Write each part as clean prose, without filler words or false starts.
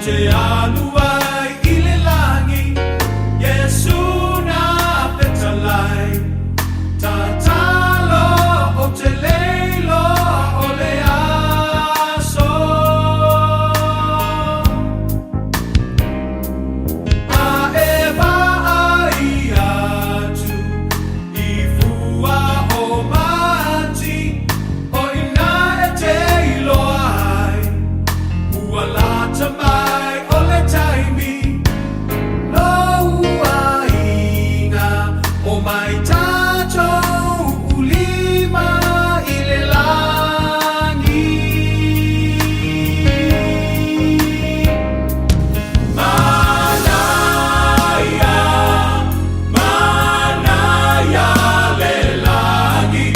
te alu ai i le lagi, Iesu na fetalai, Tatalo ou te le iloa o le aso. A e vaai atu i fua o mati, o i ina e te iloa ai, ua lata mai o le taimi, lou aiga, omai tatou ulima i le lagi. Manaia, manaia le lagi,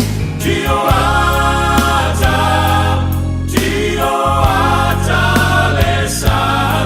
tio ata, tio ata le sami.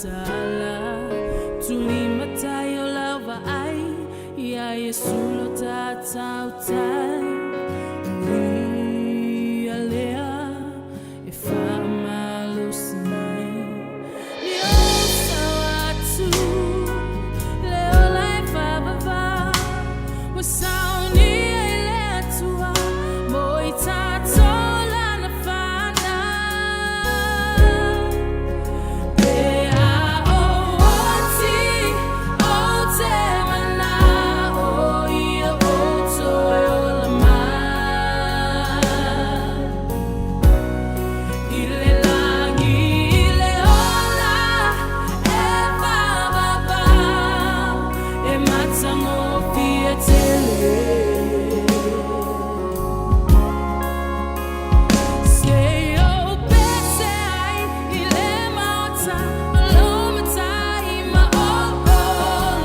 mataala. Tulimatai o lau vaai iā Iesu lo tatautai. O Ia lea e faamalosi mai. Ni ou sao atu le ola e faavavau, ua saunia e le Atua mo i tatou lana fanau. P A O O T O te mana'o ia ou toe ola mai. I le lagi i le ola e faavavau, e matagofie tele. Se ou pese ai i le maota o lou matai ma ou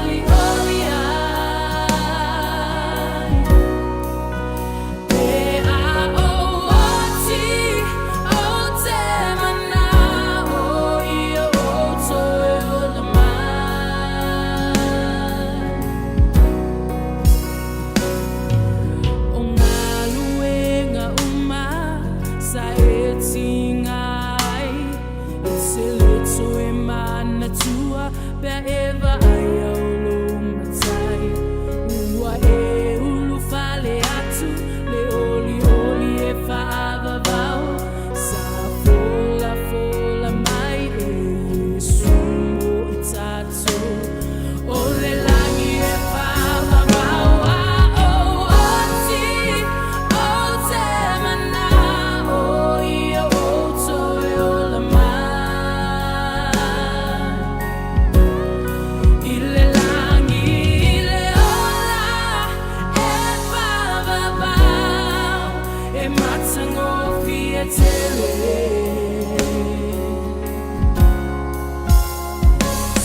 olioli ai. P A O O T ou te mana'o ia ou toe ola mai. O galuega uma sa e tiga ai, e te le toe manatua pe a e vaaia o lou Matai. Ua e ulufale atu le olioli e faavavau, sa folafola mai e Iesu mo i tatou. O le lagi e faavavau A O O T ou te mana'o ia ou toe ola mai. I le lagi i le ola e faavavau, e matagofie tele.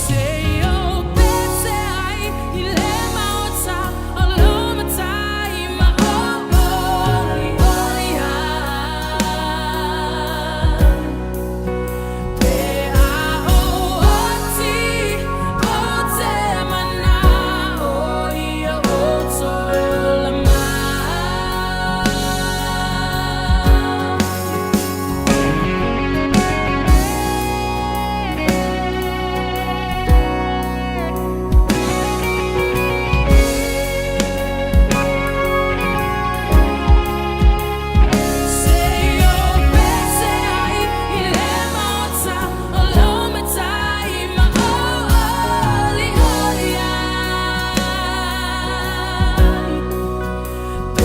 Se ou pese ai i le maota o lou Matai ma ou olioli ai. P A O O T ou te mana'o ia ou toe ola mai. Se ou pese ai i le maota o lou Matai ma ou olioli ai. P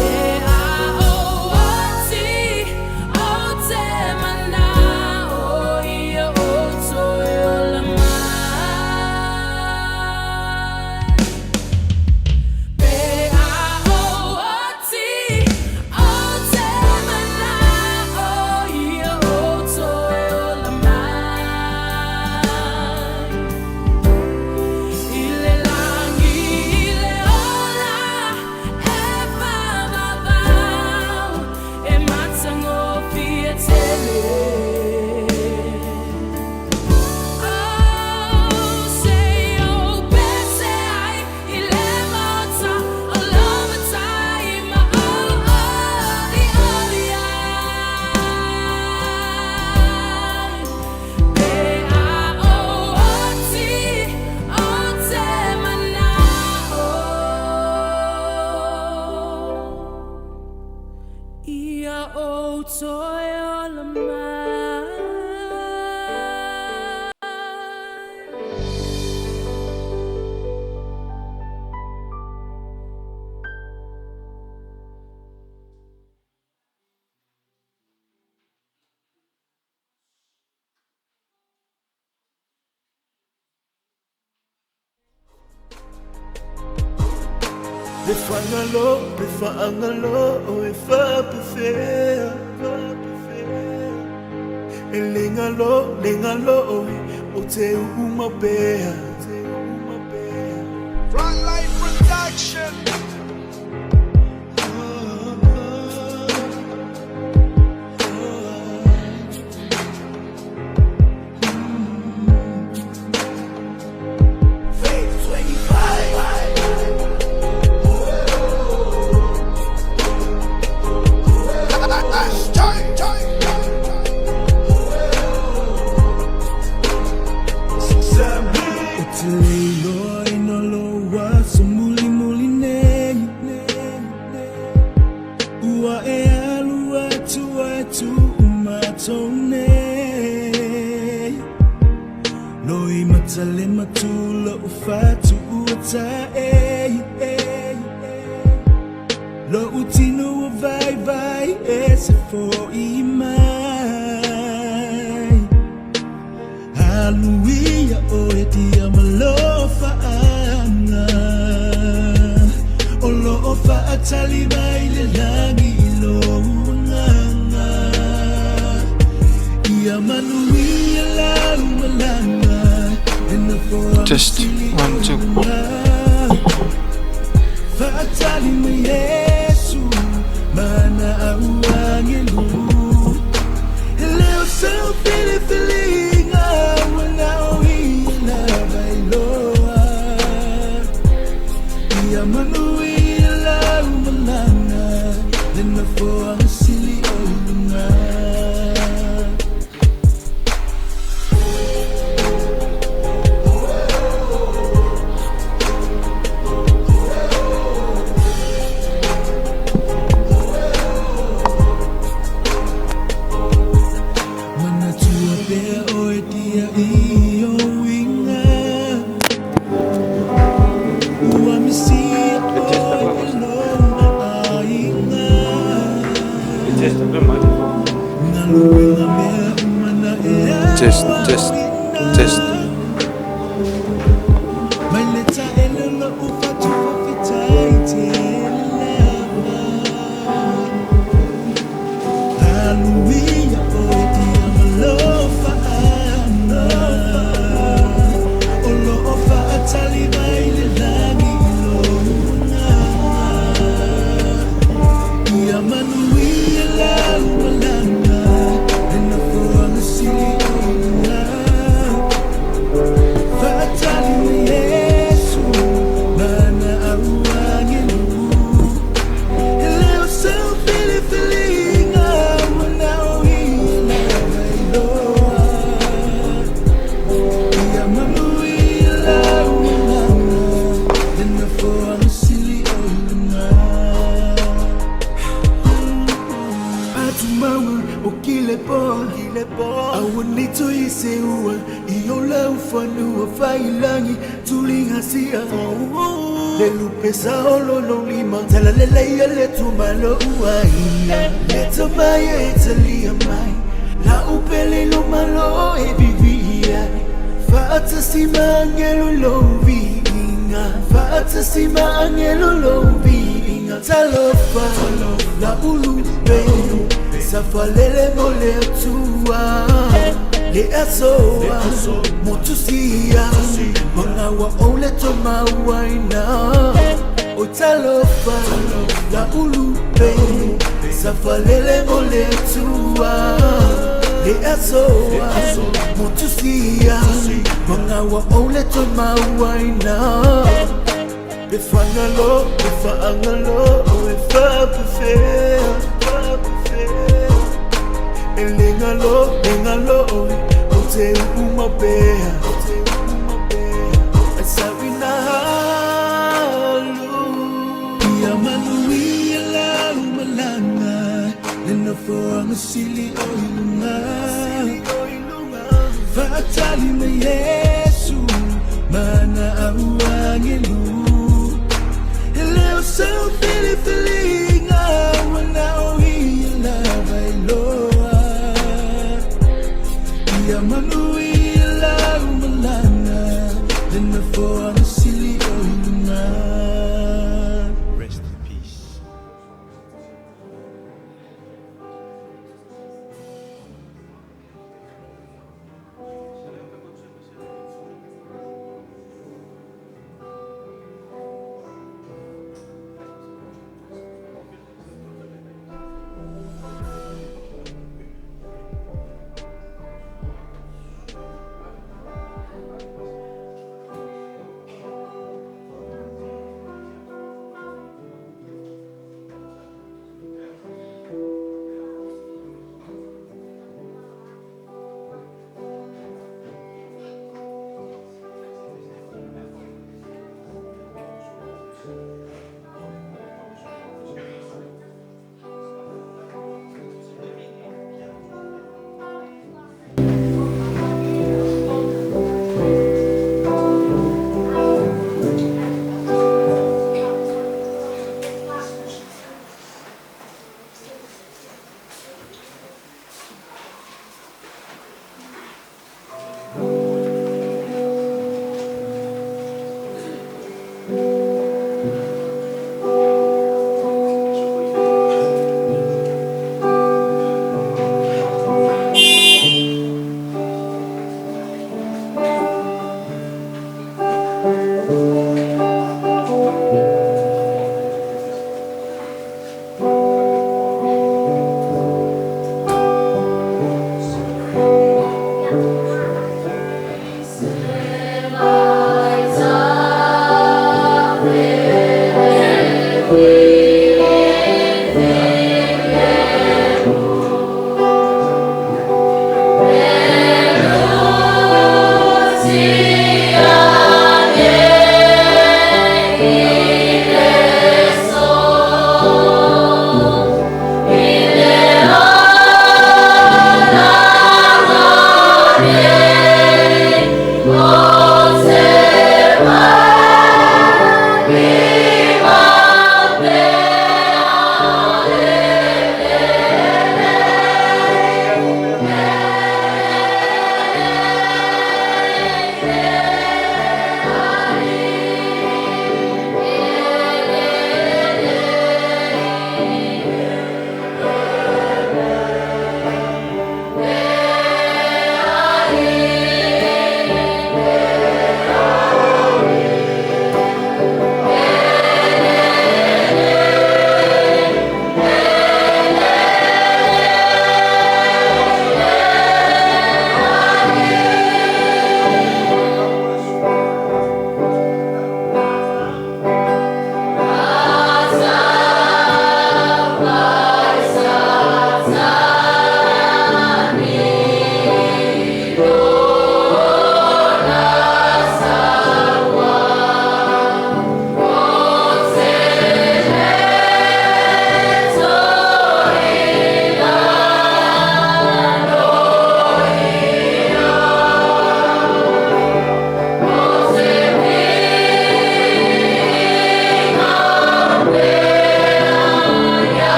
A O O T ou te mana'o ia ou toe ola mai. P A O O T ou te mana'o ia ou toe ola mai. I le lagi i le ola e faavavau, e matagofie tele. Oh, se ou pese ai i le maota o lou Matai ma ou olioli ai. P A O O T ou te mana'o ia ou toe ola mai. Le fagalo, le faagalo e faapefea. E le galo, le galo o te uma pea. Frontline Production. matou nei. Loi matale matula o fatu ua tae. Lo utino o vai vai e se foi mai. Hallelujah o e tia malofa anga. O lo o faatali mai le langi i lo uanganga. Ia manuia lau malanga. Ena foa Test, 1, 2. Faatali mai Yesu mana au angelu. Leo sau filifilinga wana o ia lava iloa. Ia manuia lau malanga. Lena foaga sili o i luga. Manatua pea o e tia i o uiga. Ua misia o e lo aiga. Galuega mea uma na e Test, test, test. Mai le taele lo u fatu faafetai tele lava. Hallelujah o e tia malofa anga. O lo o faatali mai le langi i lo uanganga. Ia manuia lau malanga. Lena foaga sili o i luga. Faatali mai Yesu mana au angelu. Leo sau filifiliga wana o ia lava iloa. Ia manuia lau malanga. Lena foaga sili o i luga. Atumaua o kile po. Aua ni toe seua i o lau fanua faiilagi tuligasia. Le lupe sa o lona lima talaleleia le tumalo uaina. Le tamae e talia mai la upele lo malo e viviia. Faatasi ma agelo lou viiga. Faatasi ma agelo lou viiga. Talofa la ulupe safalele mo le Atua. Le asoa motusia magaua o le tomauaina. O talofa la ulupe safalele mo le Atua. Le asoa motusia magaua o le tomauaina. E fagalo, e faagalo, e faapefea. E le galo, le galo, o te uuma pea. E sauina halu. Ia manuia lau malanga. Lena foaga sili o i luga. Faatali mai Yesu mana au angelu. Leo sau filifiliga wana o ia lava iloa. Ia manuia lau malanga. Lena foaga sili o i luga. Rest in peace.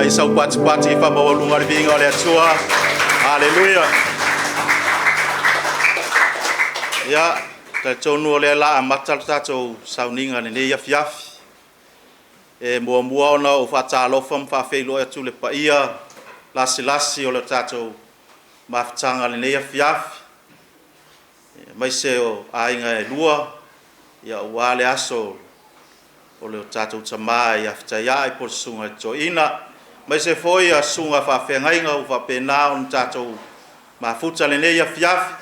Mai saupatipati faamaualuga le viiga o le Atua. Aleluia. Ia, talitonu o lea o le a amata le tatou sauniga i lenei afiafi. E muamua ona ou faatalofa ma faafeiloai atu i le paia lasilasi o le tatou mafutaga i lenei afiafi, aemaise o aiga e lua aua le aso o le tatou tama ia Fetaiai po o le susuga i le Toeaina, aemaise foi susuga i faafeagaiga ua faapena ona tatou mafuta i lenei afiafi,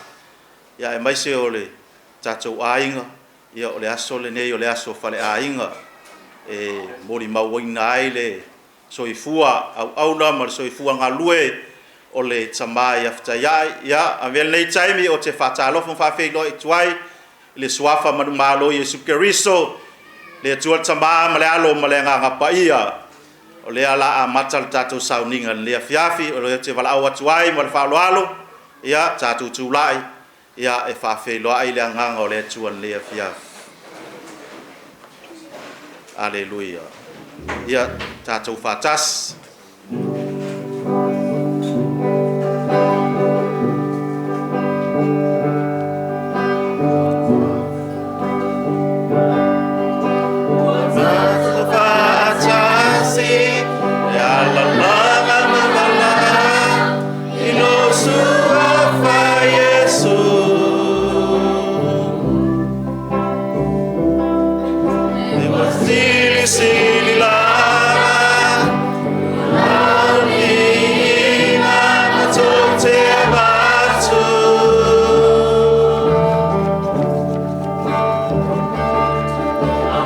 aemaise o le tatou aiga. Ia o le aso lenei o le aso faaleaiga e molimauina ai le soifua auauna ma le soifua galue o le tama ia Fetaiai. Ia, avea lenei taimi ou te faatalofa ma faafeiloai atu ai i le suafa manumalo o Iesu Keriso, le Atua le Tama ma le Alo ma le Agaga Paia. O lea o le a amata le tatou sauniga i lenei afiafi. O lea ou te valaau atu ai ma le faaaloalo, ia tatou tulai e faafeiloai le Agaga o le Atua i lenei afiafi. Aleluia. Ia tatou faatasi. Faatasi e alalaga ma i lou suafa Iesu. E silisili lava matou te avatu.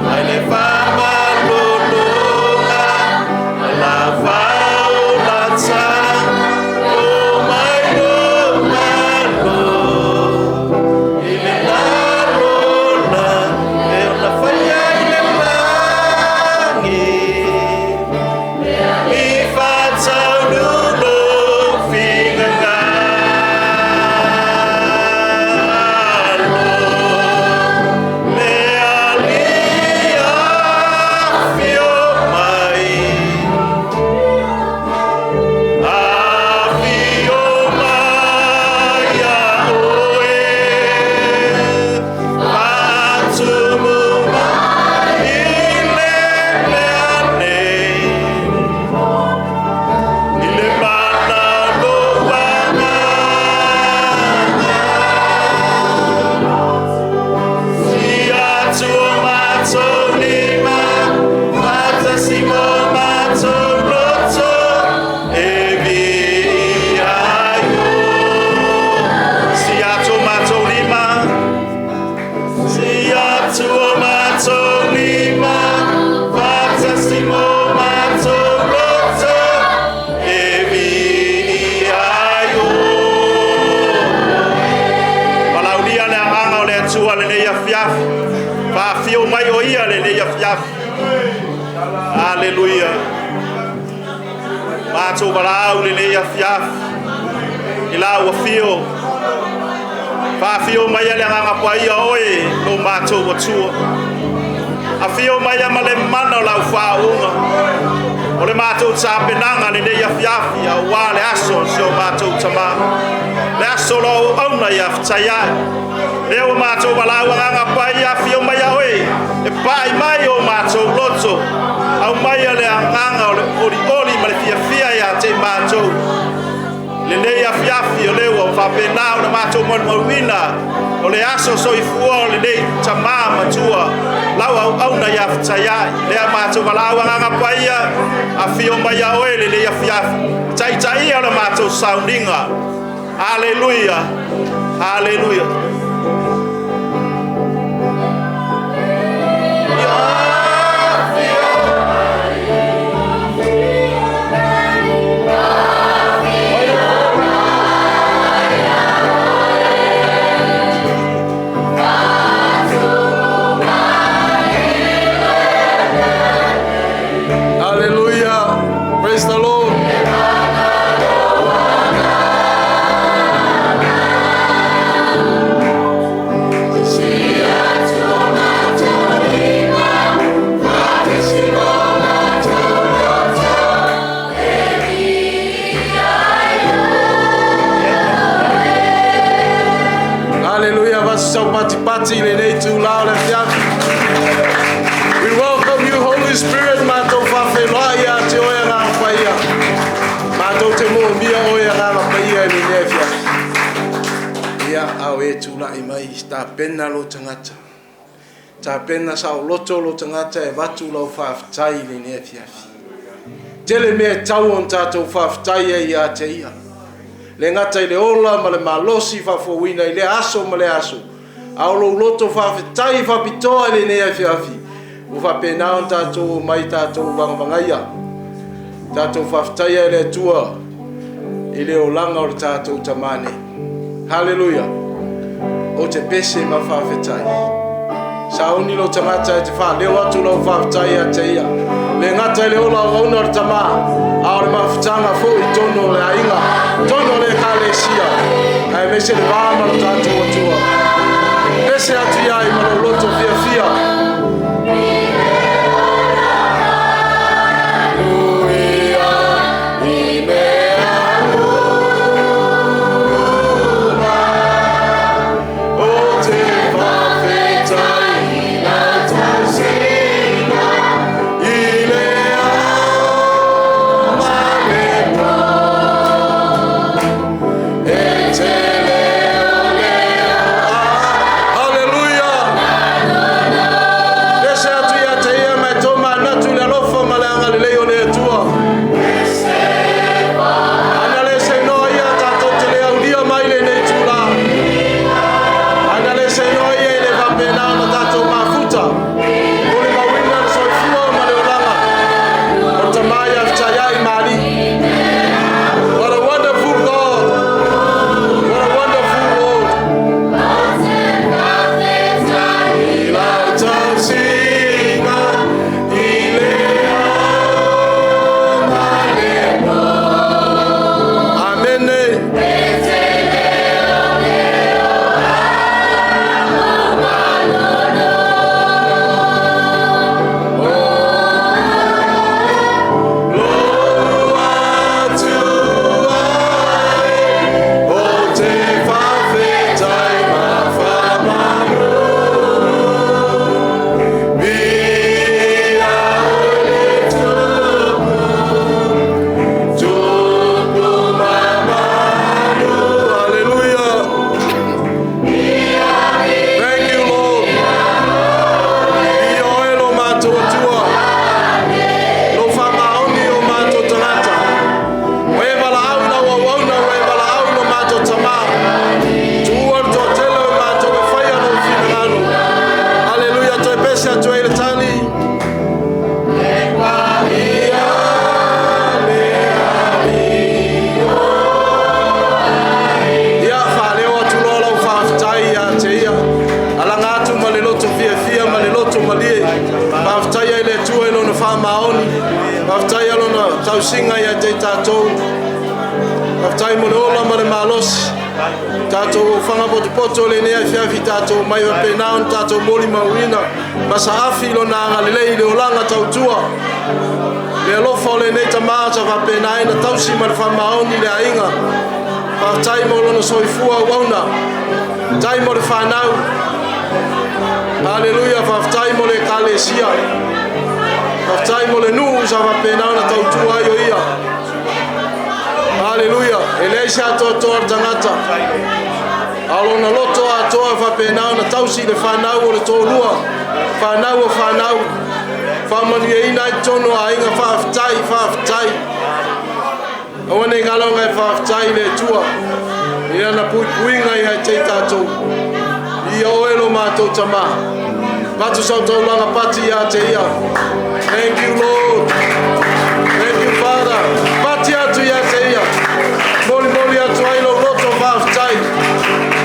Mai le faamalologa la faulata o mai lou malo i le lalola e ona faia i le lagi i faataunu lou finagalo le Alii afio mai. Afio mai ia oe, faatumu mai i le mea nei, i le mana o lou Agaga. Sia tua matou lima, faatasi ma matou loto, e viia ai oe. Sia tua matou lima, sia tua matou lima, faatasi ma matou loto, e viia ai oe. Valaaulia le Agaga o le Atua lenei afiafi. Faafio mai o ia lenei afiafi. Aleluia. Matou valaau lenei afiafi i lau afio. Faafio mai le Agaga Paia oe lo matou Atua. Afio mai ma le mana o lau faauuga. O le matou tapenaga lenei afiafi aua le aso o si o matou tama. Le aso o lau auauna ia Fetaiai. Lea ua matou valaau Agaga Paia afio mai a oe e pai mai o matou loto. Aumaia le agaga o le olioli ma le fiafia ia te i matou. Lenei afiafi o lea ua faapena ona matou molimauina o le aso soifua o lenei tama matua lau auauna ia Fetaiai. Lea matou valaau Agaga Paia afio mai a oe lenei afiafi. Taitaia le matou sauniga. Aleluia. Aleluia. Hallelujah. Praise the Lord. taupatipati i lenei itulā o le afiafi. We welcome you, Holy Spirit, matou faafeiloai ia te oe Agaga Paia. Matou te moomia oe Agaga Paia i lenei afiafi. Ia, a o e tulai mai, tapena lou tagata. Tapena saoloto lou tagata e avatu lau faafetai i lenei afiafi. Tele mea e tatau ona tatou faafetai ai ia te Ia. Le gata i le ola ma le malosi faafouina i lea aso ma lea aso, a o lou loto faafetai faapitoa i lenei afiafi, ua faapena ona tatou omai tatou vagavagaia. Tatou faafetaia e le Atua i le olaga o le tatou Tamā nei. Haleluia! Ou te pese ma faafetai. Sauni lou tagata e te faaleo atu lau faafetai ia te ia. Le gata i le ola auauna o le Tamā, a o le mafutaga foi i totonu o le aiga, totonu o le Ekalesia, aemaise le va ma lo tatou Atua. Pese atu ia i ma lou loto fiafia. Hallelujah! Pese atu ia te ia mai tō manatu i le alofa ma le agalelei o le Atua. Ana le seinoa ia tatou te le aulia mai lenei itulā. Ana le seinoa ia i le faapena ona tatou mafuta. O le mauina le soifua ma le olaga. O Tamā ia fetai mali. What a wonderful God. What a wonderful Lord. I lau tausiga i le ao ma le po. Amene. Lou atu ai, o te faafetai ma faamanu. Viia oe le Tupu, Tupu mamalu. Hallelujah. Thank you, Lord. Viia oe lo matou Atua. Lo faamaoni o matou tagata. Ua e valaau i lau auauna, ua e valaau i lo matou Tamā. Tuua le toatele o matou e faia lou finagalo. Haleluia, toe pese atu ai le tali. Ia le alii. Ia faaleo atu loa lau faafetai ia te ia. Alaga atu ma le loto fiafia ma le loto malie. Faafetai ai le Atua i lona faamaoni. Faafetai ai lona tausiga ia te i tatou. Faafetai mo le ola ma le malosi. Tatou ofaga potopoto lenei afiafi tatou mai faapena ona tatou molimauina. Ma saafi lona agalelei i le olaga tautua. Le alofa o lenei tamā sa faapena ai na tausi ma le faamaoni le aiga. Faafetai mo lona soifua auauna. Tai mo le whanau. Haleluia, faafetai mo le ekalesia. Faafetai mo le nuu sa faapena ona tautua ai o ia. Haleluia, e leai se atoatoa le tagata. A o lona loto atoa e faapena ona tausi le whanau o le tōlua. Whanau o whanau. Faamanuiaina ai totonu o aiga faafetai, faafetai. Aua ne i galo e faafetai i le Atua. I lana puipuiga ia te i tatou. Ia oe lo matou Tamā. Patu sau taulaga pati ia te ia. Thank you, Lord. Thank you, Father. Pati atu ia te ia. Molimoli atu ai lou loto faafetai.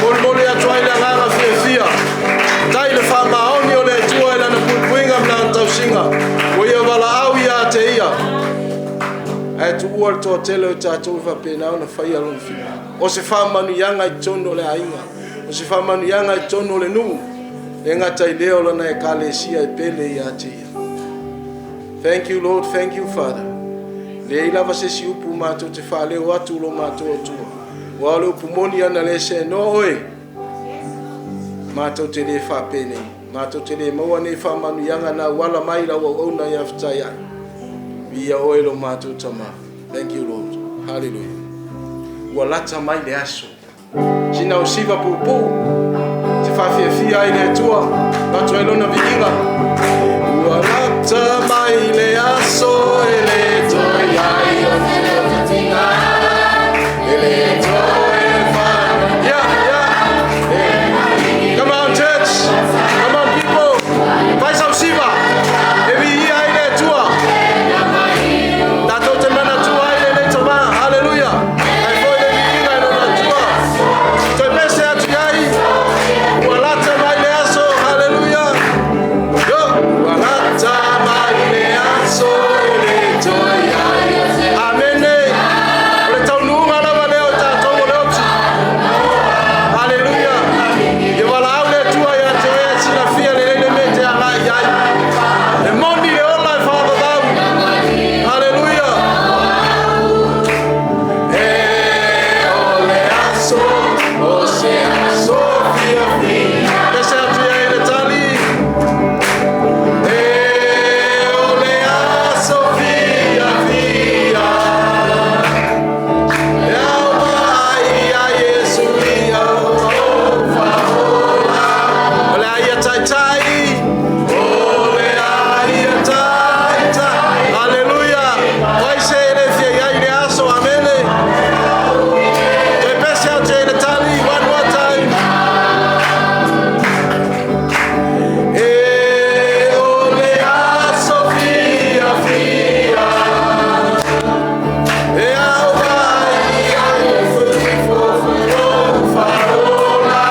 Molimoli atu ai le agaga fiafia. Tai le faamaoni o le Atua i lana puipuiga ma lana tausiga. Ua ia valaau ia te ia. Ae tuua le toatele o tatou e faapena ona faia lona finagalo. O se faamanuiaga i totonu o le aiga. O se faamanuiaga i totonu o le nuu. E gata i lea o lana ekalesia e pele ia te ia. Thank you, Lord. Thank you, Father. Leai lava se isi upu matou te faaleo atu lo matou Atua. Ua o le upu moni ana le seanoa oe. Matou te le faapenei, matou te le maua nei faamanuiaga na auala mai i lau auauna ia Fetaiai. Viia oe lo matou Tama. Thank you, Lord. Hallelujah. Ua lata mai le aso. Sina o siva puupuu. Se faafiafia ai le Atua. Avatu ai lona viiga. Ua lata mai le aso e le toe i ai o se tautiga. E le toe fa. Yeah. Come on, church. Come on, people. Fai sau siva. E viia ai le Atua. Tatou te manatua ai lenei tama. Hallelujah. Ai foi le viiga i lona Atua. Toe pese atu i ai. Ua lata mai le aso. Hallelujah. Yo. Ua lata mai le aso e le toe i ai. Amene. O le taunuuga lava lea o tatou o le oti. Hallelujah. Ia valaau le Atua ia te oe e silafia lelei le mea e te agai i ai. E moni le ola e faavavau. Hallelujah. E o le aso, o se aso fiafia. Pese atu i ai le tali. E o le aso fiafia. E au mai ia Iesu ia o faola. O le a ia taitai. O le a ia taitai. Hallelujah. Fai se le fia i ai le aso. Amene. Toe pese atu i le tali. One more time. E o le aso fiafia. E au mai ia Iesu o faola.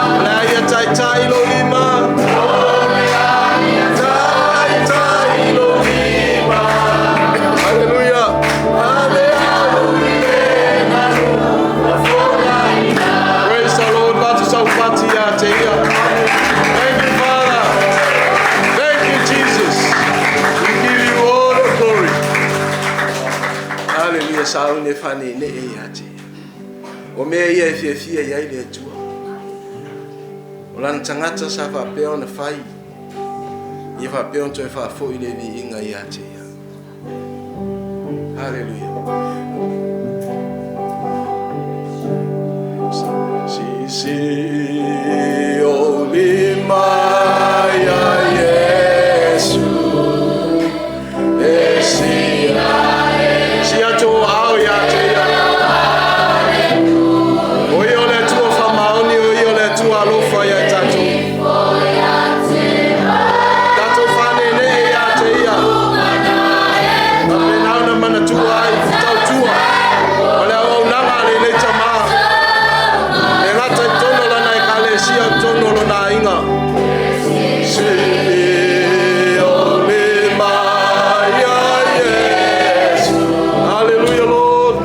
O le a ia taitai lo lima. O le a ia taitai lo lima. Hallelujah. Hallelujah. Praise the Lord. Vatu sau fati ia te ia. Thank you, Father. Thank you, Jesus. We give you all the glory. Hallelujah. Sauni e whanene e ia te ia. O mea ia e fiafia i ai le Atua. O lana tagata sa faapea ona fai. Ia faapea ona toe faafoi le viiga ia te ia. Hallelujah. Si si o lima ia Iesu. E si si atu o ao ia te ia. O ia o le Atua faamaoni, o ia o le Atua alofa ia i tatou. Tatou fanene ia te ia. Faapena ona manatua ai tautua. O le auaunaga a lenei tamā. Le gata i totonu o lana ekalesia o totonu o lona aiga. Si o lima ia Iesu. Hallelujah, Lord.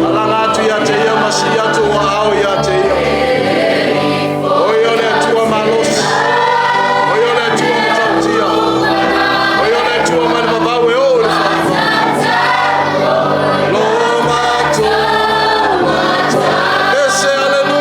Alaga atu ia te ia ma si atu o ao ia te ia. O ia o le Atua malosi. O ia o le Atua matautia. O ia o le Atua mai le vavau e oo i le faavavau. Lo matou. Pese, hallelujah.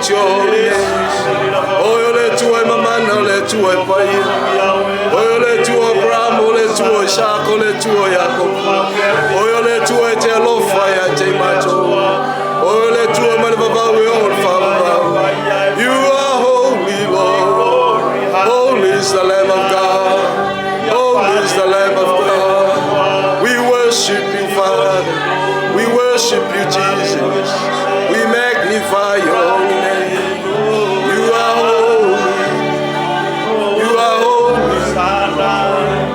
exalt your holy name. Oe o le Atua e mamana, o le Atua e paia. Oe o le Atua o Aperamo, o le Atua o Isaka, o le Atua o Iakopo. Oe o le Atua e te alofa ia te matou. Oe o le Atua mai le vavau e oo i le faavavau. You are holy, Lord. Holy is the Lamb of God. Holy is the Lamb of God. We worship you, Father. We worship you, Jesus. We magnify your holy name. You are holy. You are holy.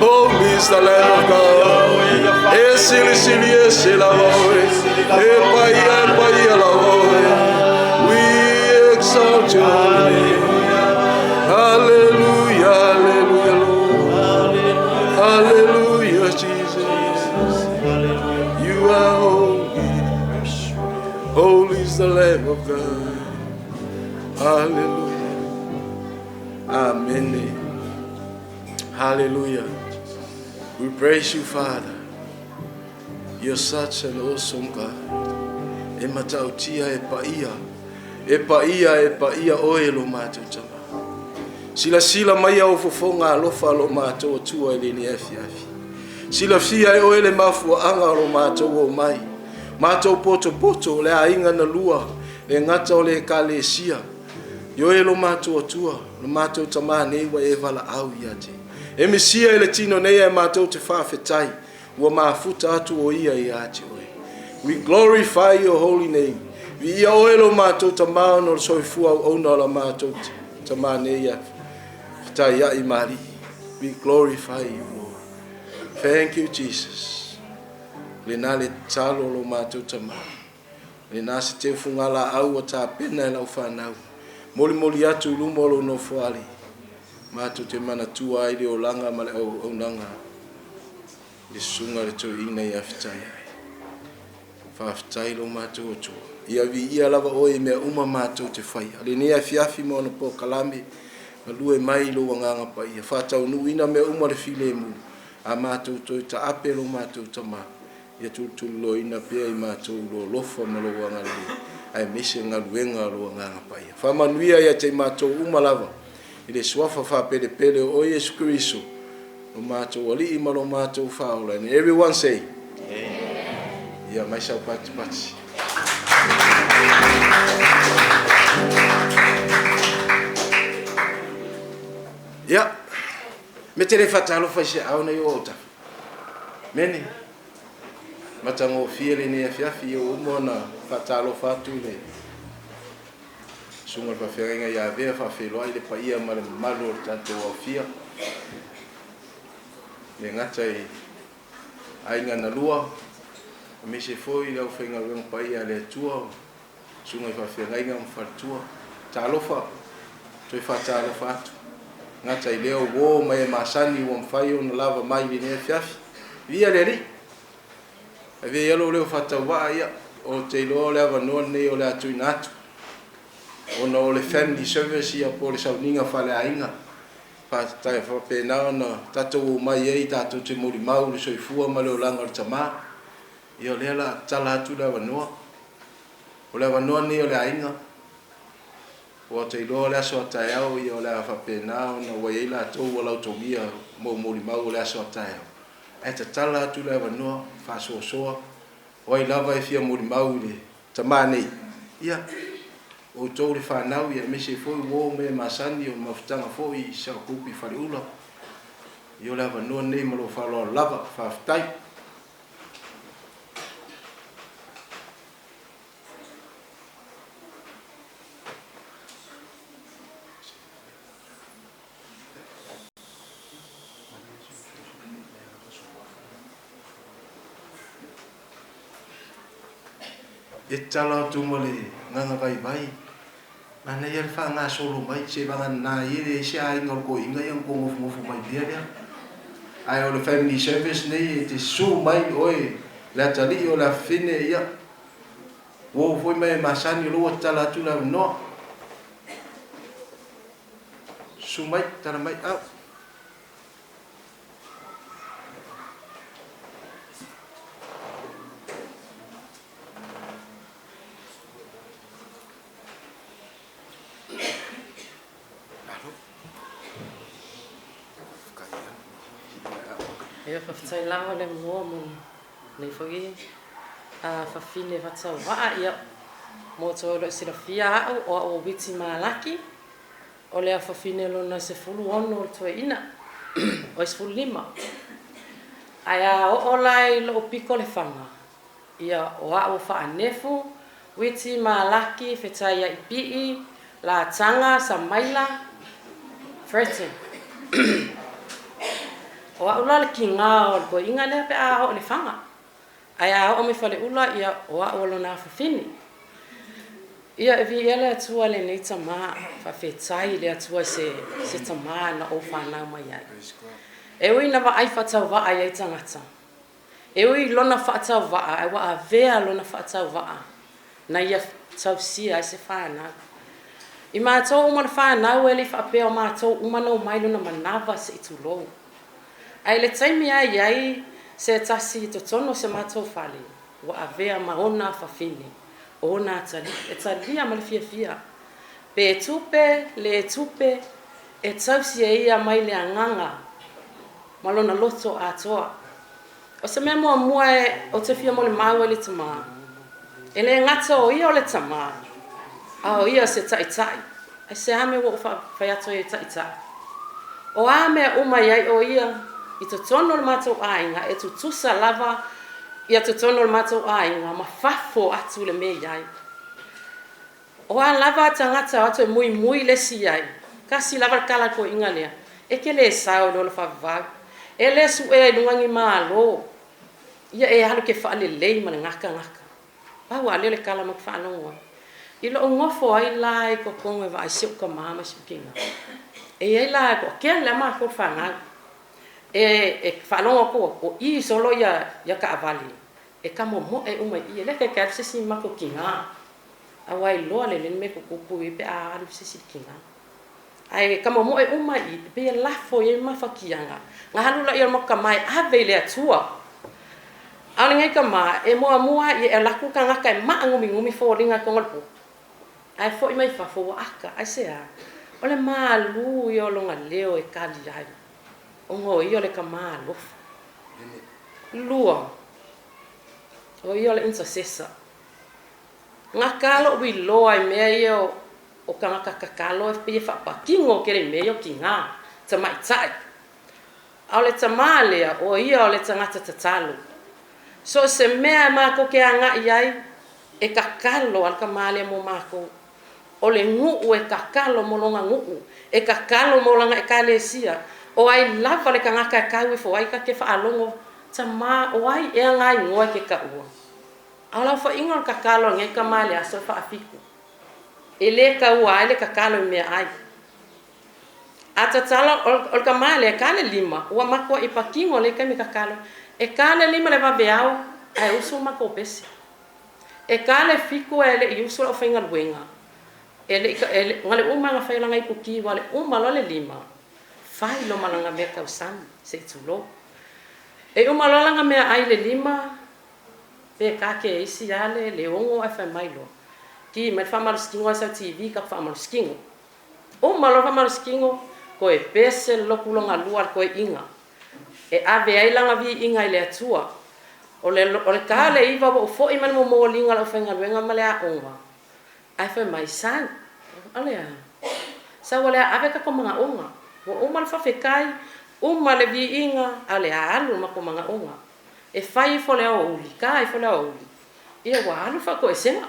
Holy is the Lamb of God. E sili sili e sila voi. E paia e paia la voi. We exalt your holy name. Hallelujah, hallelujah, Lord. Hallelujah, Jesus. You are holy. Holy is the Lamb of God. Hallelujah. Amen. Hallelujah. We praise you, Father. You're such an awesome God. E matautia e paia. E paia, e paia oe lo mātou tama. Silasila mai au fofoga alofa lo mātou Atua i lenei afiafi. Silafia e oe le mafuaanga o lo mātou o mai. Mātou poto poto le aiga na lua, le gata o le ekalesia. I oe lo mātou Atua, lo mātou tamā nei ua e valaau ia te. E misia i le tino nei e mātou te whawhetai, ua mafuta atu o ia ia te oe. We glorify your holy name. Viia oe lo mātou tamā ona o le soifua auauna o la mātou tamā nei ia Fetaiaimali'i. We glorify you, Lord. Thank you, Jesus. Le na le talo lo mātou tamā. Le na se te funga la au o tā pena e lau whanau. Moli moli atu i luma o lo nofoali. Mātou te manatua ai le olaga ma le auaunaga. Le susuga le toeaina ia Fetaiai. Faafetai lo matou Atua. Ia viia lava oe i mea uma matou te faia. Lenei afiafi ma ona polokalame, galue mai i lou agaga paia. Faataunuuina mea uma le filemu. A matou toe taape lo matou tamā. Ia tulituliloaina pea i matou lou alofa ma lou agalelei. Aemaise galuega o lou agaga paia. Faamanuia ia te i matou uma lava. I le suafa faapelepele o oe Iesu Keriso. Lo matou Alii ma lo matou Faaola. And everyone say, Amen. Ia mai sau patipati. Ia, me te le faatalofa i se ao nei o autafa. Mene, matagofie lenei afiafi, ia ua uma ona faatalofa atu le susuga i le faafeagaiga ia Avea faafeiloai le paia ma le mamalu o le tatou aofia. Le gata i aiga na lua, aemaise foi le aufaigaluega paia a le Atua, susuga i faafeagaiga ma faletua. Talofa, toe faatalofa atu. Gata i lea uo ma e masani ua mafai ona lava mai lenei afiafi. Viia le Alii. Avea ia lou leo faatauvaa ia, o te iloa o le avanoa lenei o le a tuuina atu. Ona o le family service ia po o le sauniga faaleaiga. Faafetai faapena ona tatou omai ai tatou te molimau le soifua ma le olaga o le tamā. Ia o lea o le a tatala atu le avanoa. O le avanoa lenei o le aiga. Ua te iloa o le aso a taeao ia o le a faapena ona ua i ai latou ua lautogia mo molimau o le aso a taeao. Ae tatala atu le avanoa faasoasoa o ai lava e fia molimau i le tamā nei. Ia, outou le fanau ia aemaise foi uo ma e masani o le mafutaga foi i Saokupu i Faleula. Ia o le avanoa lenei ma lou faaaloalo lava. Faafetai. E tatalo atu ma le agaga vaivai, manaia le faagasolo mai, seiavagana ai e leai se aiga o le toeaina ia ona tou nofonofo mai pea lea. Ae o le family service nei e te susu mai oe le atalii o le afafine ia, uo foi ma e masani o lea ua tatala atu le avanoa. Susu mai, tala mai, au. Ia faafetai lava le moa mo lenei foi fafine faatauvaa. Ia mo outou e le o silafia au, o au o Witi Malaki, o le afafine lona 16 o le toeaina, oi 15. Ae a oo la i lou pito o Lefaga, ia o au o Faanefu, Witi Malaki, Fetaiai Pii, Lataga, Samaila, Fretton. O au la le kigā o le toeaina lea pe a oo i Lefaga. Ae a oo mai Faleula, ia o au o lona afafine. Ia e viia le Atua i lenei tamā, faafetai i le Atua i se tamā na ou fanau mai ai. E ui ina vaai faatauvaa i ai tagata, e ui i lona faatauvaa ae ua avea lona faatauvaa na ia tausia ai se fanau. I matou uma le fanau e le i faapea o matou uma na omai lona manava se i tulou. Ae i le taimi lava e i ai se tasi i totonu o se matou fale ua avea ma ona afafine, o ona atalii, e talia ma le fiafia. Pe tupe, le tupe, e tausi e ia mai le agaga ma lona loto atoa. O se mea muamua ou te fia molimau ai i le tamā, e le gata o ia o le tamā, a o ia o se taitai. Aisea mea ua ou fai atu ai e taitai? O a mea uma i ai o ia i totonu o le matou aiga, e tutusa lava ia totonu o le matou aiga ma fafo atu le mea i ai. O a lava tagata o atu e muimui le isi i ai, tasi lava le tala a le toeaina lea, e te le sao i le ola faavavau, e le suea i luga ni malo, ia e alu e te faalelei ma lena tagata. Pau lava lea o le tala matou te faalogo ai. I lou nofo ai la i totonu e vaai si ou tama ma si ou tina, e i ai la, e toatele lava matou fanau, e faalogo atu o i solo ia taavale, e tamomoe uma i i, e le taitai alu se isi i matou tina, aua e iloa lelei le mea e tutupu i ai pe a alu se isi i le tina. Ae tamomoe uma i i, e pei e lafo i ai mafatiaga, ona alu lea o le matou tama e ave i le Atua. A o lenei tama, e muamua lava ia e alu atu le tagata e maanuminumi foliga i totonu o le potu, ae foi mai fafo ua aka. Aisea? O le malu ia o lona leo e tali ai, ona o ia o le tama alofa. Lua, o ia o le intercessor. Gata lou iloa i mea ia o tagata tatalo e pei e faapatino tele i mea ia o tina, tamaitai. A o le tamā lea, o ia o le tagata tatalo. So o se mea e matou te agai i ai, e tatalo lava le tamā lea mo matou. O le nuu e tatalo mo lona nuu, e tatalo mo lana ekalesia. O ai lava le tagata e tau ifo ai, ta te faalogo, Tamā, o ai ea nga igoa e te taua? A o le aofaiga o le tatalo a lenei tama i le aso e faafitu, e le taua ai le tatalo i meaai. A tatalo, o le tama lea e ta le lima, ua matuai patino lelei taimi e tatalo ai. E ta le lima i le vaveao ae usu le matou pese. E ta le fitu ae le i usu le aufaigaluega, e le i, na o le uma lava ona fai o lana iputi aua o le uma loa le lima, fai loa ma lana mea tausami, se i tulou. E uma loa lana meaai i le lima, Pe ta te isi a le le ono ae fai mai loa, ki mai le faamalositino ae sau TV ka faamalositino. Uma loa le faamalositino, toe pese le lotu lona lua a le toeaina e ave ai lana viiga i le Atua. O le o le ta le iva ua ou foi mai le momoliga o le aufaigaluega ma le aoga, ae fai mai, Sau, o le a? Sau o le a ave tatou manaoga. Ua uma le faafetai, uma le viiga, a o le a alu le matou manaoga. E fai ifo le aoauli, ta ifo le aoauli, ia ua alu le faatoesega.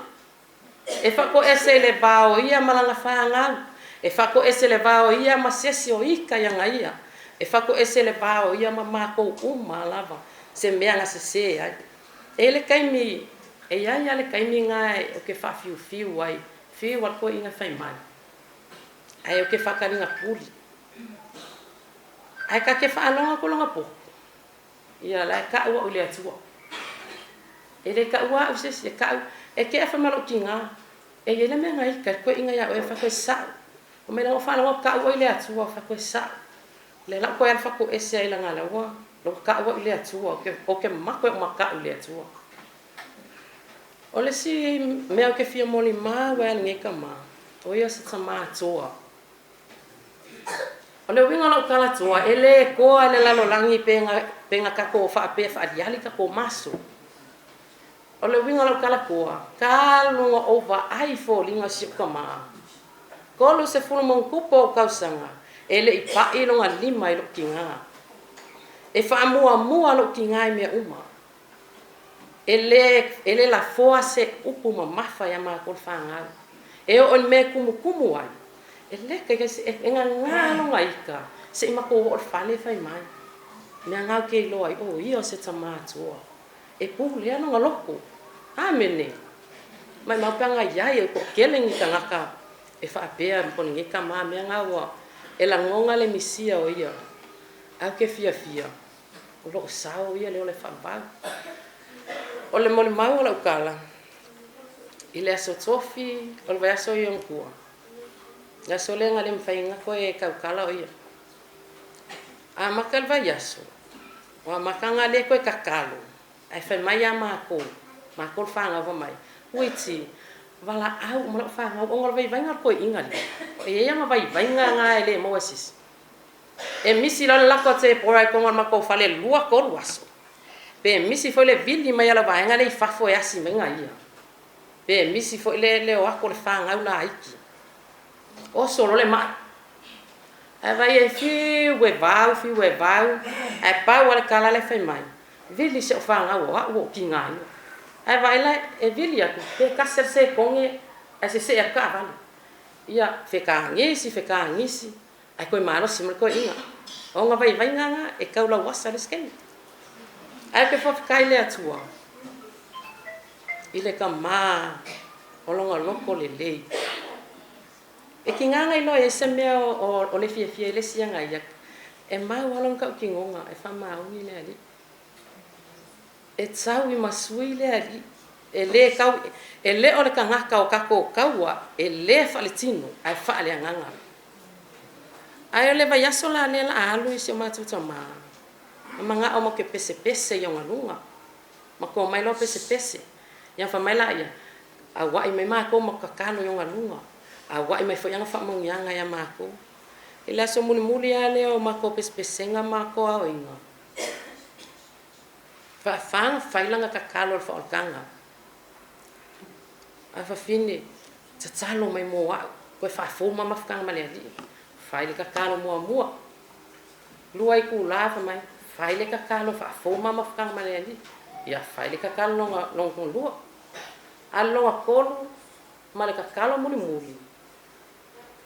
E faatoese i le va o ia ma lana fanau, e faatoese i le va o ia ma se isi o ita ia ia, e faatoese i le va o ia ma matou uma lava, se mea na sesē ai. E i ai le taimi, e i ai lava le taimi na ou te faafiufiu ai, fiu lava le toeaina e fai mai, ae ou te faataliga puli. Ae ta te faalogo atu lona potu, Ia, la e tau au i le Atua. E le taua au i se isi, e tau, e tea fai mai lou tina, e i ai le mea na ita i le toeaina ia oe, fai atu e sa'o. Fai mai leaga ou faalogo atu tau oe i le Atua, ou fai atu e sa'o. O lea la ou toe alu faatoese ai leaga la ua tau au i le Atua, ou te mapo i ou makaʻu i le Atua. O le isi mea ou te fia molimau ai i lenei tama, o ia o se tama toa. O le uiga o lau tala atoa, e le toa le lalolagi pe na tatou faapea e faaliali tatou maso. O le uiga o lau tala atoa, talu ona ou vaai i foliga o si ou tama, 30+ ou tausaga, e le i pai lona lima i lou tina. E faamuamua lou tina i mea uma. E le lafoa se upu mamafa ia matou le fanau. E oo i le mea e tumutumu ai, e leka e gaga lona ita se i matou oo i le fale fai mai. Mea na ou te iloa ai, o ia o se tama atoa. E pulea lona loto. Amene. Maimau pe ana iai o le toatele ni tagata e faapea po o lenei tama mea na ua e lagona le misia o ia. Ae ou te fiafia o loo sao ia le ola e faavavau. O le molimau o lau tala i le aso tofi o le vaiaso i ona tua. Le aso lea na le mafai ona toe tautala o ia. Amata le vaiaso, o amataga lea toe tatalo, ae fai mai ia matou, matou le fanau fai mai, Uiti, valaau uma lau fanau ona o le vaivaiga o le toeaina lea. E i ai ana vaivaiga na e le maua e se isi. E misi loa le lako a Tepora i totonu o le matou fale 2, 3 aso. Pe misi foi le vili mai o le vaega lea i fafo e asi mai ia. Pe misi foi le o atu o le fanau laiti. Oso loa le mai. Ae vaai e fiu e vau, fiu e vau, ae pau lava le tala lea e fai mai, vili si au fanau o au ua ou tigaina. Ae vaai la e vili atu, pe tasi lava le sekone ae sese'e atu taavale. Ia, fetagisi, fetagisi, ae toe malosi mai le toeaina. O ona vaivaiga na e tau lauasa i le isi taimi. Ae ou te faafetai i le Atua i le tama o lona loto lelei. E tiga ona iloa e ai se mea o le fiafia i le isi aga ia, e mau lava lona tautinoga e faamaoni le Alii. E tau i masui le Alii. E le tau, e le o le tagata o tatou taua e le faaletino ae faaleagaga. Ae o le vaiaso la lea la a alu i si o matou tama, na manao matou te pesepese i ona luga. Matou omai loa pesepese. Ia fai mai laia, auai mai matou matou tatalo i ona luga, auai mai foi ana faamanuiaga ia matou. I le aso mulimuli lava lea o matou pesepesega ma matou aoaiga, faafa ona fai lana tatalo i le faaolataga. Afafine, tatalo mai mo au, toe faafou ma mafutaga ma le Alii. Fai le tatalo muamua. Lua itula fai mai, fai le tatalo faafou ma mafutaga ma le Alii. Ia fai le tatalo lona lua. A o le lona tolu ma le tatalo mulimuli,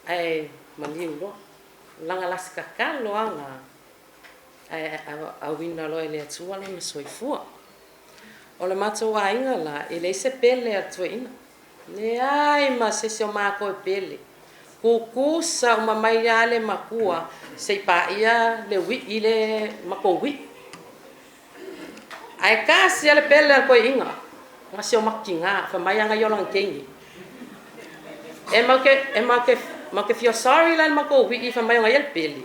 ae maliu loa. Lana lasi tatalo lava na, ae auina loa e le Atua lona soifua. O le matou aiga la, e leai se pele a le toeaina. Leai ma se isi o matou e pele. Tutusa uma mai lava le matua se i paia le uii le matou uii. Ae tasi lava le pele a le toeaina, na si o matou tina, fai mai ana ia o lana teine. E matou te feel sorry la i le matou uii fai mai o ia le pele.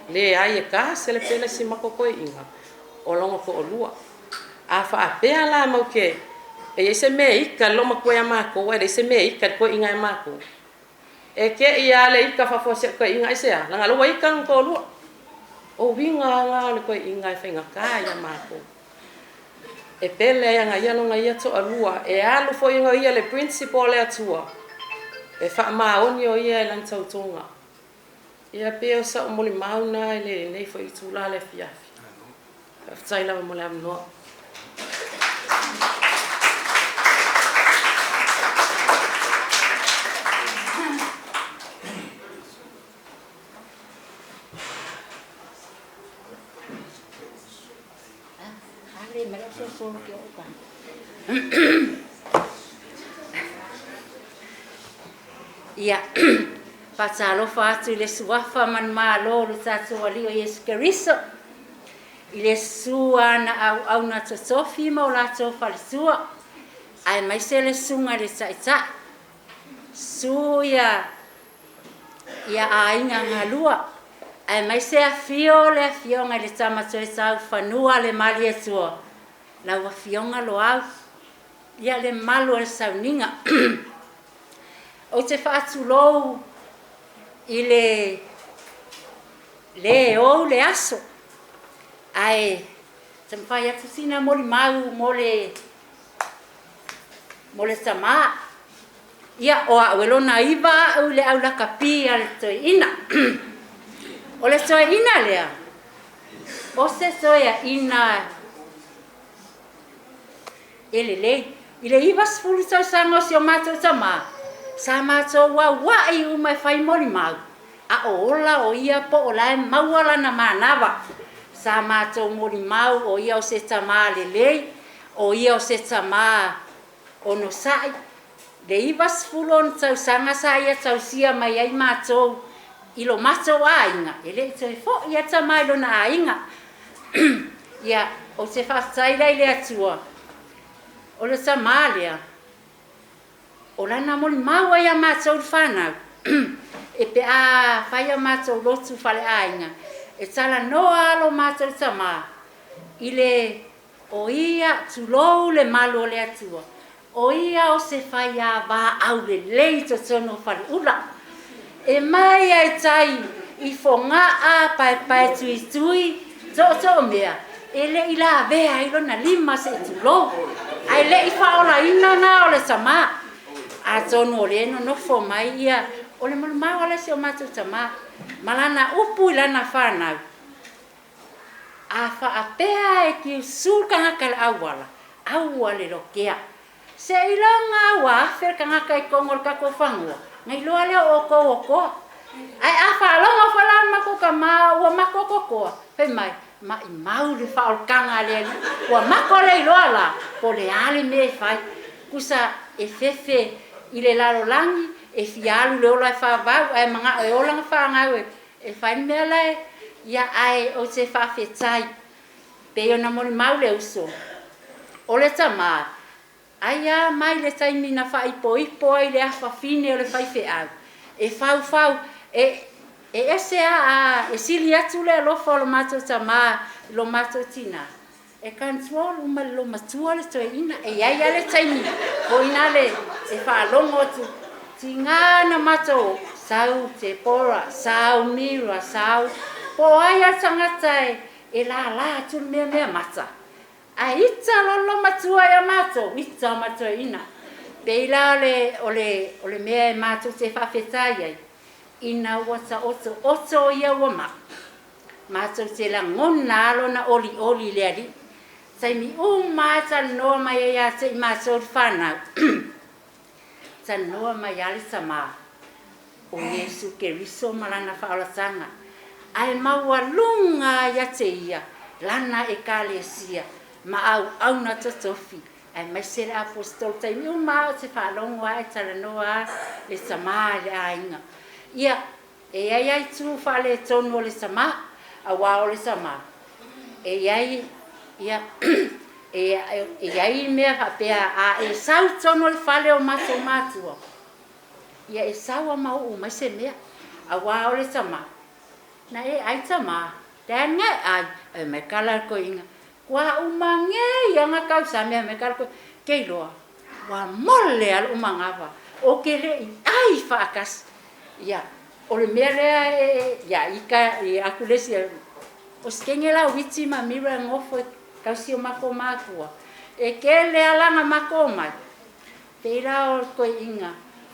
Leai, e tasi lava le pele a si matou toeaina, o lona toalua. A faapea la matou te, e i ai se mea e ita i le loomatua ia matou ae leai se mea e ita i le toeaina ia matou. E te i lava le ita fafo a si au toeaina, aisea? Leaga o lea ua ita lona toalua. O uiga lava o le toeaina e faigata ia matou. E pele ai ana ia lona ia toalua, e alu foi ona ia le principle o le Atua, e faamaoni o ia i lana tautoga. Ia pei o sau molimau na i lenei foi itula le afiafi. Faafetai lava mo le avanoa. Ia, faatalofa atu i le Suafa ma le Malo o lo tatou Alii o Iesu Keriso, i le susu a ana auauna totofi ma o latou faletua, aemaise le susuga i le Taitai, susu ia ia aiga galua, aemaise afio le Afioga i le Tama Toetau Fanua le Malietoa, lau Afioga Loau, ia le malu o le sauniga. Ou te faatulou i le Lē ou le aso, ae taumafai atu sina molimau mo le mo le tamā. Ia, o a'u e lona iva a'u i le aulakapi a le toeaina. O le toeaina lea, o se toeaina e lelei. I le 90 tausaga o si o matou tamā, sa matou aua'i uma e fai molimau, a o ola o ia po o la e maua lana manava. Sa matou molimau o ia o se tamā lelei, o ia o se tamā onosa'i. Le 96 tausaga sa ia tausia mai ai matou i lo matou aiga, e le i toe fo'i lava le tamā i lona aiga. Ia, ou te faafetai la i le Atua, o le tamā lea, o lana molimau ai ia matou le fanau, e pe a fai a matou lotu faleaiga, e talanoa lava lo matou tamā i le o ia, tulou le malu o le Atua, o ia o se faiava aulelei i totonu o Faleula. E mai ai tai i Fogaa, paepae tuitui, tootoo mea, e le i lavea ai lona lima se'i tulou, ae le i faaolaina na o le tamā. Atonu o lea e nonofo mai ia, o le molimau a le si o matou tamā, ma lana upu i lana fanau, a faapea e kiusu le tagata i le auala, aua le lokea. Seiloga ua afe le tagata i totonu o le tatou fanua, ona iloa lea o outou o toa. Ae a faalogo foi la le matou tamā ua matou totoa, fai mai, maimau le faaolataga a le Alii, ua mato le iloa la, po o le a le mea e fai. Tusa e fefe i le lalolagi, e fia alu i le ola e faavau, ae manao e ola na fanau e fai le mea la e, ia ae ou te faafetai, pei ona molimau le uso, o le tamā, ai lava mai le taimi na faaipoipo ai le afafine o le faifeau, e faufau, e ese lava, e sili atu le alofa o lo matou tamā i lo matou tinā, e control uma e le loomatua le toeaina. E i ai lava le taimi foi lale e faalogo atu, tiga na matou sau Tepora, sau Mira, sau, po o ai lava le tagata e lala atu le mea mea mata, ae ita loa le loomatua ia matou, ita ma le toeaina. Pei la o le mea e matou te faafetai ai, ina ua taotooto ia ua mai, matou te lagona lava lona olioli i le Alii. Taimi uma lava e talanoa mai ai ia te i matou le fanau, talanoa mai lava le tamā, o Iesu Keriso ma lana faaolataga, ae maualuga ia te ia lana ekalesia ma auauna totofi, aemaise le aposetolo. Taimi uma lava ou te faalogo lava e talanoa lava le tamā i le aiga. Ia, e i ai lava itu faaletonu o le tamā, auā o le tamā, e i ai, ia, e i ai mea faapea a e sau i totonu o le fale o matou matua, ia e sau lava ma uu mai se mea, auā o le tamā, na e ai tamā, leaga e ai, ai mai kala le toeaina, kua uma nei lava na tausami, ai mai kala le toeaina, ke iloa, ua mole lava lou manava, ou te le i ai faatasi. Ia, o le mea lea e, ia, ita i aku le isi, o se kenge la uiti ma mira e nofo e tausi o matou matua, e tele lava laga matou mai, pei la o le toeaina,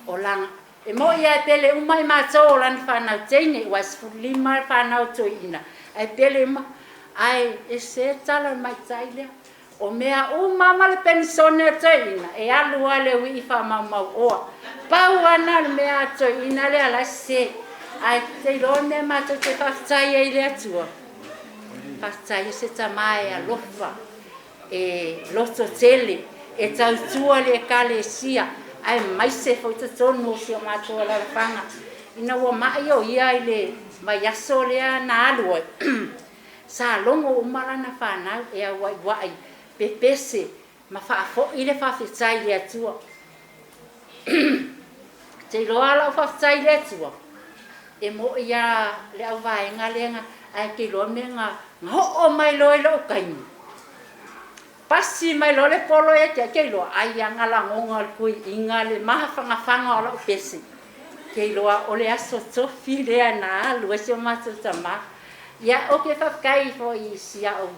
o laga, e moi lava e pele uma i matou o lana fanau teine, ua e 15 le fanau toeaina, ae pele uma, ae ese tala o le maitai lea. O mea uma ma le penisone a toeaina, e alu lava le uii faamaumauoa. Pau lava na o le mea a toeaina lea la e sese. Ae te iloa le mea matou te faafetai ai i le Atua. Faafetai o se tamā e alofa, e lototele, e tautua le ekalesia, aemaise foi totonu o si o matou alaalafaga. Ina ua mai o ia i le vaiaso lea na alu ai, sa logo uma lana fanau e auaiuai pepese ma faafoi le faafetai i le Atua. Te iloa lau faafetai i le Atua, e moi lava le auvaega lea, ae te iloa mea na oo mai loa i lou taimi, pasi mai loa le polo ia te au, te iloa, ai lava na lagoga o le tuiiga le mafagafaga o lau pese. Te iloa o le aso tofi lea na alu ai si o matou tamā. Ia, ou te faafetai foi i si a'u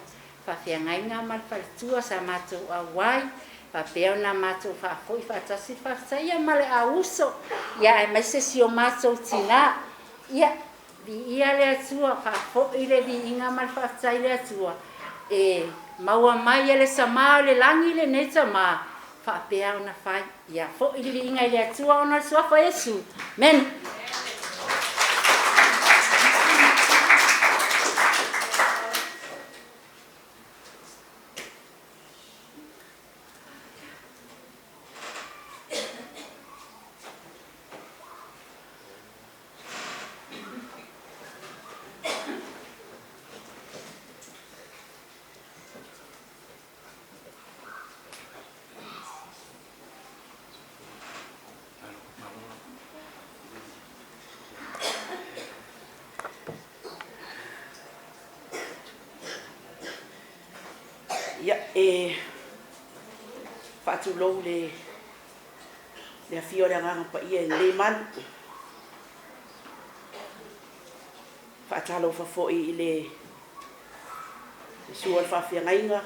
faafeagaiga ma le faletua sa matou auai, faapea ona matou faafoi faatasi le faafetai, ia ma le au uso, ia aemaise si o matou tinā. Ia, viia le Atua, faafoi le viiga ma le faafetai i le Atua, e maua mai e le Sama o le lagi lenei tama, faapea ona fai. Ia foi le viiga i le Atua ona o le Suafa o Iesu. Amene. Ia, e faatulou le le afio o le Agaga Paia i lenei malu. Faatalofa foi i le susu o le faafeagaiga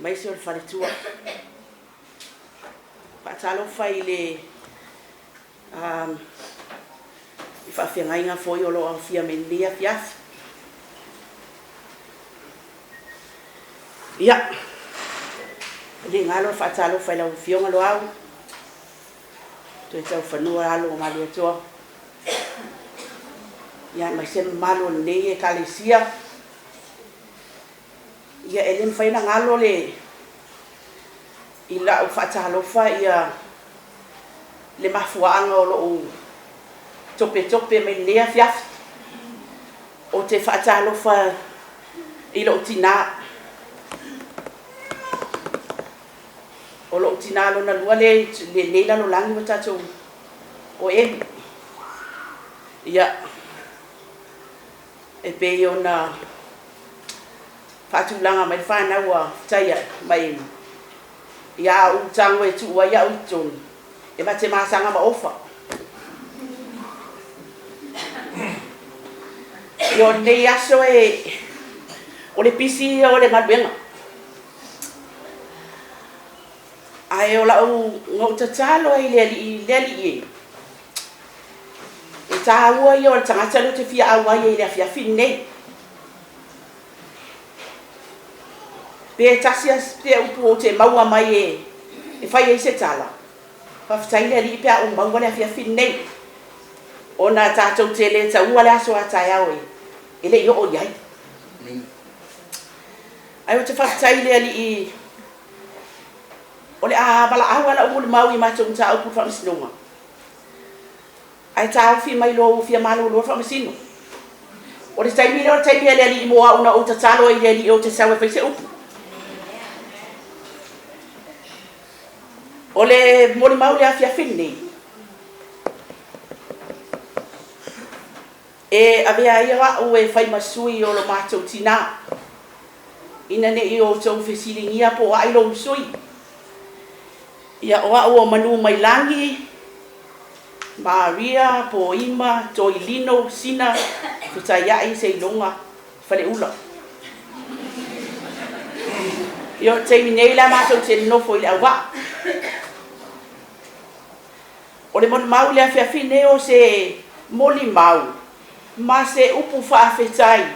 aemaise o le faletua. Faatalofa i le i faafeagaiga foi o lo o aofia mai i lenei afiafi. Ia, e le galo le faatalofa i lau Afioga Loau, Toetaufanua alo o Malietoa, ia aemaise le mamalu o lenei Ekalesia. Ia e le mafai ona galo le i lau faatalofa ia le mafuaaga o lou topetope mai lenei afiafi. Ou te faatalofa i lou tinā. O lou tinā lona lua lea i lenei lalolagi ua tatou o Emi. Ia, e pei ona faatulaga mai le fanau a Fetaiai ma Emi, ia a ou tago e tuu ai au i totonu, e ma te masaga ma ofa. Ia o lenei aso e, o le pisi ia o le galuega. Ae o lau, na ou tatalo ai i le Alii, le Alii e, e taua ia o le tagata lea ou te fia auai ai i le afiafi lenei. Pe tasi a se upu ou te maua mai e fai ai se tala, faafetai le Alii pe a ou maua le afiafi lenei, ona tatou te le taua le aso a taeao e le i oo i ai. Ae ou te faafetai i le Alii o le a valaau lava lau molimau i matou mataupu i le Faamasinoga, Ae taofi mai loa ua fia malolo le faamasino. O le taimi lea o le taimi a le Alii mo au na ou tatalo ai i le Alii ou te sau e fai se upu. O le molimau i le afiafi lenei, e avea ai au e fai ma sui o lo matou tinā, ina ne i outou fesiligia po o ai lou sui. Ia, o au o Manumailangi, Maria, Poima, Toilino, Sina, Fetaiai, Seiloga, Faleula. Ia, o le taimi nei la matou te nonofo i Leauvaa. O le molimau i le afiafi nei o se molimau ma se upu faafetai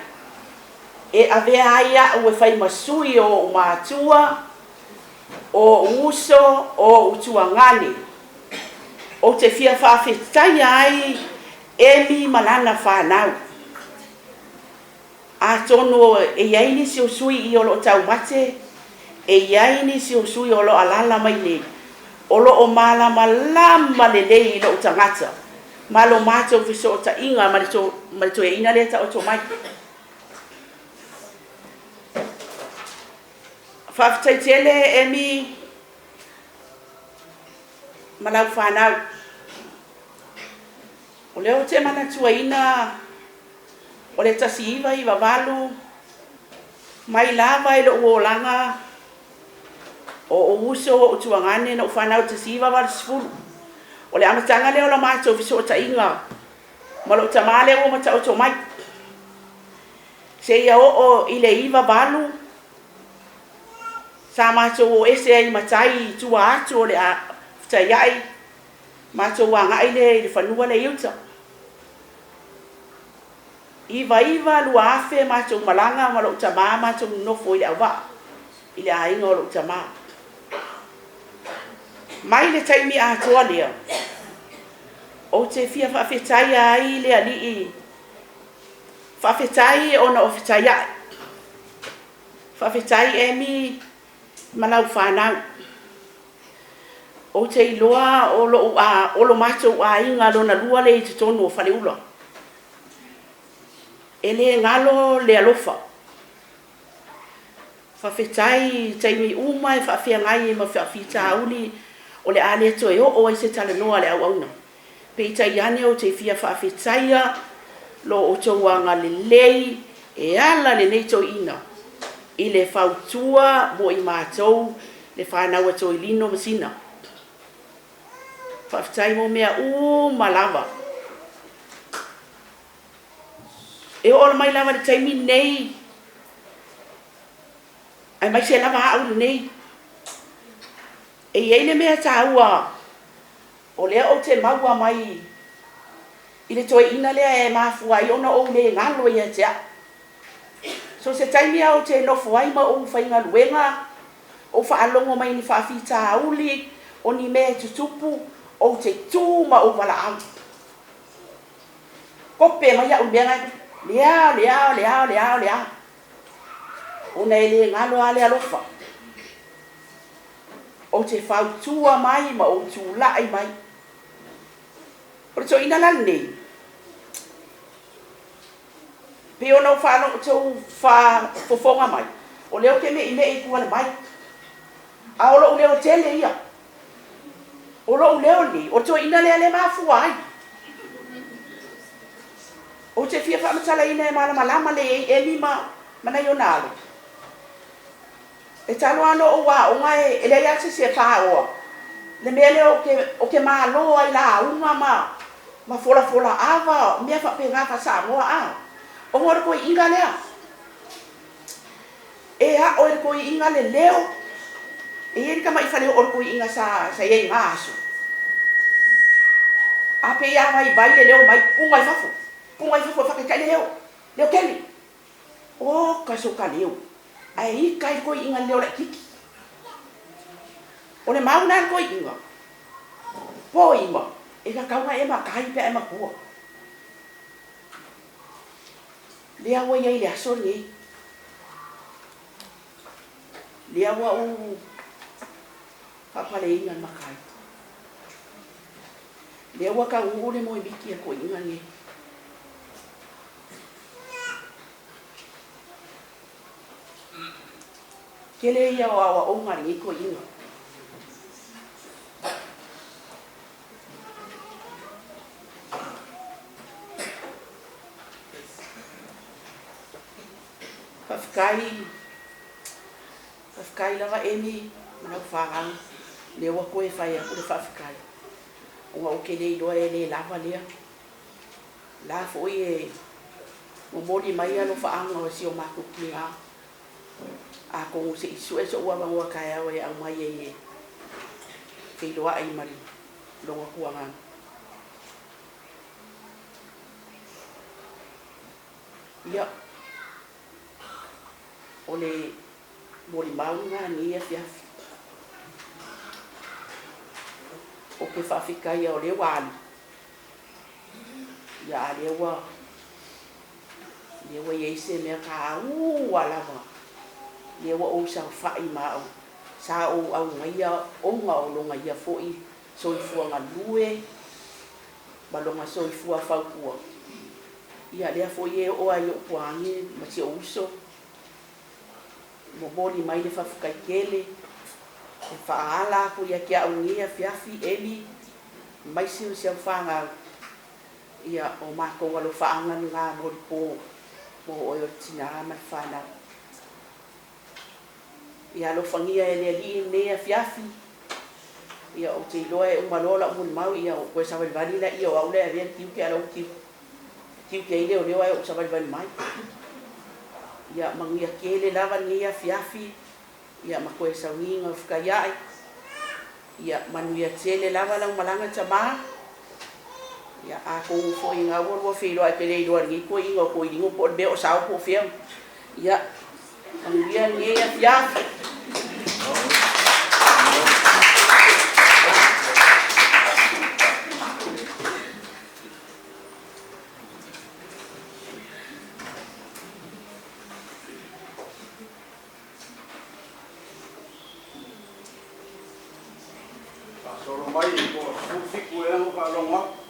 e avea ai au e fai ma sui o ou matua, o ou uso, o ou tuagane. Ou te fia faafetaia ai Emi ma lana fanau. Atonu e i ai nisi o sui i o lo o taumate, e i ai nisi o sui o lo o alaala mai nei, o lo o malamalama lelei i lou tagata ma lo matou fesootaiga ma le toeaina lea e taoto mai. Faafetai tele Emi ma lau fanau. O lea ou te manatuaina o le 1998 mai lava i lou olaga o ou uso o ou tuagane na ou fanau i le 1980. O le amataga lea o la matou fesootaiga ma lou tama lea ua mataoto mai. Seia oo i le 98 sa matou o ese ai ma tai i tua atu o le Fetaiai, matou agai lea i le fanua lea i uta. 99, 2000 matou malaga ma lou tama matou nonofo i le auvaa i le aiga o lou tama. Mai le taimi atoa lea, ou te fia faafetaia ai le Alii, faafetai ona o fetaiai. Faafetai Amy ma lau fanau. Ou te iloa o lou a, o lo matou aiga lona lua lea i totonu o Faleula. E le galo le alofa. Faafetai i taimi uma e faafeagai ai ma faafitauli o le a le toe oo ai se talanoa a le auauna. Peitai ane ou te fia faafetaia lo outou agalelei e ala lenei toeaina i le fautua mo i matou le fanau a Toilino ma Sina. Faafetai mo mea uma lava. E oo mai lava i le taimi lenei, aemaise lava au lenei, e i ai le mea taua o lea ou te maua mai i le toeaina lea e mafua ai ona ou le galo ia te au. So se taimi lava ou te nofo ai ma ou faigaluega, ou faalogo mai i ni faafitauli, o ni mea e tutupu, ou te tu ma ou valaau. Kope mai au i le mea lena, lea, o le a, o le a, o le a, o le a. Ona e le galo lava le alofa. Ou te fautua mai ma ou tulai mai. O le toeaina la lenei, pei ona outou faafofoga mai, o lea ou te meimei i tua le mai. A o lou leo tele ia. O lou leo lenei, o le toeaina lea lea e mafua ai. Ou te fia faamatalaina e malamalama lelei ai Amy ma nai ona alo. E talu lava ona ou aoga e leai lava se isi e paoa le mea lea ou te malo ai i lauga ma folafola ava, mea faapena faa-Samoa a. Ona o le toeaina lea. E ao e le toeaina le leo. E i ai le tamai faleoo o le toeaina sa i ai i na aso. A pei a vaivai le leo mai, puna i fafo, puna i fafo e faataitai le leo, leo tele. Oka so ka leo, ae ika ai le toeaina i le leo laitiiti. O le mau lena a le toeaina, poima, e tatau ona e matai pe a e matua. Lea ua i ai i le aso lenei. Lea ua ou faapaleina le matai. Lea ua taunuu le moemiti a toeaiina nei. Tele ia o aoaoga a lenei toeaina. Faafetai, faafetai lava Amy ma lau fanau, lea ua toe fai atu le faafetai, ona ou te le iloa e le lava lea. O la foi e momoli mai alofaaga o si o matou tina, atonu se i sue sou avanoa taeao e aumai ai e feiloai ma lona tuagaga. Ia, o le molimau lena i lenei afiafi. Ou te faafetaia o lea ua alu, ia a lea ua, lea ua i ai se mea taua lava, lea ua ou saofai ma au, sa ou aumaia ona o lona ia foi soifua galue ma lona soifua fautua. Ia lea foi e oo lava i ou tuaagi ma si ou uso, momoli mai le faafetai tele e faaala atu ia te au i lenei afiafi, Eli, aemaise o si au fanau, ia o matou alofaaga lena mo le po mo oe o le tina ma le fanau. Ia alofagia e le Alii lenei afiafi, ia ou te iloa e uma loa lau molimau, ia ou toe savalivali laia o au la e avea le tiute a o la ua tiute ai leoleo ae ou savalivali mai. Ia manuia tele lava lenei afiafi, ia ma toe sauniga o fekaia'i. Ia manuia tele lava lau malaga tamā. Ia atonu foi na ua lua feiloai e te le iloa e lenei toeaina o Toilino po o le mea o sao po o fea. Ia manuia lenei afiafi. Faasolo mai po o 17 ea na ou faalogo atu.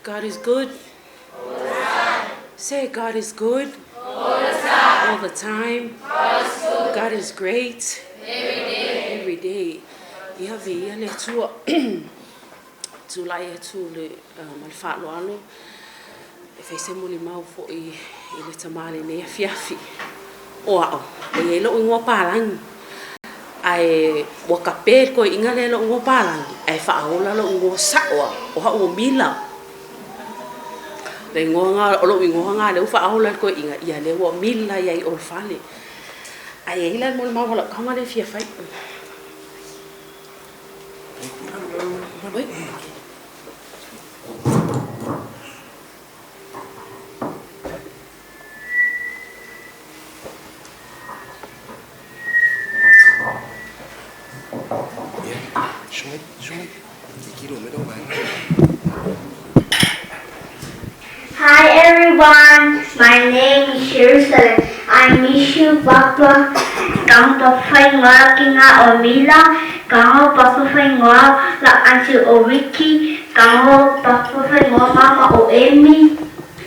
God is good. All the time. Say, God is good. All the time. All the time. God is good. God is great. Every day. Every day. Ia viia le Atua. Tulai atu le, ma le faaaloalo e fai se molimau foi i le tama lenei afiafi. O a'o, e i ai lo'u igoa palagi, ae ua kape le toeaina lea i lo'u igoa palagi, ae faaola lo'u igoa sa'o a, o a'u o Mila. Le igoa na, o lo'u igoa na lea ua faaola e le toeaina, ia lea ua Mila ai i o le fale. Ae i ai la le molimau a la'u tama lea e fia fai. Hi everyone, my name is Jerusalem. I miss you, Papa. Kang papaingoa ki ngā o Mila, kang o papaingoa la auntie o Ricky, kang o papaingoa mama o Amy,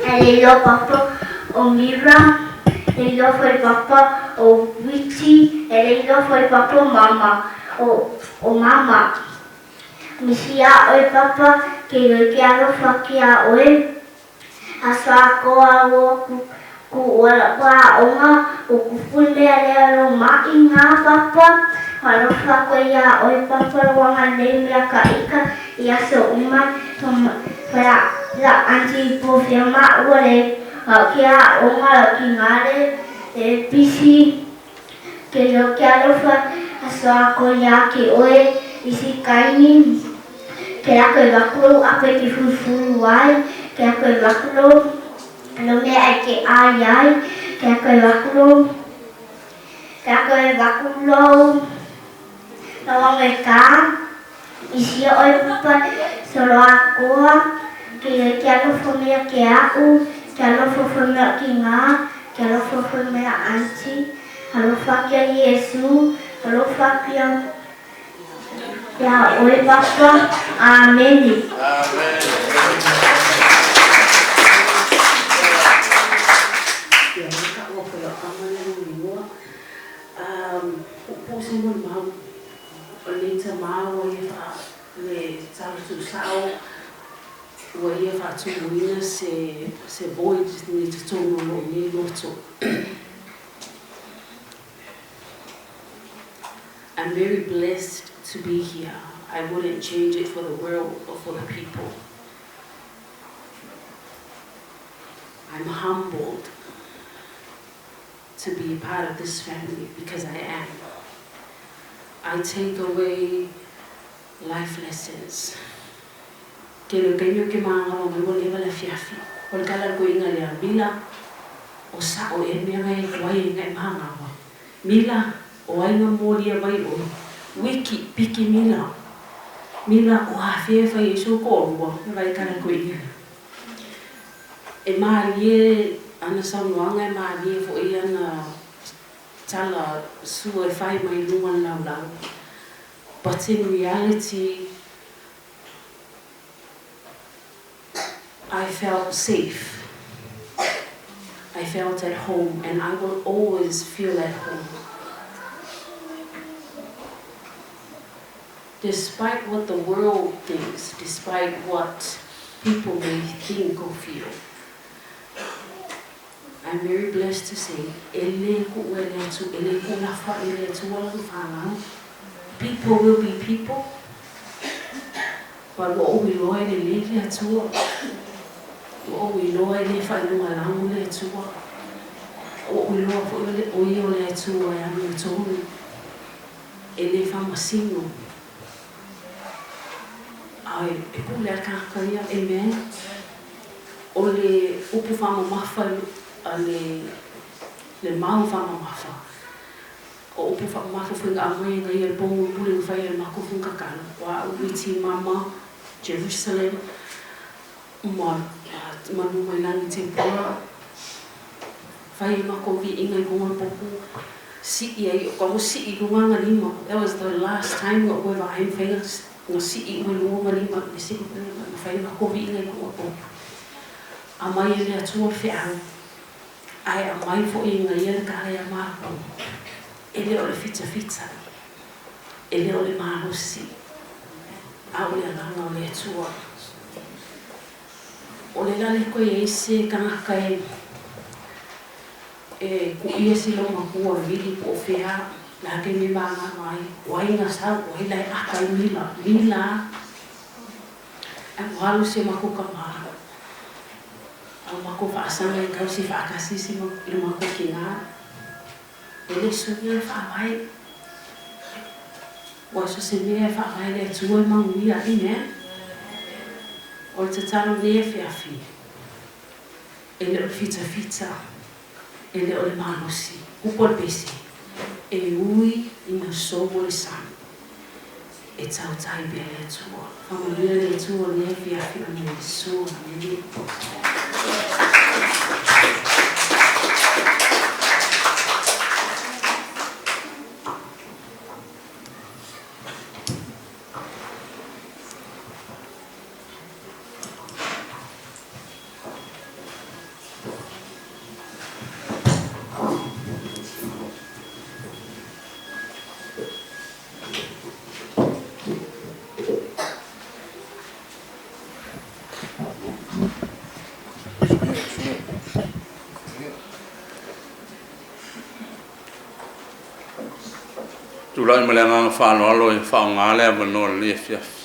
e lilo papa o Mira, lilo foi papa o Witi, e lilo foi papa o mama, o, o mama. Misi a oe papa, ke loi ke alofa ki a oe. Aso a ko a o ku ku ua la aoga o ku pule a lea lo ma'i ngā papa. Alofa koe ia oe papa lo anga nei mea ka ika i aso uma fa la auntie po fia ma'ua le ki aoga lo ki ngā le e pisi Ke lo ke alofa aso a ko ia ki oe i si kaini ke la koe vakulo a koe ki fulufulu ai ke la koe vakulo lo mea e ke ai ai ke la koe vakulo ke la koe vakulo lo wang e ka i si oe papa solo a koa ke ke alofa mea ke a'u ke alofa foi mea ki ngā ke alofa foi mea auntie alofa kia Iesu alofa kia ia oe papa amene. Ia maka ua koe o tama le lou igoa. Puupuu se molimau o lenei tamā ua ia faa le tala tuusao ua ia faatumuina se se void i totonu o lou nei loto. I'm very blessed to be here. I wouldn't change it for the world or for the people. I'm humbled to be part of this family because I am. I take away life lessons. Ke le kaimi o ke māngalo mai ua leva le afiafi. O le kala le koiga lea, Mila, o sa'o ea le mea ngai e kuai ai ngai māngawa. Mila, o ai nga molia mai oe. Wiki, piki Mila. Mila, o afea e fai ai sou ko'olua, e vai kala le koiga lea. E mālie ana saunoaga, e mālie fo'i ana tala sua e fai mai luga le laulau. But in reality, I felt safe. I felt at home, and I will always feel at home. Despite what the world thinks, despite what people may think or feel. I'm very blessed to say, e lē kuʻu e le Atu, e lē kuʻu lafo i le Atua lana fanau. People will be people. But ua ou iloa e lelei le Atua. Ua ou iloa e lē faailogalanu le Atua. Ua ou iloa foi o le, o Ia o le Atua e amiotonu, e lē faamasino. Ae e pule a le tagata ia. Amen. O le upu faamamafa a le le mau faamamafa. O upu faamamafa foi na aumai e ia i le po mulimuli na fai ai le matou fugatalo, o a'u iti mama Jerusalem ma manu mai lagi Tempura fai ai matou viiga i luga o le popu sii ai o ka sii i luga aga lima. That was the last time na ou vaai mafai na sii uma i luga aga lima i le na fai ai matou viiga i luga o le popu. Aumai e le Atua le feau ae aumai foi e Ia le tala ia matou. E le o le fitafita, e le o le malosi, a o le agaga o le Atua. O le la le toe i ai se tagata e e kuʻia si lau matua e vili po o fea la taimi e magana ai, o ai na sau, o ai la e aka i mila, mila a, ae ua alu si o matou tama, a ua matou faasaga e tausi faatasi si i le matou tina. E le suia le Faavae. Ua so se mea e faavae le Atua e manuia. Amen. O le tatalo nei afiafi, e le o le fitafita, e le o le malosi, upu a le pese, e ui ina sou le sami, e tautai pea le Atua. Faamanuia le Atua i lenei afiafi ona o Iesu. Amene. Tulai ma le agaga faaaloalo e faaaoga le avanoa i lenei afiafi.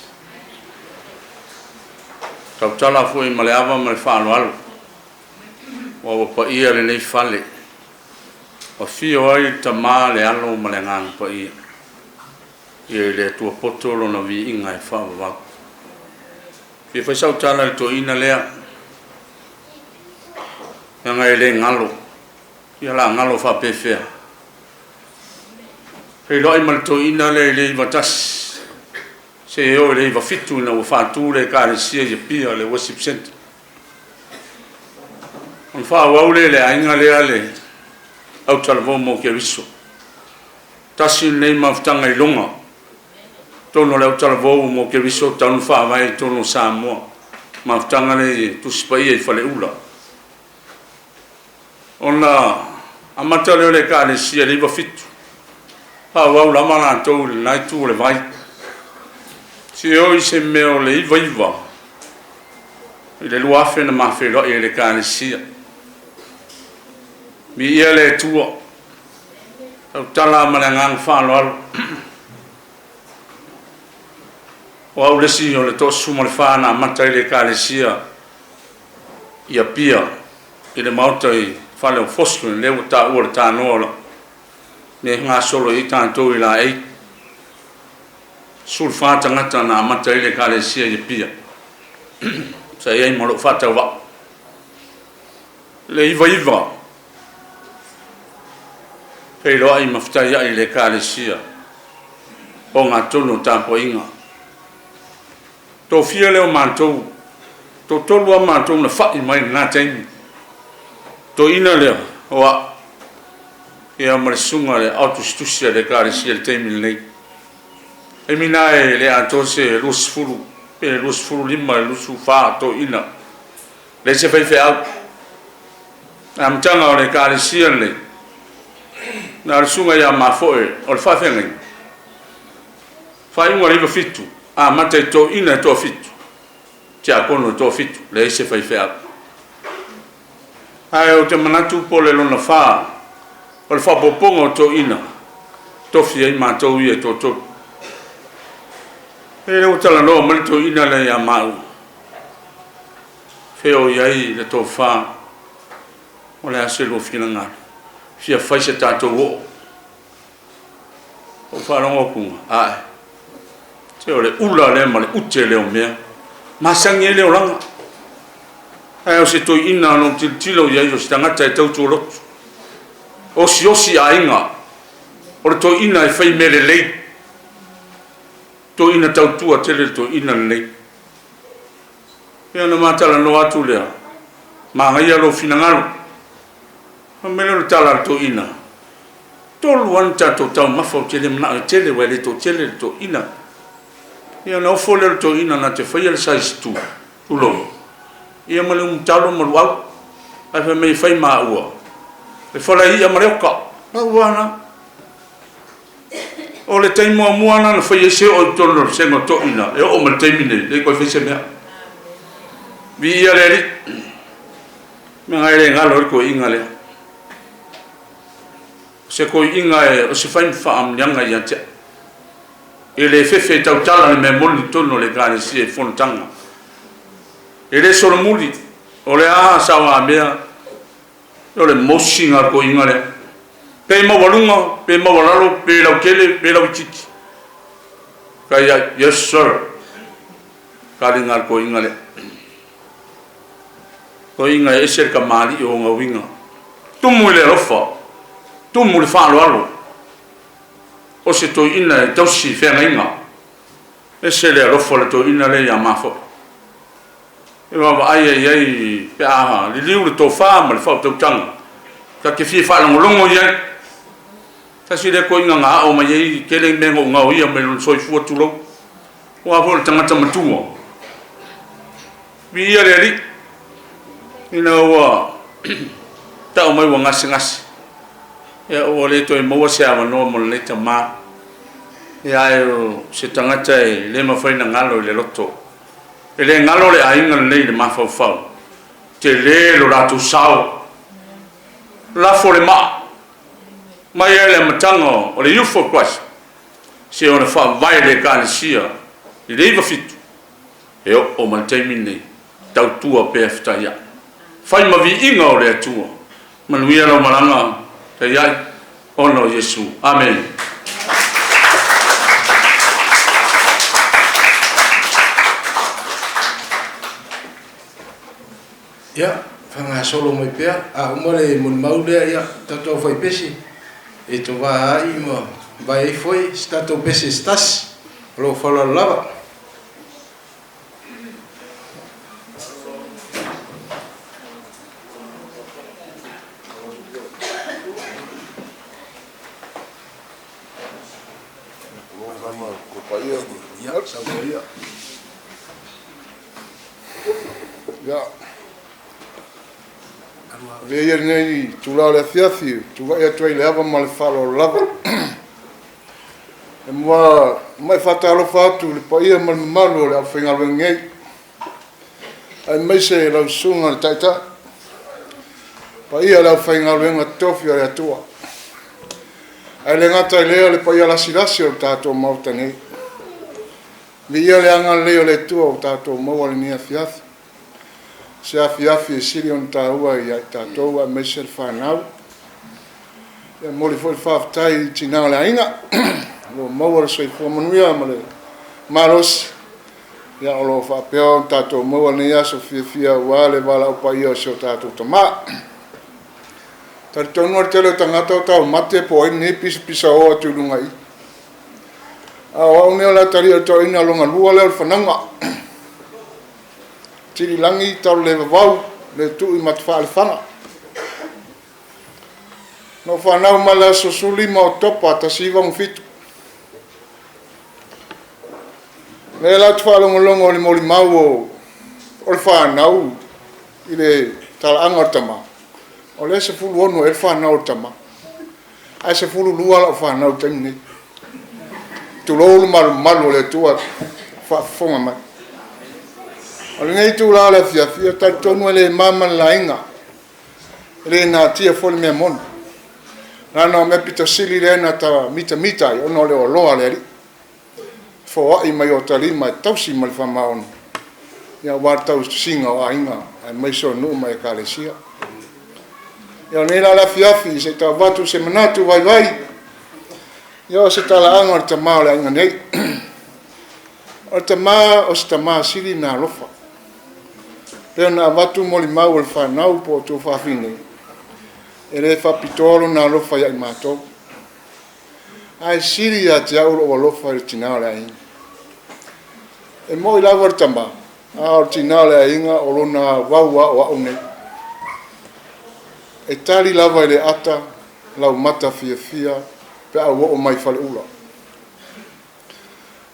Tautala foi ma le ava ma le faaaloalo, aua ua paia lenei fale, Afio ai le Tama, le Alo ma le Agaga Paia. Ia i le Atua poto lona viiga e faavavau. Fia fai sau tala i le toeaina lea, leaga e le galo, ia la galo faapefea. Feiloai ma le toeaina lea i le 91, seia oo i le 97 ina ua faatu le Ekalesia i Apia, le Worship Centre. Ona faaauau lea i le aiga lea le autalavou mo Keriso. Tasi lenei mafutaga iloga totonu o le autalavou mo Keriso talu ona faavae i totonu o Samoa. Mafutaga lea i Tusi Paia i Faleula. Ona amata lea o le Ekalesia i le 97, faaauau lava latou i lena itu o le vai. Seia oo i se mea o le 99 i le 2000 na ma feiloai ai i le Ekalesia. Viia le Atua, tautala ma le agaga faaaloalo. O au le isi o le 34 na amata ai le Ekalesia i Apia i le maota i fale o Foscon, lea ua taua le tanoa o la mea e gasolo i ai tatou i laei. 14 tagata na amata ai le Ekalesia i Apia. Sa i ai ma lou faatauvaa. Le 99, feiloai ma fetaiai i le Ekalesia ogatotonu o tapuaiga. Tofia lea o matou, toatolu lava matou na fa'i mai i lena taimi. Toeaina lea o a'u, ia ma le susuga i le aotusitusi a le Ekalesia i le taimi lenei. Taimi lena e le atoa se 20 pe 25 i le 24 toeaiina, leai se faifeau. Le amataga o le Ekalesia lenei, na o le susuga ia Mafoe o le faafeagaiga. Faaiuga o le 97, amata i toeaiina e toafitu. Tiakono e toafitu, leai se faifeau. Ae ou te manatu po o le lona fa o le faaopoopoga o toeaiina tofi ai matou ia e toatolu. E lea ua talanoa mai le toeaina lea ia maua, fea o i ai le tofa, o le a se lua finagalo, fia fai se tatou oo. Ou faalogo atu, ae, se o le ula lea ma le ute lea o mea, masani ai le olaga. Ae o se toeaina na ou tilotilo i ai o se tagata e tautua lotu, osiosi aiga, o le toeaina e fai mea lelei, toeaina tautua tele le toeaina lenei. Ia ona ma talanoa atu lea, manaia lou finagalo. Fai mai lea o le tala a le toeaina, Tolu lava ni tatou taumafa ou te le manao e tele aua e le toatele le toeaina. Ia ona ofo lea o le toeaina na te faia le size tu, tulou, ia ma le umutalo ma luau. Ae fai mai e fai maua le fala i'a ma le oka. Pau lava lena. O le taimi muamua lena na fai ai se oo i totonu o le vasega o toeaiina e oo mai le taimi nei, le toe fai se mea. Viia le Alii. Mea e le galo ai le toeaiina lea. O se toeaiina e o se fai ma faamanuiaga ia te au. E le fefe e tautala le mea moni i totonu o le Ekalesia i fonotaga. E le solomuli, o le a saogamea, o le mosiga o le toeaiina lea. Pe maualuga, pe maualalo, pe lautele, pe lauitiiti. Kai ai, yes sir. Kaliga a le toeaiina lea. Toeaiina e ese le kamali'i o ona uiga. Tumu i le alofa, tumu i le faaaloalo. O se toeaina e tausi feagaiga. Ese le alofa o le toeaina lea ia mafoe. E vaavaai ai i ai pe a liliu le tofa ma le faautautaga, ta te fia faalogologo i ai. Tasi lea toeaina na ao mai ai tele mea na ou gaoia mai lona soifua tulou. Aua foi o le tagata matua. Viia le Alii, ina ua tau mai ua gasegase, ia ua le toe maua se avanoa mo lenei tama. Ia ae o se tagata e le mafai ona galo i le loto. E le galo le aiga lenei i le mafaufau. Tele lo latou sao. Lafo le maa mai ai le amataga o le Youth for Christ, se ona faavae le Ekalesia i le 97, e oo mai le taimi lenei, tautua pea fetaiai. Fai ma viiga o le Atua. Manuia lau malaga taiai ona o Iesu. Amene. Ia, faagasolo mai pea, a uma le molimau lea, ia, tatou fai pese e tovā ai ma vae ai foi se tatou pese se tasi. O lou faaaloalo lava. Ia, avea ia lenei itula o le afiafi e tulai atu ai i le ava ma le faaaloalo lava. E muamai faatalofa atu i le paia ma le mamalu o le aufaigaluega nei, aemaise lau susuga i le Taitai, paia o le aufaigaluega totofi a le Atua. Ae le gata i lea le paia lasilasi o le tatou Maota nei. Viia le agalelei o le Atua ua tatou maua i lenei afiafi. Se afiafi e sili ona taua ia i tatou aemaise le fanau. E momoli foi le faafetai i tina o le aiga o lo o maua le soifua manuia ma le malosi ia o lo o faapea ona tatou maua lenei aso fiafia aua le valaau paia o si o tatou tama. Talitonu o le tele o tagata o taumate po o ai lenei pisapisao atu i luga i. A o au nei o le a talia le toeaina lona lua lea o le fanauga. Tililagi Taulelevavau le tui Matafaalefaga. Na ou fanau mai le aso 15 o Oketopa 1967. Lea la ou te faalogologo i le molimau o le fanau i le talaaga o le tama, o lea e 16 ea le fanau a le tama, ae 12 lau fanau i le taimi nei. Tulou le malumalu o le Atua faafofoga mai. O lenei itulā o le afiafi, e talitonu e le mama le laina, e le natia foi le mea moni. Leaga o mea pito sili lea na ta mitamita ai ona o le oloa a le Alii, foai mai ota lima e tausi ma le faamaoni, aua le tausiga o aiga aemaise o nuu ma ekalesia. Ia, o lenei la le afiafi se i tau avatu se manatu vaivai, ia o se talaaga o le tama o le aiga nei. O le tama o se tama sili ona alofa. Pei ona avatu molimau o le fanau po o tuafafine, e le faapitoa lona alofa ia i matou, ae sili ia te au lou alofa i le tina o le aiga. E moi lava le tama, a o le tina o le aiga o lona auau a o au nei. E tali lava i le ata laumata fiafia pe a ua oo mai faleula.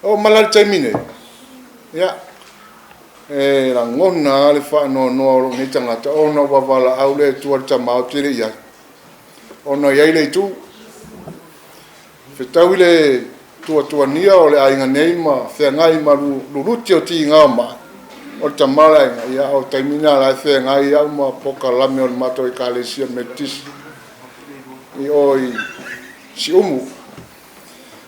Oo mai la i le taimi nei, ia, e lagona lava le faanoanoa o lou nei tagata ona ua valaau le Atua i le tama ou te le i ai, ona e i ai le itu, fetaui le tuatuania o le aiga nei ma feagai ma luluti o tiga o mai o le tama o le aiga, ia o le taimi lena o la e feagai au ma polokalame o le matou Ekalesia Metotisi i o i Siumu.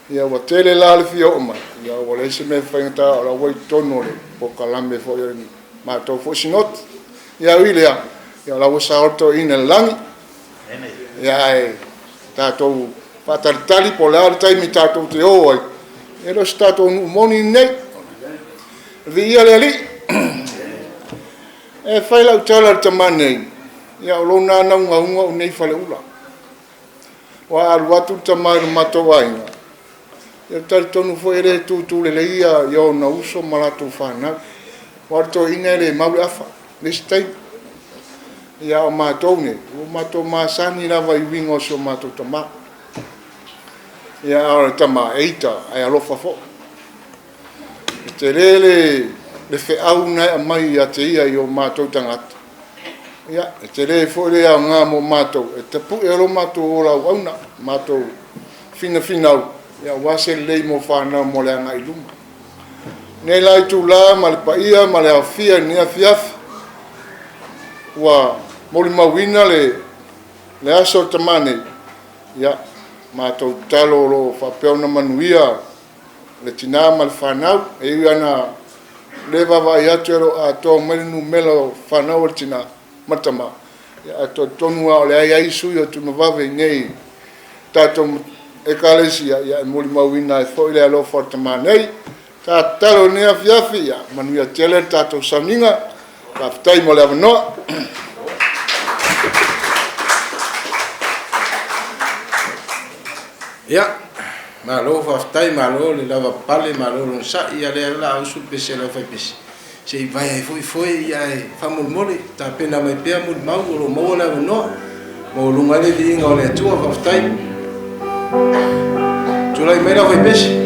Ia ua tele la le fia oo mai, ia ua leai se mea e faigata, o la ua i totonu o le polokalame foi o le matou foi sinoti. Ia ui i lea, ia o la ua sao le toeaina i le lagi, ia ae tatou faatalitali po o le a le taimi tatou te o ai, e le o se tatou nuu moni lenei. Viia le Alii. E fai lau tala i le tama nei, ia o lona naunauga o nei Faleula. Ua alu atu le tama i lo matou aiga, ia talitonu foi e le tutu lelei ia ona uso ma latou fanau. Aua o le toeaina e le mau le afa, le isi taimi. Ia a o matou nei, ua matou masani lava i uiga o si o matou tama. Ia a o le tama e ita ae alofa foi. E tele le feau na e aumai ia te ia i o matou tagata. Ia, e tele foi le aoga mo matou, e tapue ai lo matou ola auauna, matou finafinau, ia aua se lelei mo fanau mo le agai i luma. Nei la itulā ma le paia ma le aofia i lenei afiafi, ua molimauina le aso o le tama nei, ia, matou tatalo o lo o faapea ona manuia le tina ma le fanau. E ui lava ina le vaavaai atu e le o atoa mai le numera o fanau a le tina ma le tama, ae talitonu lava o lea e i ai sui o Tuimavave i inei tatou ekalesia, ia e molimauina ai foi le alofa o le tama nei. Tatalo i lenei afiafi, ia manuia tele le tatou sauniga. Faafetai mo le avanoa. Ia, malo faafetai, malo le lavapapale, malo le onosai. Ia lea o le a usu le pese a le aufaipese se i vae ai foi foe, ae faamolemole tapena mai pea molimau o lo o maua le avanoa. Maualuga ai le viiga o le Atua. Faafetai. Tulai mai le aufaipese.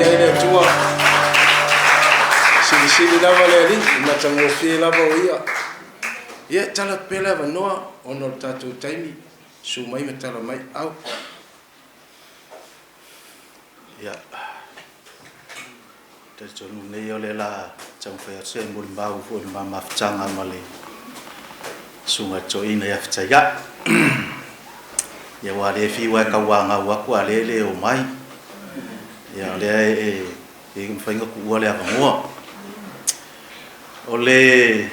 Paia ai le Atua. Silisili lava le Alii, e matagofie lava o Ia. Ia, tala atu pea le avanoa ona o le tatou taimi, susu mai ma tala mai. Au. Ia, talitonu nei o le la taumafai atu se molimau foi i le ma mafutaga ma le susuga i le toeaina ia Fetaia'i. Ia aua o lea e fiu lava e tauanau atu a o lea e le omai. Ia o lea e le mafai ona tuua le avanoa. O le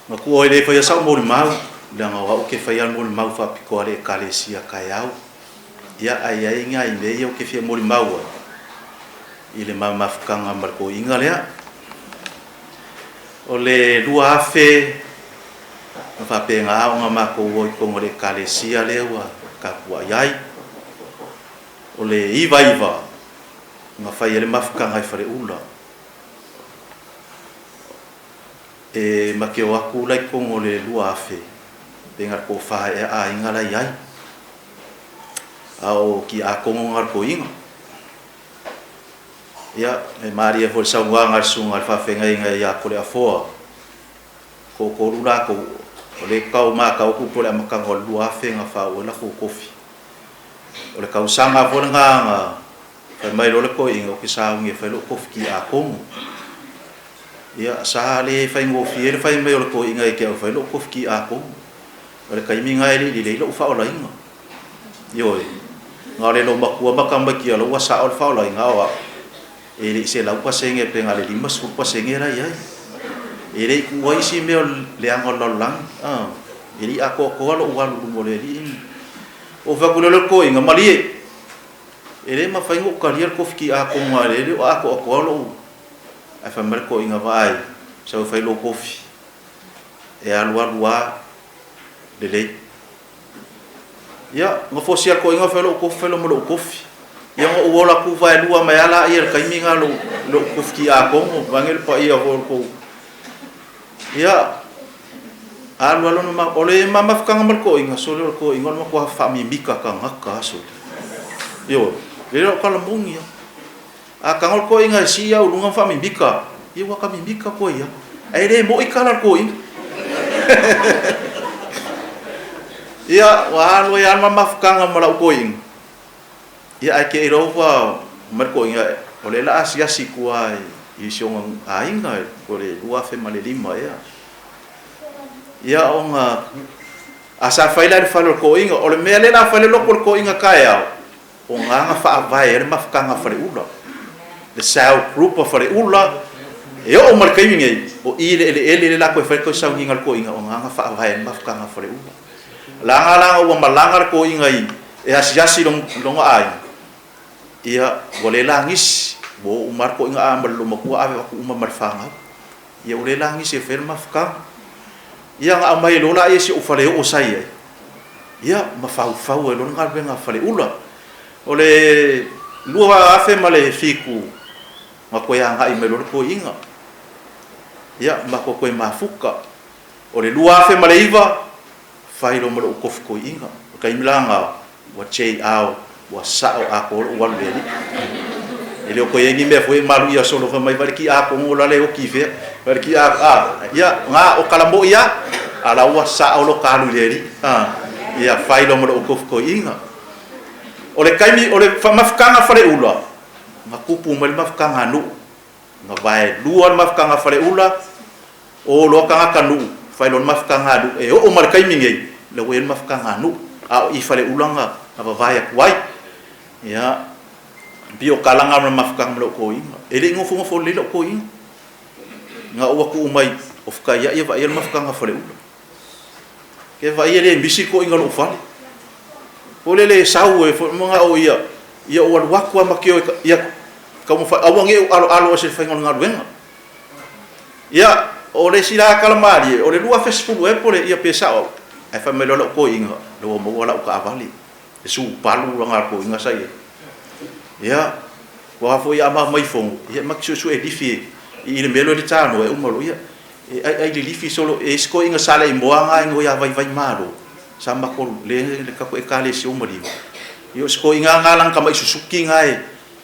matua e le faia sau molimau, leaga o au ou te faia le molimau faapitoa a le Ekalesia taeao. Ia, ae i ai nai mea ia ou te fia molimau ai i le ma mafutaga ma le toeaina lea. O le 2000 na faapena ona matou o i totonu o le Ekalesia lea ua tapuai ai. O le 99 na fai ai le mafutaga i Faleula. E ma te o atu la i totonu o le 2000 pe na o le toafa ea aiga la e i ai. A o tiakono na o le toeaina. Ia, e malie foi i le saunoaga a le susuga i le faafeagaiga ia Toleafoa, toatolu latou, o lea e tau matau atu po o le amataga o le 2000 na faauu ai latou tofi. O le tausaga foi lena na fai mai loa le toeaina ou te sauni e fai lou tofi tiakono. Ia, sa le faigofie le fai mai o le toeaina ia te au e fai lou tofi tiakono. O le taimi lena e le i lelei lou faaolaina. Ioe, na o le loomatua ma tamaiti o la ua sao le faaolaina, a o au, e le i 100% pe na o le 50% la e i ai. E le i tuua isi mea o le leaga o le lalolagi, a, e le i atoatoa lou alu i luma o le Alii. Ou fai atu lea i le toeaina, malie, e le mafai ona ou talia le tofi tiakono a o lea e le o atoatoa lou. Ae fai mai le toeaina, vaai, sau e fai lou tofi, e alu alu lava, lelei. Ia, na fosia le toeaina fai lou kofi, fai loa ma lou kofi. Ia, na ou ola atu vaelua mai lava laia i le taimi lena lou, lou kofi tiakono, vaeane le paia foi o le tou. Ia, alu alu na, o le ma mafutaga ma le toeaina, sole o le toeaina o le matua faamimika tagata lava sole. Ioe, e le o tala moni lava. A tago le toeaina e sii au i luga ma faamimika, ia ua ta mimika koe ia. Ae le moi tala a le toeaina. Ia, ua alu ai lava le mafutaga ma lau toeaina. Ia, ae te i loa ua fai mai le toeaina, o lea o le a asiasi i tua i si ona aiga, po o le 2005 ea. Ia, ona... A sa fai la i le fale o le toeaina, o le mea lea o le a fai le loto o le toeaina taeao, O ga na faavae ai le mafutaga a Faleula, le cell group a Faleula, e oo mai le taimi nei, o i le eleele lea la toe fai le toe sauniga a le toeaina, o ga na faavae ai le mafutaga a Faleula. Laga la ua malaga le toeaina i e asiasi i lona aiga, ia ua le lagisi, ua oo uma lava le toeaina a ma le loomatua ave atu uma ma le fanau. Ia ua le lagisi e fai le mafutaga. Ia na aumai loa laia i si ou faleoo sa i ai, ia ma faufau ai loa le galuega a Faleula. O le 2007 na toe agai mai loa le toeaina, ia ma toe toe mafuta. O le 2009, fai loa ma lou tofi toeaina. O le taimi la lena, ua JR, ua sao atoa lou alu i le Alii. E le o toe i ai ni mea foi e maluia solo fai mai vai le tiakono la le oti i fea. Vai le tia, a, ia, na, o kalamoʻi lava, a la ua sao lo ta alu i le Alii. A, ia, fai loa ma lou tofi toeaina. O le taimi, o le mafutaga Faleula, na tupu mai le mafutaga a nuu. Na vaelua le mafutaga a Faleula, o loa tagata nuu, fai loa le mafutaga a nuu, e oo mai le taimi nei, lea ua i ai le mafutaga a nuu, a o i Faleula na vavae atu ai. Ia, pei o tala na o le mafutaga ma lou toeaina. E le i nofonofo lelei lou toeaina. Na ou atu mai o Fetaiai e vaaia le mafutaga a Faleula. Ke vaai e le misi le toeaina o lou fale. Foi lele e sau e manao ia, ia ou alu atu lava ma te o ia taumafai, aua ne i ou aloalo ese i le faiga o le galuega. Ia, o le isi la tala malie, o le 2010 ea po o le, ia pe sao au, ae fai mai loa lau toeaina, lea ua maua lau taavale, le Subaru lana toeaina sa i ai. Ia, aua foi a ma omai i Fono, ia ma te suesue lifi i le mea lea o le tanoa e uma loa, ia, e aiai le lifi solo, e i ai si toeaina sa le i moa na igoa ia Vaivaimalo, sa matou le le tatou Ekalesia o Maliu, ia o si toeaina lena lana tamai Susuki lena e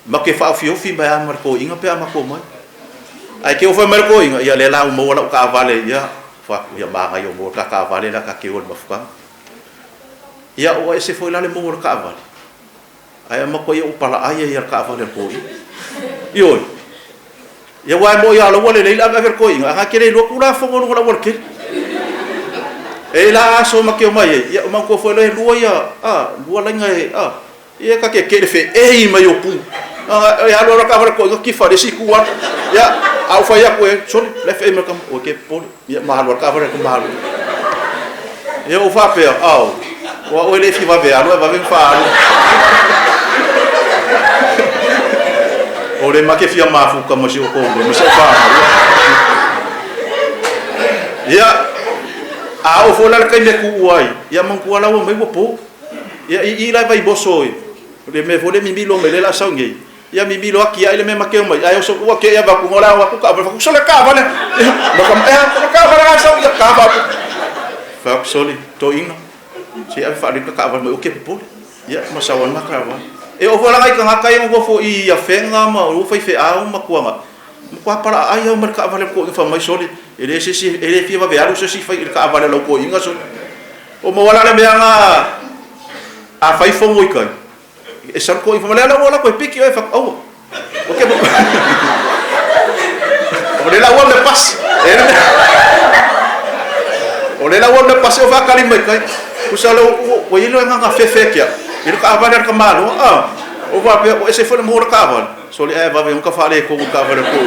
Ma ke faaofiofi mai lava ma le toeaina pe a matou omai. Ae te oo foi mai le toeaina, ia lea la ua maua lau taavale, ia, fai atu, ia manaia ua maua le ta taavale la ta te o i le mafutaga. Ia ua ese foi la le maua o le taavale, ae matuai ou palaai ai lava i le taavale a le toeaina. Ioe. Ia aua e moni lava o la ua lelei le aveave a le toeaina, ae na te le iloa Tulafono i luga o le aualatele. E i ai la aso ma te omai ai, ia manatua foi lea e lua ia, a, lua laina e, a, ia ta te kele feei mai o pu. E alu alu lava le taavale a le toeaina tifa i le isi itu alu. Ia, a ou fai atu i ai, sole, o la e feei mai le tama, aua e te popole. Ia ma alu lava le taavale a le tama alu. Ia ou faapea, ao, o au e le fia vave alu ae vave ona faaalu. O le ma te fia mafuta ma si o toalua ma si au fanau. Ia, a oo foi la i le taimi e tuua ai, ia manatua la ua omai ua po. Ia i i la i Vaimoso i le mea foi lea e mimilo mai lea o le a sau nei. Ia mimilo atu ai le mea ma te omai ae oso ua te avatu no la atu ka fa sole ka vale ma ka e ka ka vale ka sau ia ka fa fa sole to ina se ave fa le ka vale mai o ke popole ia ma sau ana ka vale e o la ngai ka ngaka ia ngo fo i a fenga ma o fai fe au ma kuanga ma kwa pala ai au ma ka vale ko fa mai sole e le se si e le fia vave alu se si fai ka vale lo ko inga sole o mo wala le mea nga a fai fongo i kai E sau koe i whamalea lau ola koe piki oe whak aua. O ke O le lau me pas. E le O le lau me pas o whakali mai kai. Kusa le o i lo nganga fefe kia. I le ka avale ka malo. Ah. O wa pe o ese fole mo le ka avale. So le e vave un ka whale ko ka avale ko.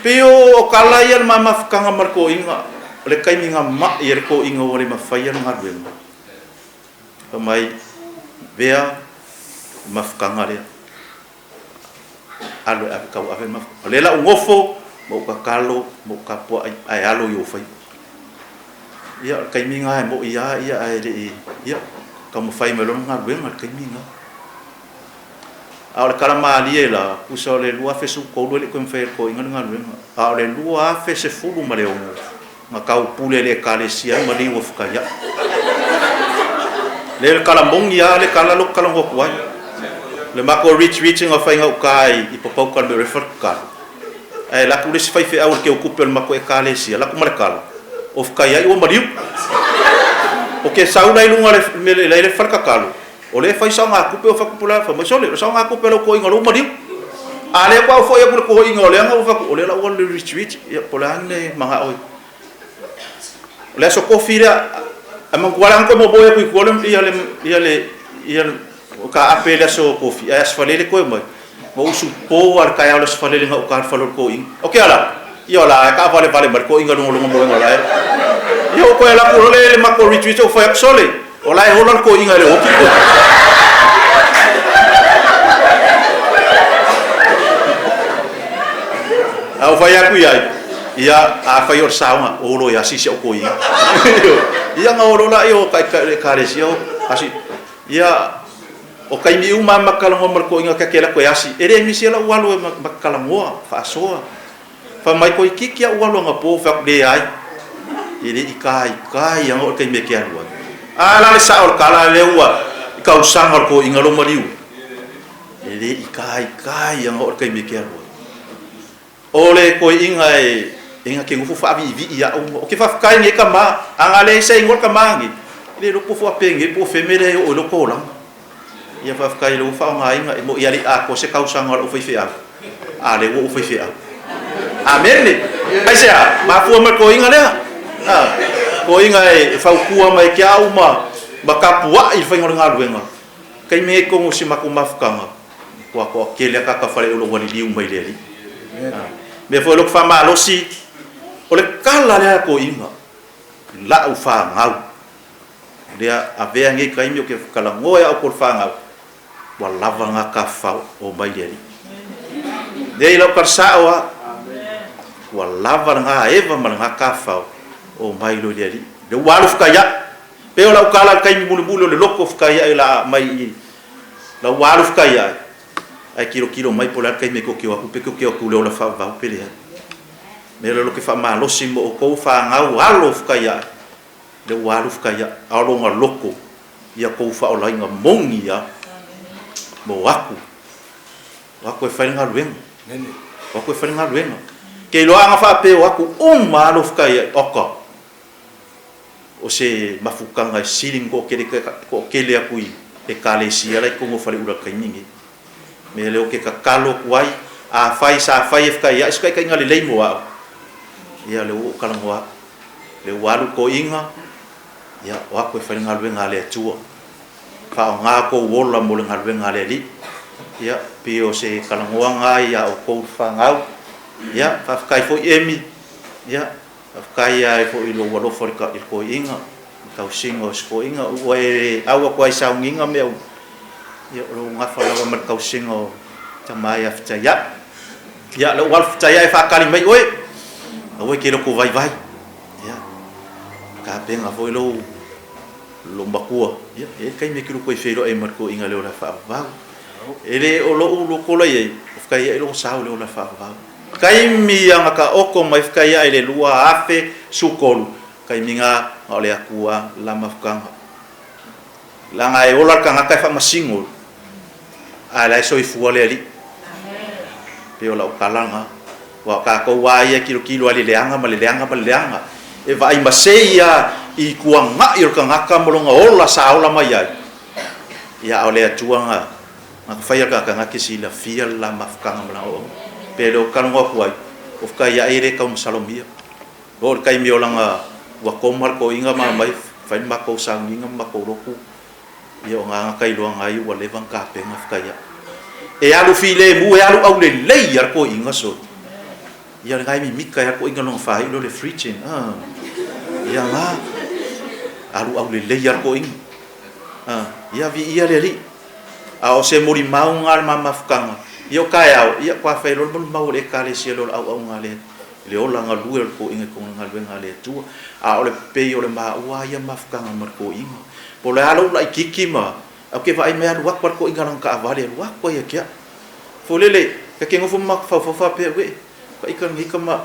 Pio o kala ia ma mafukanga mar ko inga. O le kaimi ngā ma i le ko inga o le mawhai ngā luenga. Fai mai, Vea le mafutaga lea. Alo e ave tau ave le mafutaga. O lea la ou nofo ma ou tatalo ma ou tapuai ae alo i ou faiva. Ia, o le taimi lena e moni lava ia ae le i, ia, taumafai mai loa le galuega i le taimi lena. A o le tala malie la, tusa o le 2013 e le i toe mafai e le toeaina le galuega, a o le 2016, Na taupule le Ekalesia ai ma liu o Fukaiaʻi. Le le tala moni a le tala loku talanoa atu ai. Le matou retreat na fai gauta i Papauta le mea o le faletutalo. Ae alu atu le isi faifeau o le teutupe o le matou Ekalesia, alu atu ma le tala, o Fukaiaʻi ua maliu. O ke sau la i luga le mea la i le faletatalo, o lea e fai saogatupe o fai atu fai mai, sole, o le saogatupe a lau toeaina o lea ua maliu. A lea faatoa ou foi atu i le toeaina o lea na ou fai atu, o lea la ua alu i le retreat, ia po o le a le manao i. O le aso kofi lea, ae manatua lava na toe momoe atu i tua ia le, ia le, ia le taape i le aso kofi, ae aso Faraile toe omai, ma usu po lava i le taeao o le aso Faraile gauta i le fale o le toeaina. O ke ala? Ia o la e taavale vale mai le toeaina logologo moega o la e. Ia ou toe alu atu loa lea i le matou retreat ou fai atu, sole, o la e ola le toeaina e le o oti. A ou fai atu i ai, ia, afai o le saoga, olo e asi si au toeaina. Ia ona o loa lea o taitai o le Ekalesia o asi. Ia, o taimi uma lava ma talanoa ma le toeaina ta te alu atu e asi, e le misi lou alu e ma talanoa, faasoa. Fai mai, Toeitiiti lava ou alu anapo, ou fai atu, Leai, e le i taitai lava oo i le taimi e te alu ai. A la le sao o le tala lea ua i tausaga o le toeaina lou maliu, e le i taitai lava oo i le taimi e te alu ai. O le toeaina e e na te nofo faaviivii au, ou te faafetai nei tama, a na leai se igoa le tama nei, e le iloa po o faapenei po o feme lea e oo i lou tolaga. Ia faafetai i lou faaaogaina, e moni lava e le i atoa se tausaga o lau faifeau, a o lea ua ou faifeau. Amene! Aisea? Mafua mai le toeaina lea. A, toeaina e fautua mai ke au ma, ma tapuai i le faiga o le galuega. Taimi ai tonu o si matou mafutaga, ua toatele a tagata faleolo ua liliu mai i le Alii. A, mea foi o lou faamalosi, o le tala lea a toeaina, lau fanau, Lea avea nei taimi ou te talanoa ia outou le fanau, ua lava na tafafao o mai le Alii. Nei lau tala sao a, ua lava lena eva ma lena tafafao o mai lo le Alii. Lea ua alu fukaiaʻi. Pei o lau tala i le taimi mulimuli o le loto fukaiaʻi la mai i la ua alu fukaiaʻi. Ae tilotilo mai po o le a le taimi e tou te o atu pe tou te o atu i le ola faavavau pe leai. Mea lea o lo te faamalosi mo outou fanau alo fukaiaʻi. Lea ua alu fkaia a o lona loko ia kou faaolaina moni a mo aku. O aku e fai le galuega. O aku e fai le galuega. Ke iloa aga faapea o aku uma lava lou fekaiai, oka, o se mafukaga e sili ma toatele aku i Ekalesia la i totonu o faleula i le taimi lenei. O le mea lea ou te tatalo atu ai, afai sa fai e fekaiai se taitaiga lelei mo au, ia lea ua ou talanoa atu, lea ua alu toeaiina, ia o atu e fai le galuega a le Atua. Faaaoga tou ola mo le galuega a le Alii. Ia, pei o se talanoa lena ia outou le fanau. Ia, faafetai foi Emi, ia, faafetai ai foi i lou alofa i le toeaina, i le tausiga o si toeaina. Ua e au atu lava i sauniga mea uma, ia o lou nafa lava ma le tausiga o tama ia Fetaiai. Ia, lou alu Fetaiai e faatali mai oe, aua e te lotovaivai. Ia, tapena foi lou Lou matua, ia, e i ai le taimi e te lua toe feiloai ai ma le toeaina i le ola faavavau. E le o lou loto la i ai, o fetaiai lona sao i le ola faavavau. Taimi ia na taoto mai fetaiai i le 2013, taimi na, na o le Atua la mafutaga. Leaga e ola le tagata e faamasino, ae la e soifua le Alii. Pei o lau tala lena. Aua o tatou lava ia e tilotilo lava i le leaga ma le leaga ma le leaga. E vaai masei lava i tuanai o le tagata ma lona ola sa ola mai ai, ia a o le Atua na na faia le tagata na te silafia le la mafutaga ma lana oona. Pe le o talanoa atu ai, o fetaiai e le tau masalomia. Oo i le taimi o lana ua koma le toeaina ma aumai fai le matou sauniga ma matou lotu, Ia o gagata iloaga ai ua leva ona tapena fetaia. E alu filemu, e alu aulelei lava le toeaina soli. Ia lena e mimita ai lava le toeaina lona faaiu lea o le fridge ah. Ia na, alu aulelei lava le toeaina. Ah, ia viia le Alii. A o se molimau lena a le ma mafutaga, ia o taeao, ia faatoa fai loa le molimau a le Ekalesia lea o le auaunaga a le le ola galue o le toeaina i totonu o le galuega a le Atua. A o le pei o le maua lava ia mafutaga ma le toeaina. Po o le a lou laititi ma, ae ou te vaai mai alu atu lava le toeaina i lana taavale, alu atu lava ia te au. Foi lele, ta te nofo ma mafaufau faapea, uee, faita lenei tama,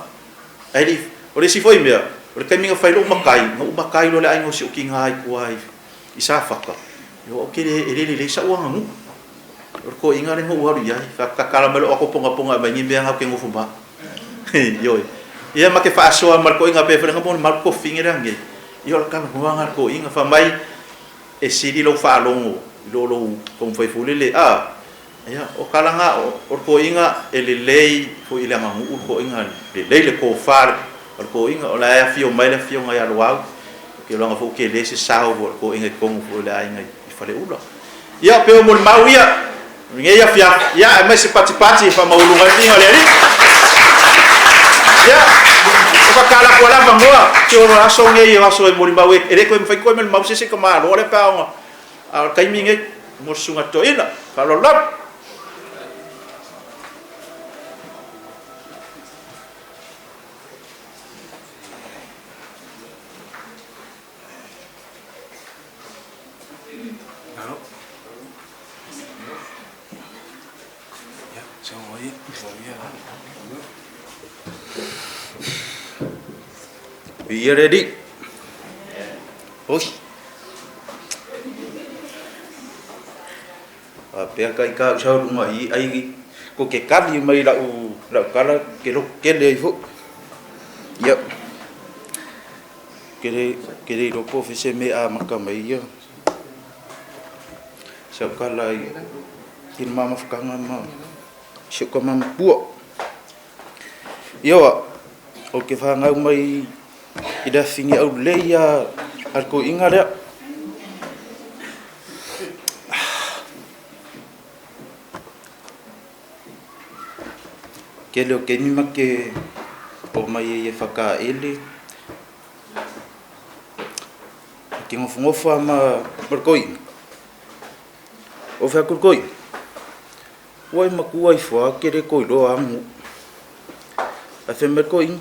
ae le i, o le isi foi mea, o le taimi na fai ai lou matai, na ou matai loa i le aiga o si ou tina i tua i Safata, ou te le, e le lelei sau aganuu. O le toeaina lea na ou alu i ai, fai atu, tatala mai lou ato ponapona e aumai ni mea na ou te nofo ma au. Ioe. Ia ma te faasoa ma le toeaina pe fai mai, malu tofiga lea nei. Ia o le talanoaga a le toeaina, fai mai e sili lou faalogo i lo lou taumafai foi lele, a. Ia, o tala na, o le toeaina e lelei foi i le aganuu le toeaina, lelei le tofa o le toeaina, o la e afio mai le afioga ia Loau, ou te iloaina foi ua tele se sao foi o le toeaina i totonu foi o le aiga i Faleula. Ia, pei o molimau ia i lenei afiafi, ia, aemaise patipati e faamaualuga ai le viiga o le Alii. Ia, e whakaala kua lava ngoa, te ono aso nei o aso e molimau e, e le koe mawhai koe me le mau se se ka malo le pā onga, a o le taimi nei, mo se susuga toeaina, faaaloalo lava. Viia le Alii. Oi. Faapea ka i ka sau luga i ai ko ke kali mai lau lau kala ke loto tele ai foi. Ia. Ke le ke le iloa po o fea se mea e amata mai ai ia sau kala i le mafutaga ma si ou tama matua. Ia ou te fanau mai i le afine aulelei a le toeaina lea. Tele o taimi ma te omai ai e whakaele. Te ngofongofa ma le toeaina. O fai atu le toeaina, ua e matua ifo lava ke le toe iloa aganuu. Ae fai mai le toeaina,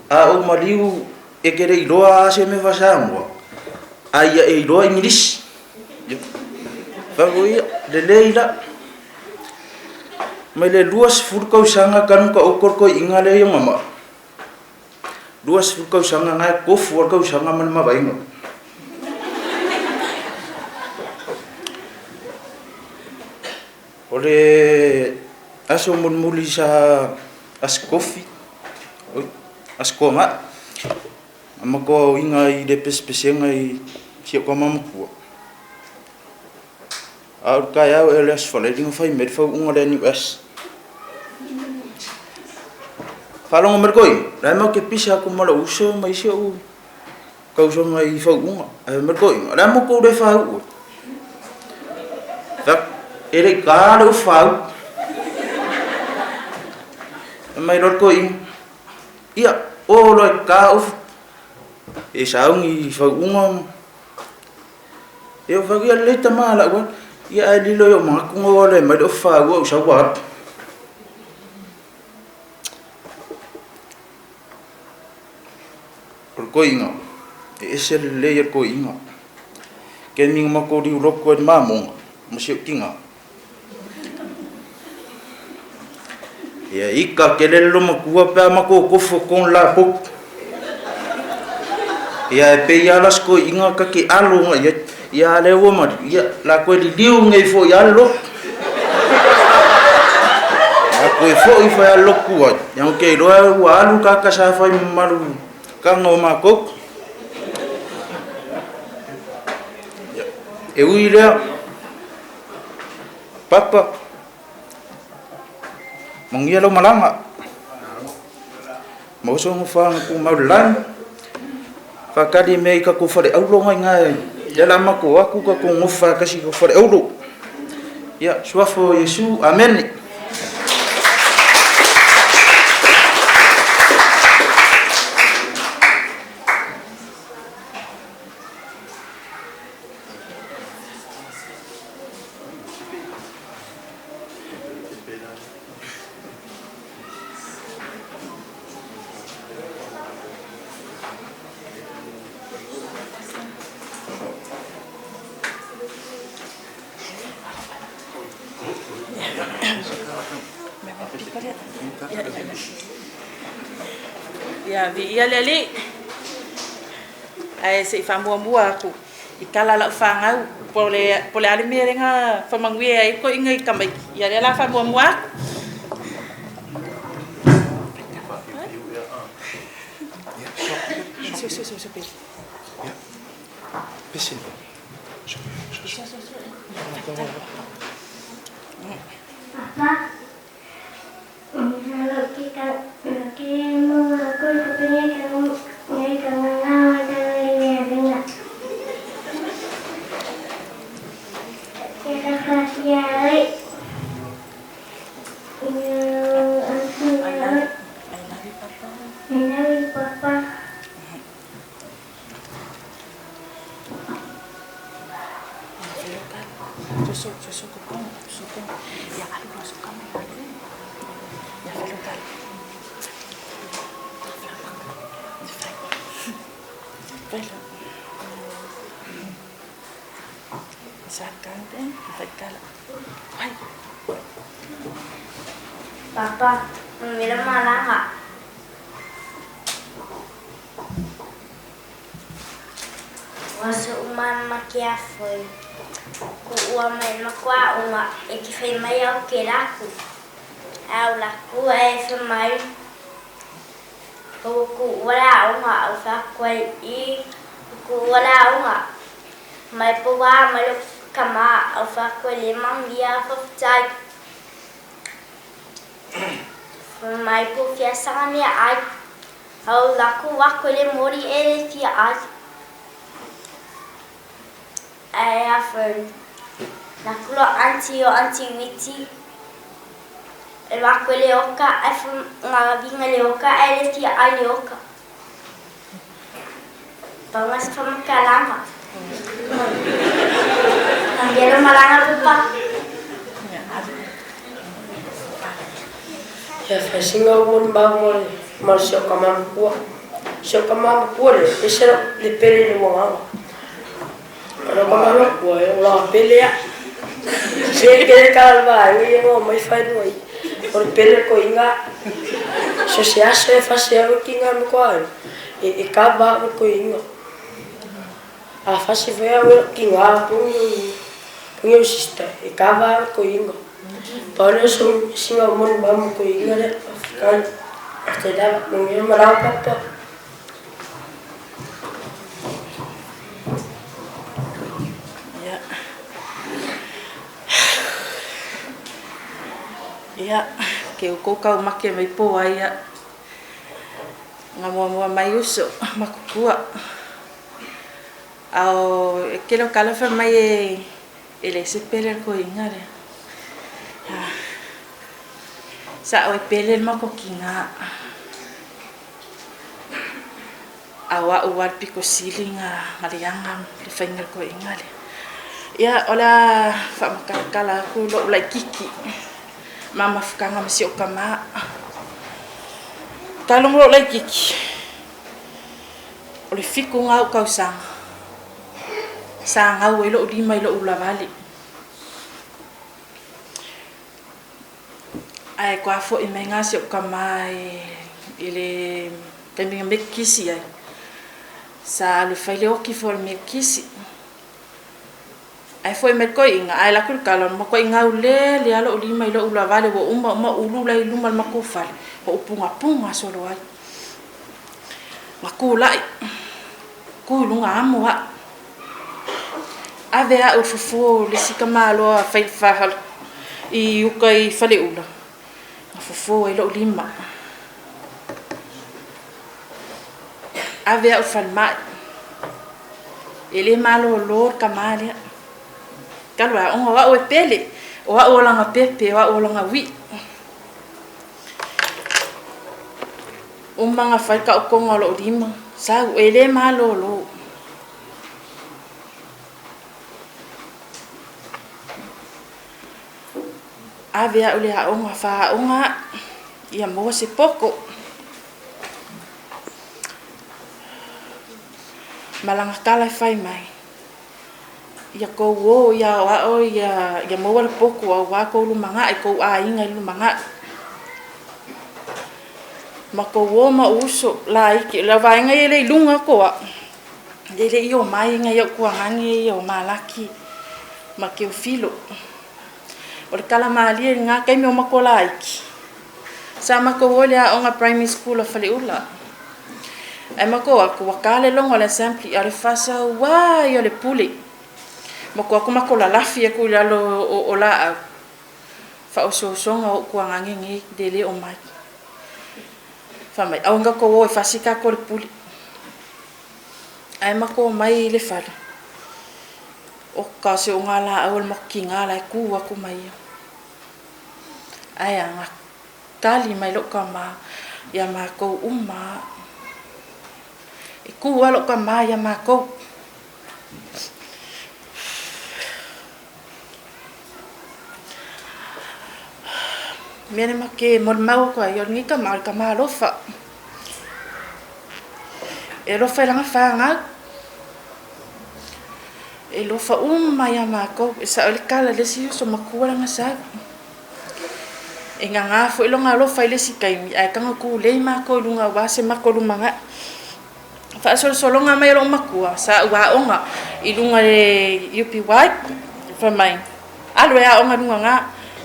a ou maliu e te le iloa lava se mea faa-Samoa, a ia e iloa Igilisi. Fai atu ia, lelei la. Mai le 20 tausaga talu taoto le toeaina lea i ona maa, 20 tausaga na e tofu lava le tausaga ma le mavaega. O le aso mulimuli sa Aso Kofi, oi, Aso Toaga'i, na matou aoina i le pesepesega i si ou tama matua. A o le taeao ea o le Aso Faraile na fai mai ai le faauuga o le NUS. Faalogo mai le toeaina, o la e matou te pisa atu ma lou uso ma isi ou tausoga i faauuga. Ae fai mai le toeaina, o le a le mea ua outou le faau'u ai? Fai atu, e le i ta le ufau. Fai mai loa le toeaina, ia, o loa e ta ufu, e sauni i faauuga ma... Ia ou fai atu, ia lelei tama o le a ou alu. Ia ae lilo i ou manatu na ou alu e aumai le ofa faua ou sau alu. O le toeaina, e ese le lelei o le toeaina. Taimi na matou liulotu ai i le mamoga ma si ou tina, ia ita tele le loomatua pe a matou tofu i totonu o le lapotu. Ia e pei lava la o se toeaina ta te alo agai i ai. Ia a o lea ua maliu, ia o le a toe liliu nei foi lava le lotu. O le a toe foi foi lava le lotu tuai, ia ou te iloa ua alu le tagata sa fai mamalu taga o matou. E ui i lea, Papa, manuia lau malaga. Maua sou nofoaga tumau i le lagi. Faatali mea i tatou faleauro na i ina, lea o le a matou o atu tatou nonofo faatasi i tatou faleauro. Ia, Suafa o Iesu, Amene. Ia, viia le Alii. Ae se i faamuamua atu i tala a lau fanau, po o le a le mea lea na faamanuia ai toeaiina i tamaiti, ia lea la faamuamua atu. Papa, Papa, manuia lau malaga. O aso uma ma ke afoi. Kuʻua mai ma ko aʻoga e ke fai mai au ke laku. Ae o laku ae fai mai ua kuʻua le aʻoga au fai aku ai i ua kuʻua le aʻoga. Mai po wā mai lo kama au fai aku ai le manuia faafetai. Fai mai po fia saga mea ai. Au laku aku le moli e le fia ai. Ae a fai laku lo aunty o aunty Witi e laku le oka ae fai nga vinga le oka ae le fia ai le oka. Pau nga se famakalanga. Manuia lo malanga papa. Ia fasinga o moni mau mo le ma le sio ka mama pua. Sio ka mama pua le ese le pele le wanganga. O ka mama pua e o la pele a. Se ke le kala va e ngo mai fai no i. O le pele ko inga. So se aso e fase au ki nga mo ko e e ka va ko inga. A fase foi au ki nga pungi pungi sister e ka va ko inga. Pau lea o sina ou molimau ma toeaina lea. Faafetai. Faafetai lava. Manuia malaga papa. Ia. Ia, ke oukou kaumake mai po ai ia. Nga muamua mai uso makukua. Ao e kele o kala fai mai e e le se pele le koiga lea. Sa'o e pele le makokiga. A o a'u lava le pito sili ga leaga le faiga o le toeaina lea. Ia, o le a faamatalatala atu lo'u laitiiti ma mafutaga ma si o'u tamā. Talu ma lo'u laitiiti, o le 7 lena o o'u tausaga, sa gau ai lo'u lima i lo'u ulavale. Ae toa fo'i mai ga si o'u tamā i le taimi na mekisi ai, sa alu e fai le oti foi o le mekisi. Ae fo'i mai le toeaina, ae alu atu le tala, ua matuai gaulele lava lo'u lima i lo'u ulavale, ua uma uma ulu la i luma o le matou fale, ua ou pugapuga solo ai. Na tula'i, tu i luga amo a'u. Ave a'u i le fofo o le isi tamaloa fai i uta i Faleula, na fofo ai lo'u lima. Ave a'u i le falemai, e le malolo le tamā lea. Talu ai ona o a'u e pele, o a'u o lana pepe, o a'u o lana ui'i. Uma ona fai le taotoga o lo'u lima, sau, e le malolo. Ave a'u i le aoga, faaoga a'u, ia maua se poto. Ma lana tala e fai mai, ia tou o ia aoao ia maua le potu auā tou lumanai, tou aiga i le lumanai. Ma tou o ma ou uso laiti, o le vaega ia e le i luga atu o a'u, e le i omai nai o'u tuagani ia o Malaki ma Teofilo. O le tala malie i lena taimi o matou laiti, sa matou o i le aoga primary school a Faleula. Ae matou o atu, ua ta le logo o le assembly, a o le faasauā ia o le pule. Matou o atu matou lalafi atu i lalo o laau, faaosoosoga o o'u tuagani nei, le le omai. Fai mai, aua ne tatou o e fasi tatou i le pule. Ae matou omai i le fale, oka se ogalaau a le matou la e tu atu ma ia. Ae a, na tali mai lo'u tamā iā matou uma. E tu lava lo'u tamā iā matou. Mea le make molimau atu ai, o lenei tamā, o le tamā alofa. E alofa i lana fanau. E alofa uma iā matou. E sao ai le tala i le isi uso matua lana sau. E gagā foi lona alofa i le isi taimi, ae tago tulei matou i luga aua se matou lumanai. Faasolosologa mai o lou matua, sa ou aoga i luga i le UPY, fai mai, alu e aoga i luga na,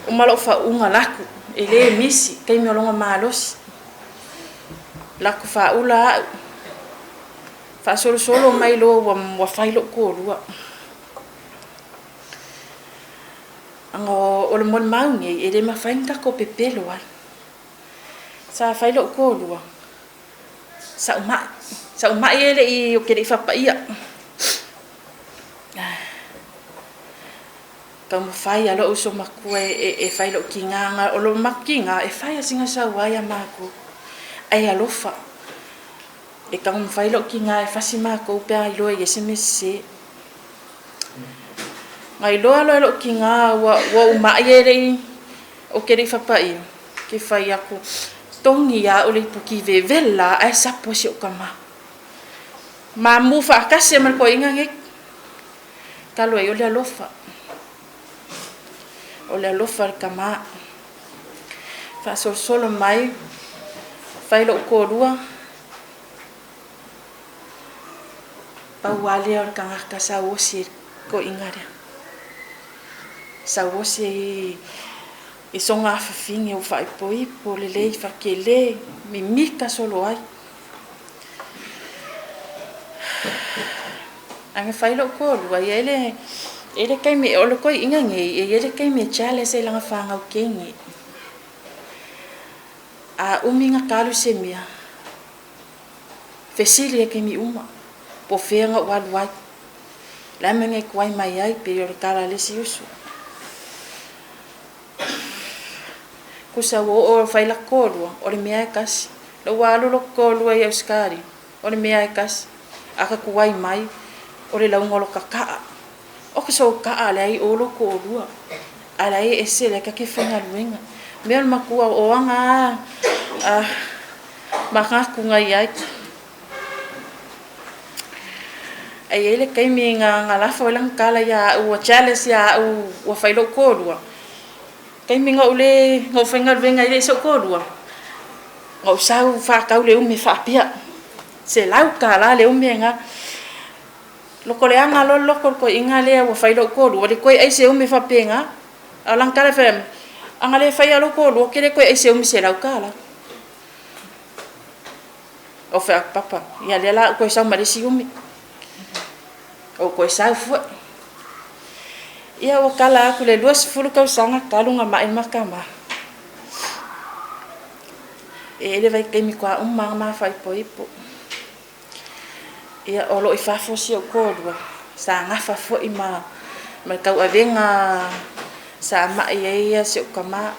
uma lou faauuga laku, e le misi, taimi o lona malosi. Laku faaula a'u, faasolosolo mai loa ua fai lo'u toalua. Aga o le molimau nei, e le mafai ona tatou pepelo ai. Sa fai lo'u toalua, Sa'u ma'i, sa'u ma'i e le i, ou te le i faapaia. Taumafai a lo'u uso matua e fai lo'u tiga, o lo'u matou tiga e fai a sina sauā iā matou, ae alofa. E taumafai lo'u tiga e fasi matou pe a iloa e i ai se mea sese. Na iloa loa e lo'u tiga ua ou ma'i e le i, ou te le i faapaia, Ke fai aku, Togi ia a'u le ipuki vevela ae sapo e si o'u tama. Mamu faatasi ai ma le toeaina nei. Talu ai o le alofa. O le alofa o le tama. Faasolosolo mai, fai lo'u toalua, pau lava lea o le tagata sa osi ai le toeaina lea. Sa osi ai. I soga afafine ua faaipoipo lelei faakele mimita solo ai. Ae na fai lou toalua, e i ai le, e i ai le taimi, o le toeaina nei, e i ai le taimi e jealous ai i lana fanau teine. A umi ona ta alu i se mea, fesili ai i taimi uma, po o fea na ou alu ai. O le a le mea na e tuai mai ai, pei o le tala a le isi uso. Tusa ua oo e fai lata toalua, o le mea lava e tasi. O lea ua alu lota toalua i Ausetalia, o le mea lava e tasi. A ta tuai mai, o le lauga o lota taa. O ke sou taa leai o lou toalua, a leai e ese lea ta te faigaluega. Mea o le matua o aga a manatu na i ai. Ae i ai le taimi na lafo ai lana tala ia au, ua jealous ia au ua fai lou toalua. Taimi na ou le, na ou faigaluega ai le i sou toalua, na ou sau faatau le ume faapea, $100 le ume lena. Loko leaga loa le loto o le toeaina lea ua fai lou toalua, ua le toe ai se ume faapena. A o lana tala e fai mai, a na le faia lou toalua, ou te le toe ai i se ume $100. Ou fai atu, Papa, ia lea la ou toe sau ma le isi umi. Ou toe sau foi. Ia ua kala atu le 20 tausaga talu na mai ma tama. E ele vaitaimi toa uma ma faaipoipo. Ia o lo o i fafo si ou toalua, sa gafa foi ma ma le tauavega sa mai ai ia si ou tama.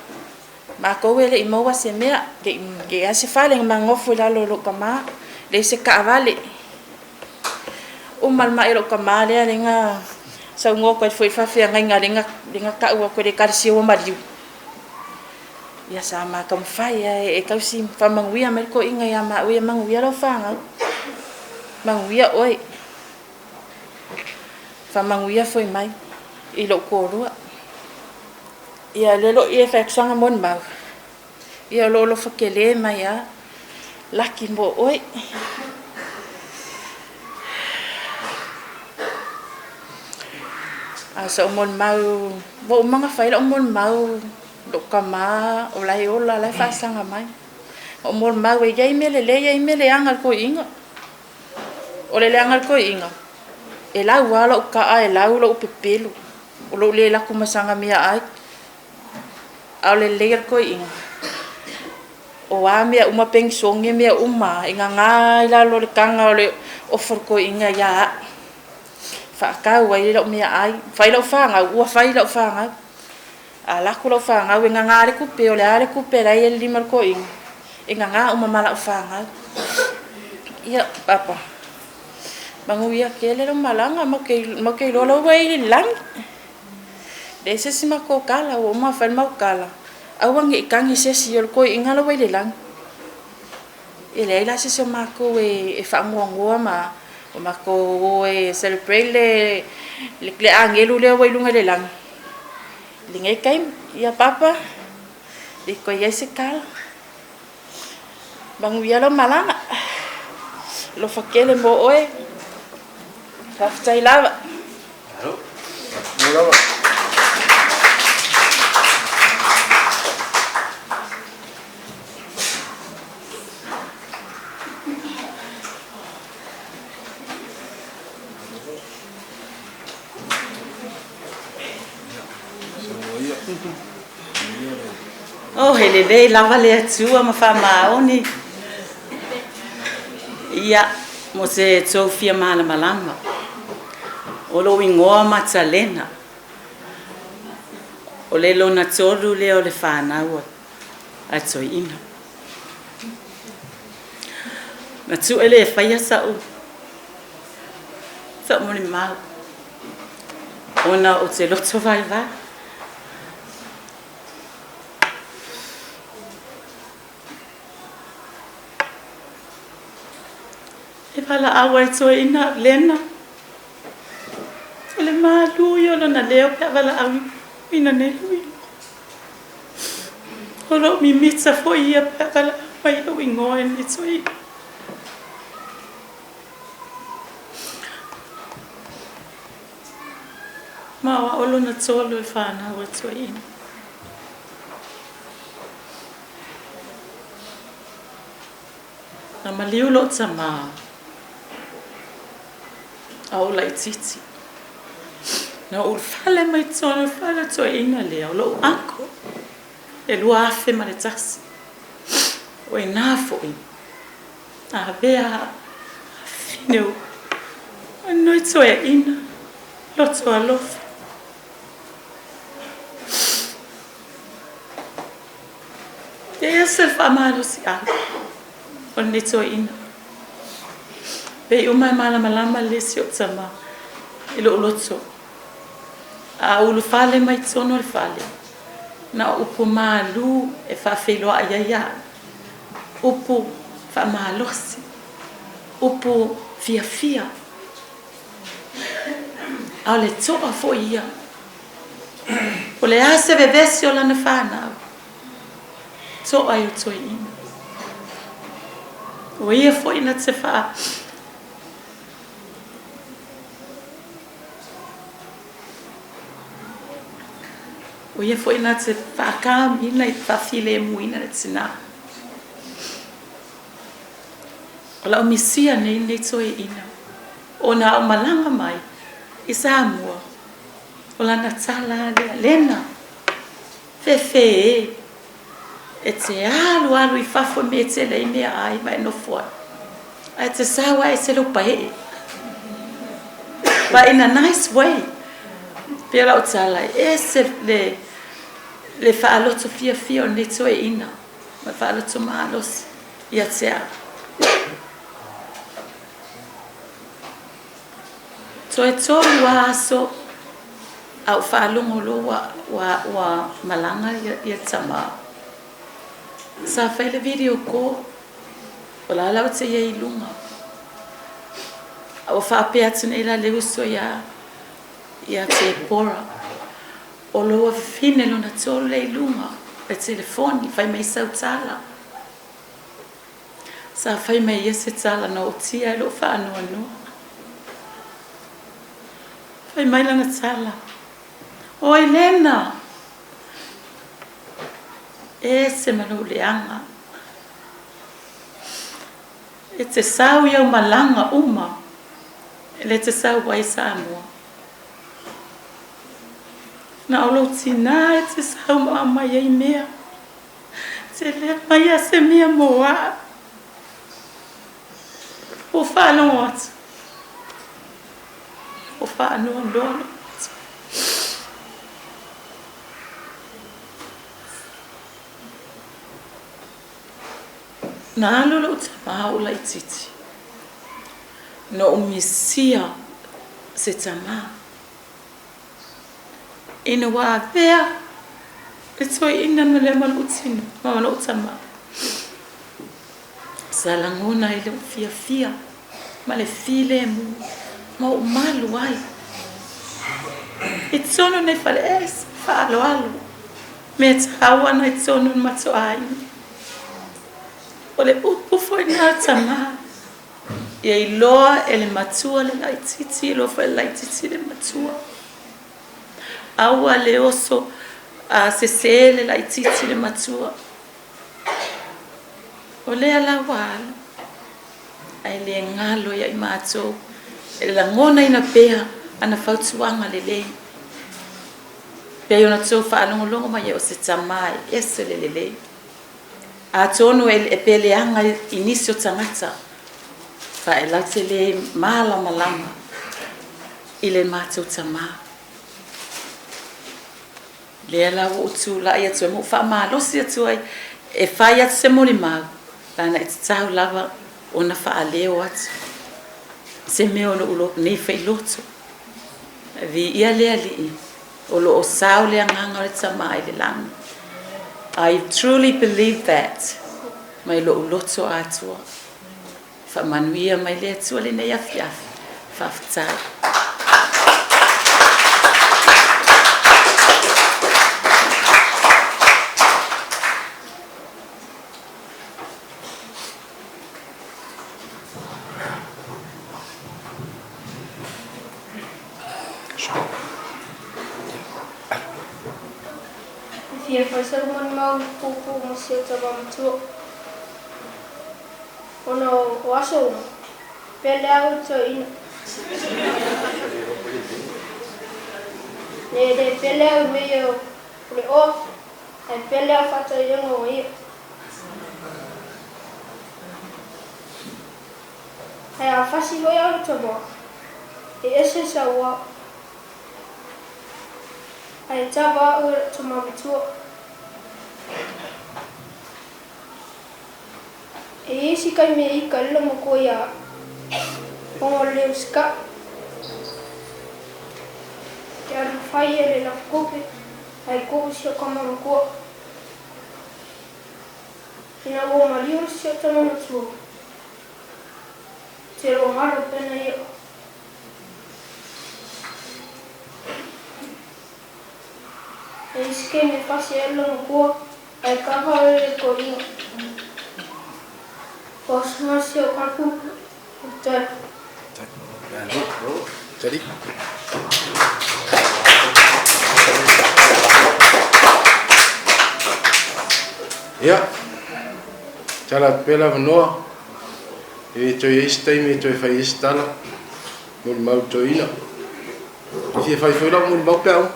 Matou e le i maua se mea, le i leai se fale na ma nofo i lalo o lou tama, leai se taavale. Uma le mai o lou tama lea lea na saunoa atu ai foi i le faafeagaiga lea na lea na tau atu e le Ekalesia ua maliu. Ia sa ma taumafai lava e tausi ma faamanuia mai le toeaina ia maua, ia manuia lau fanau, manuia oe. Faamanuia foi mai i lou toalua. Ia lea lo'u ia e fai atu sana molimau, ia o lo o alofa tele mai a laki mo oe. A o sa'u molimau, ua uma ona fai la'u molimau lou tama o la e ola, la e faasaga mai. Na ou molimau e i ai mea lelei e i ai mea leaga i le toeaina. O le leaga o le toeaina, e lau lava lou taa e lau lou pepelu. O lou le lako ma sana meaai. A o le lelei o le toeaina, o a mea uma penisione mea uma e gaga i lalo o le taga o le ofo o le toeaina ia au. Faatau ai lau meaai, fai lau fanau, ua fai lau fanau. A lako lau fanau e gaga le tupe, o le a le tupe la e i ai i le lima o le toeaina, e gaga uma ma lau fanau. Ia, papa. Manuia tele lau malaga, matou te iloa la ua e i le lagi. Leai se isi matou tala, ua uma ona fai le matou tala, aua ne i tagi se isi, o le toeaina la ua i le lagi. E leai la se isi o matou e faanoanoa ma o matou o e celebrate le agelu lea ua i luga i le lagi i lenei taimi. Ia Papa, le toe i ai se tala. Manuia lau malaga. Alofa tele mo oe. Faafetai lava. Oh, he lelei lava le Atua ma faamaoni. Ia, mo se tou fia malamalama, o lou igoa Matalena, o le lona tolu lea o le fanau a Toeaina. Na tu'e le faia sa'u sa'u molimau ona ou te loto vaivai. E valaau ai Toeaina Lena, o le malu ia o lona leo pe a valaau ina nei lou igoa. O lou mimita foi ia pe a valaau mai i lou igoa e lenei toeaina. Ma o au lona tolu e fanau atu ai ina. Na maliu lou tamā a ou laitiiti. Na ou ulufale mai totonu o le fale o le toeaina lea, o lou uncle, i le 2001. O i ina foi na avea afafine o lenei toeaina loto alofa. E ese le faamalosiau o lenei toeaina. Pei uma e malamalama le si ou tama i lou loto. A ou ulufale mai totonu o le fale, na o upu malu e faafeiloai ai au, upu faamalosi, upu fiafia. A o le toa foi ia. O le a se vevesi o lana fanau, toa i o toeaina. O ia foi na te faa O ia foi na te faakāmina i faafilemuina le tinā. O lau misia nei lenei toeaina, ona a ou malaga mai i Samoa, o lana tala lava lea, Lena, fefe e, e te alu alu i fafo i mea e tele ai meaai ma e nofo ai, ae e te sau lava e ese lou paee. But in a nice way. Pei o lau tala, e ese le, le faaloto fiafia o lenei toeaina ma le faaloto malosi ia te au. Toe tolu lava aso a ou faalogo loa ua, ua, ua malaga ia le tama. Sa fai le video call, o la la ou te i ai i luga. A ua faapea atu nei la le uso ia, ia Tepora, o lou afafine lona tolu lea i luga, le telefoni, fai mai sau tala. Sa fai mai ia se tala na ootia ai lou faanoanoa. Fai mai lana tala, Oi Lena! E ese ma lou leaga. E te sau i au malaga uma, e le te sau ai i Samoa. Na o lou tinā e te sau ma aumai ai mea. Te le mai a se mea mō au. Ua faalogo atu, ua faanoanoa lou loto. Na alu lou tama a ou laitiiti, na ou misia se tama. Ina ua avea le toeaina ma lea ma lou tino ma lou tama, sa lagona ai lou fiafia ma le filemu ma ou malu ai i totonu o nei fale ese faaaloalo mea taua ana i totonu o le matou aiga. O le upu foi lena a tama, Ia iloa e le matua le laitiiti, iloa foi e le laitiiti le matua. Aua le oso a sese le laitiiti le matua. O lea la ua alu, ae le galo ia i matou e lagonaina pea ana fautuaga lelei. Pei ona tou faalogologo mai ai o se tama e ese le lelei. Atonu e pe leaga i nisi o tagata, fa e latou te le malamalama i le matou tama. Lea la ua ou tulai atu ai ma ou faamalosi atu ai e fai atu se molimau, leaga e tatau lava ona faaleo atu se mea o lou nei failoto. Viia le Alii. O lo o sao le agaga o le tama i le lagi. I truly believe that mai lou loto atoa. Faamanuia mai le Atua lenei afiafi. Faafetai. E fia fai sau molimau puupuu mo si ou tama matua. Ona o aso uma, pele au i le toeaina. E le pele au i mea ia o le oa, ae pele au i faataiga o ia. Ae a fasi foi au i le tama, e ese sau ao. Ae tava au e lou tama matua. E i ai si taimi e ika ai le loomatua ia au, ona o le le usitai. Ou te alu fai ai le lafutupe ae tuu si ou tama matua. Ina ua maliu si ou tama matua, ou te le o galo pena ia. E i ai si taimi e fasi ai le loomatua ae kava au e le toeaina. O aso si ou tala puupuu. Faafetai. Ia, tala atu pea le avanoa, e toe i ai se taimi e toe fai ai se tala, molimau i le toeaina. E fia fai foi lau molimau pe a uma.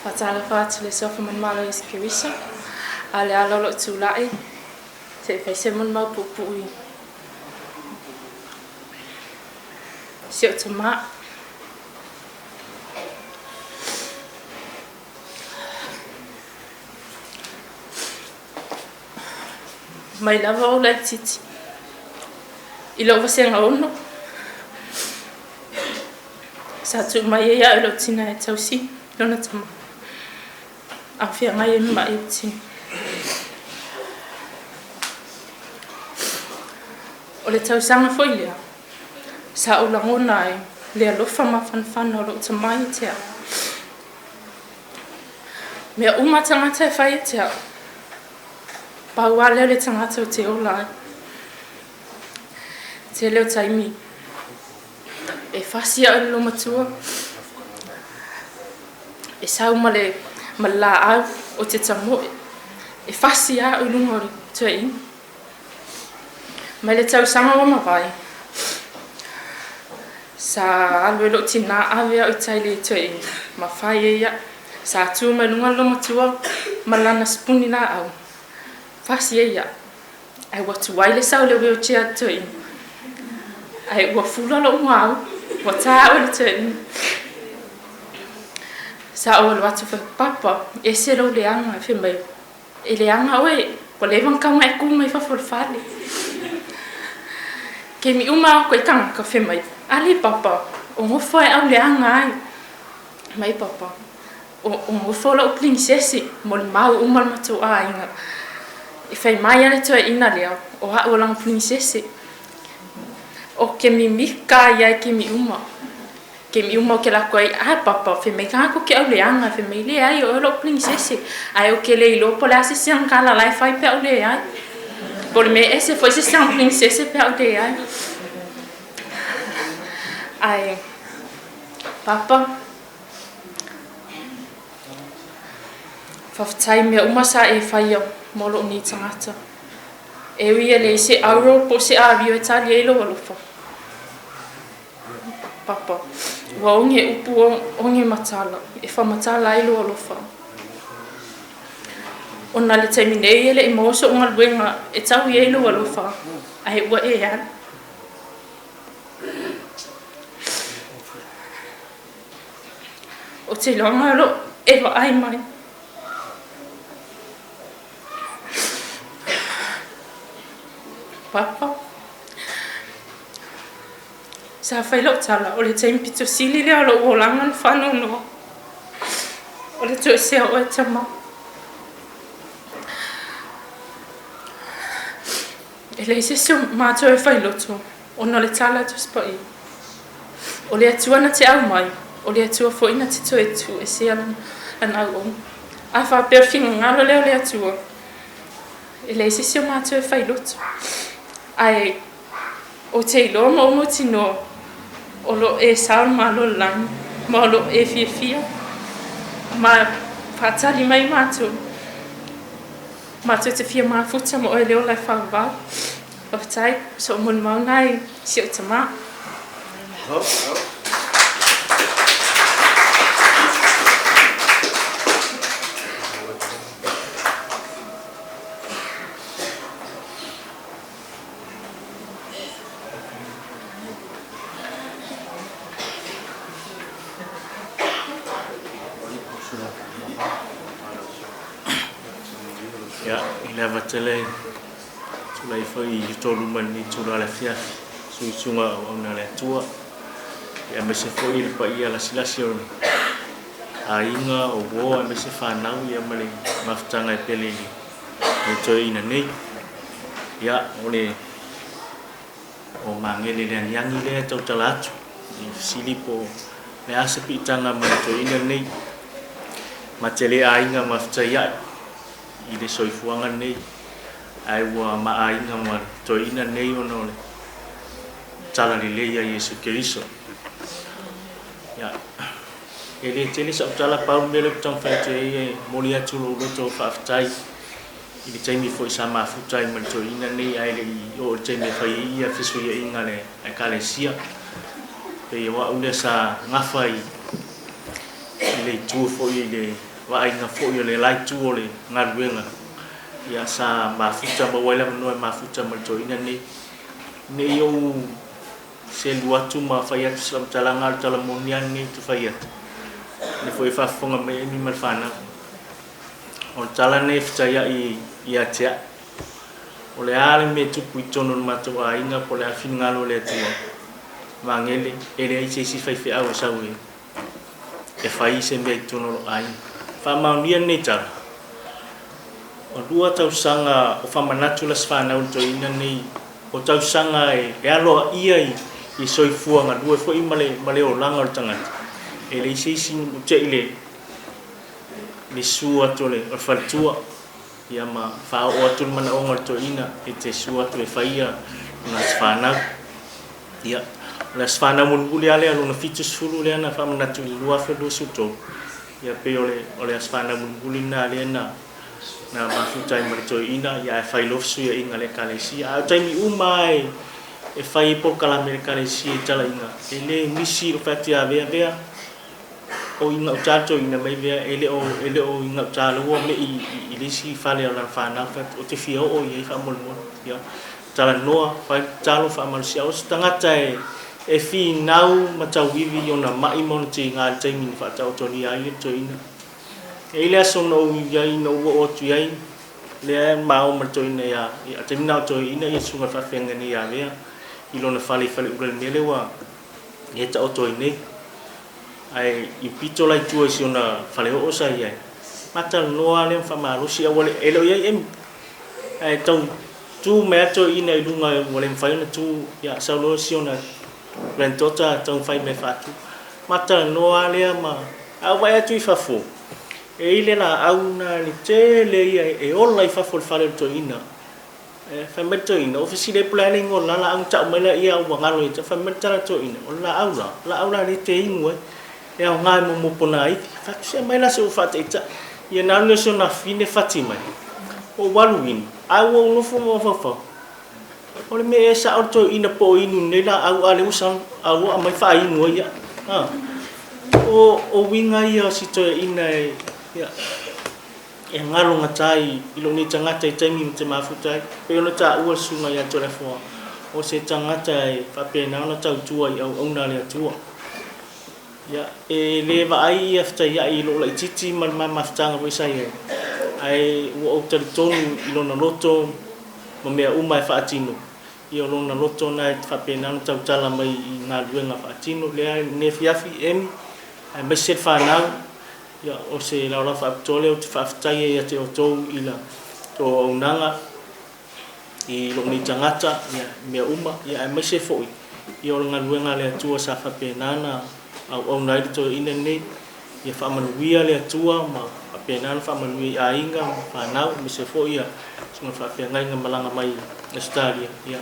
Faatalofa atu i le Suafa Manumalo Iesu Keriso, a o le ala o lou tulai se i fai se molimau puupuu i si ou tamā. Mai lava ou laitiiti i lou vasega 6, sa tuu mai ai au e lou tina e tausi lona tama a o feagai ai ma ma'i o le tino. O le tausaga foi lea sa ou lagona ai le alofa mafanafana o lou tama ia te au. Mea uma a tagata e fai ia te au, pau lava lea o le tagata ou te ola ai. Tele o taimi e fasi au i le loomatua, e sau ma le ma le laau o te tamoe, e fasi au i luga o le toeaina. Mai le tausaga ua mavae, sa alu ai lou tinā ave au i tai i le toeaina ma fai ai au. Sa tu mai luga le loomatua ma lana sipuni laau, fasi ai au. Ae ua tuai le sau o le wheelchair a le toeaina, ae ua fula lou muaau, ua ta au e le toeaina. Sa ou alu atu fai, Papa, e ese lou leaga. Fai mai, E leaga oe, ua leva ona tau ona e tu mai fafo o le fale. Taimi uma lava koe tagata fai mai, Ali papa, o nofo e au leaga ai. Mai papa, o, o nofo lou princess mo le mau uma o le matou aiga. E fai mai a le toeaina lea, o a'u o lana princess. O ke mimika ia e kemi uma. Taimi uma o ke lako ai, a papa, fai mai ka ko ke au leaga, fai mai leai o oe lou princess, ae ou ke le iloa po o le a se siaga kala la e fai pe a ou leai. Po o le mea ese foi se siaga princess pe a ou leai. Ae, papa, faafetai i mea uma sa e faia mo lou nei tagata. E ui e leai se auro po o se āwio e tali ai lou alofa. Papa, ua oge upu oge matala, e faamatala ai lou alofa. Ona le taimi nei e le i maua so'u galuega e tau i ai lou alofa, ae ua e alu. Ou te iloaga o loo e vaai mai. Papa. Sa fai lau tala, o le taimi pito sili lea o lou olaga na faanoanoa. O le toesea o oe tama. E leai se isi o matou e fai loto, ona o le tala a Tusi Paia. O le Atua na te aumai, o le Atua foi na te toe tuuesea lana auauna. A faapea o le finagalo lea o le Atua, e leai se isi o matou e fai loto. Ae Ou te iloa ma ou mautinoa o lo o e sao le Malo o le lagi ma o lo o e fiafia ma faatali mai matou. Matou te fia mafuta ma oe le ola e faavavau. Faafetai, o so'u molimau lena i si ou tamā. Ia, i le ava tele, tulai foi i tolu mai lenei itula o le afiafi, suisuga o auauna a le Atua, ia aemaise foi le paia lasilasi o aiga, o uo aemaise fanau ia ma le mafutaga e pele i le toeaina nei. Ia, o le o Magele le agiagi lea e tautala atu i fesili po o le a se piitaga ma le toeaina lenei. Ma te le aiga mafetai a'i i le soifuaga lenei, ae ua ma aiga ma le toeaina lenei ona o le talalelei a Iesu Keriso. Ia, e le tele sa'u tala, pau le mea lea ou te taumafai atu ai e momoli atu lou loto faafetai i le taimi foi sa mafuta ai ma le toeaina lenei ae le i oo i le taimi e fai ai ia fesuiaiga a le Ekalesia. Pei o a'u lea sa gafa i le itu foi i le vaaiga foi o le la itu o le galuega ia sa mafuta maua ai le avanoa e mafuta ma le toeaina lenei. Ne i ou selu atu ma fai atu se faamatalaga, a o le tala moni lava lenei ou te fai atu, o lea foi e faafofoga mai Amy ma le fanau. O le tala lenei e fetaiai ia te au. O le a le mea e tupu i totonu o le matou aiga po o le a le finagalo o le Atua, Magele, e leai se isi faifeau e sau e fai se mea i totonu o lou aiga. Faamaonia lenei tala, o lua tausaga o faamanatu le Aso Fanau i le toeaina lenei, o tausaga e aloaia i soifua galue foi ma le olaga o le tagata, e leai se isi ua te i le le susu atu o le faletua ia ma faaoo atu le manaoga o le toeaina e te susu atu e fai ia lona aso fanau. Ia, o le aso fanau mulimuli lava lea lona 70 lea na faamanatu i le 2023, ia pei o le o le aso fanau mulimuli lena lea na na mafuta ai ma le toeaina, ia ae fai loa fesuiaiga a le Ekalesia. A o taimi uma lava e e fai ai polokalame a le Ekalesia i talaiga, e le misi lou fai atu ia Avea, Avea, O i gauta le toeaina mai vea e le o e le o i gauta la ua me'i i le isi fale o lana fanau fai atu ou te fia oo i ai faamolemole ia talanoa fai le tatalo faamalosiau o se tagata e e finau ma tauivi i ona ma'i ma ona tiga i le taimi na faataotolia ai le toeaina. E i ai le aso na ou i ai na ou oo atu i ai lea e ma o ma le toeaina ia ia taimi na o toeaina ia susuga i le faafeagaiga nei ia Avea i lona fale i Faleula i le mea lea ua e taoto ai nei. Ae i pito la i tua i si ona faleoo sa i ai, ma talanoa lava lea ma faamalosi, aua le, e le o i ai emi. Ae tau tu mai lava toeaiina i luga ua le mafai ona tu, ia sau loa si ona granddaughter taumafai mai e faatu. Ma talanoa lava lea ma, ae ou vaai atu i fafo, e i ai le laau na le tele ia e ola i fafo o le fale o le toeaina. Fai mai le toeaina, ua fesili ai po o le a le igoa o le la laau na tau mai laia ua galo ia te au. Fai mai le tala a le toeaina, o le laau la, o laau la lea e te inu ai, e aoga i mo ponaivi. Fai atu, se aumai la se i ou faataitai. Ia ona alu lea o si ona afafine fati mai, ou alu inu, ae ua ou nofo ma mafaufau, o le mea ea e sao le toeaina po o inu i lenei laau a o lea ua sau a ua aumai faainu ai au. O uiga ia o si toeaina e, ia. E galogata i lou nei tagata i taimi ma te mafuta ai. Pei ona taua le Susuga ia Toleafoa, o se tagata e faapena ona tautua i auauna a le Atua. Ia, e le vaai ia fetaiai i lou laitiiti ma le ma mafutaga foi sa i ai, ae ua ou talitonu i lona loto ma mea uma e faatino, ia o lona loto na e faapena ona tautala mai i galuega faatino. Lea i lenei afiafi, Amy, aemaise le fanau, Ia, o se laolao faapitoa lea ou te faafetai ai ia te outou i la tou auaunaga i lou nei tagata, ia, i mea uma, ia, aemaise foi, ia, o le galuega a le Atua sa faapena ona auauna ai le toeaina lenei. Ia faamanuia le Atua ma faapena ona faamanuia i aiga ma fanau, aemaise foi ia susuga faafeagaiga malaga mai Ausetalia. Ia,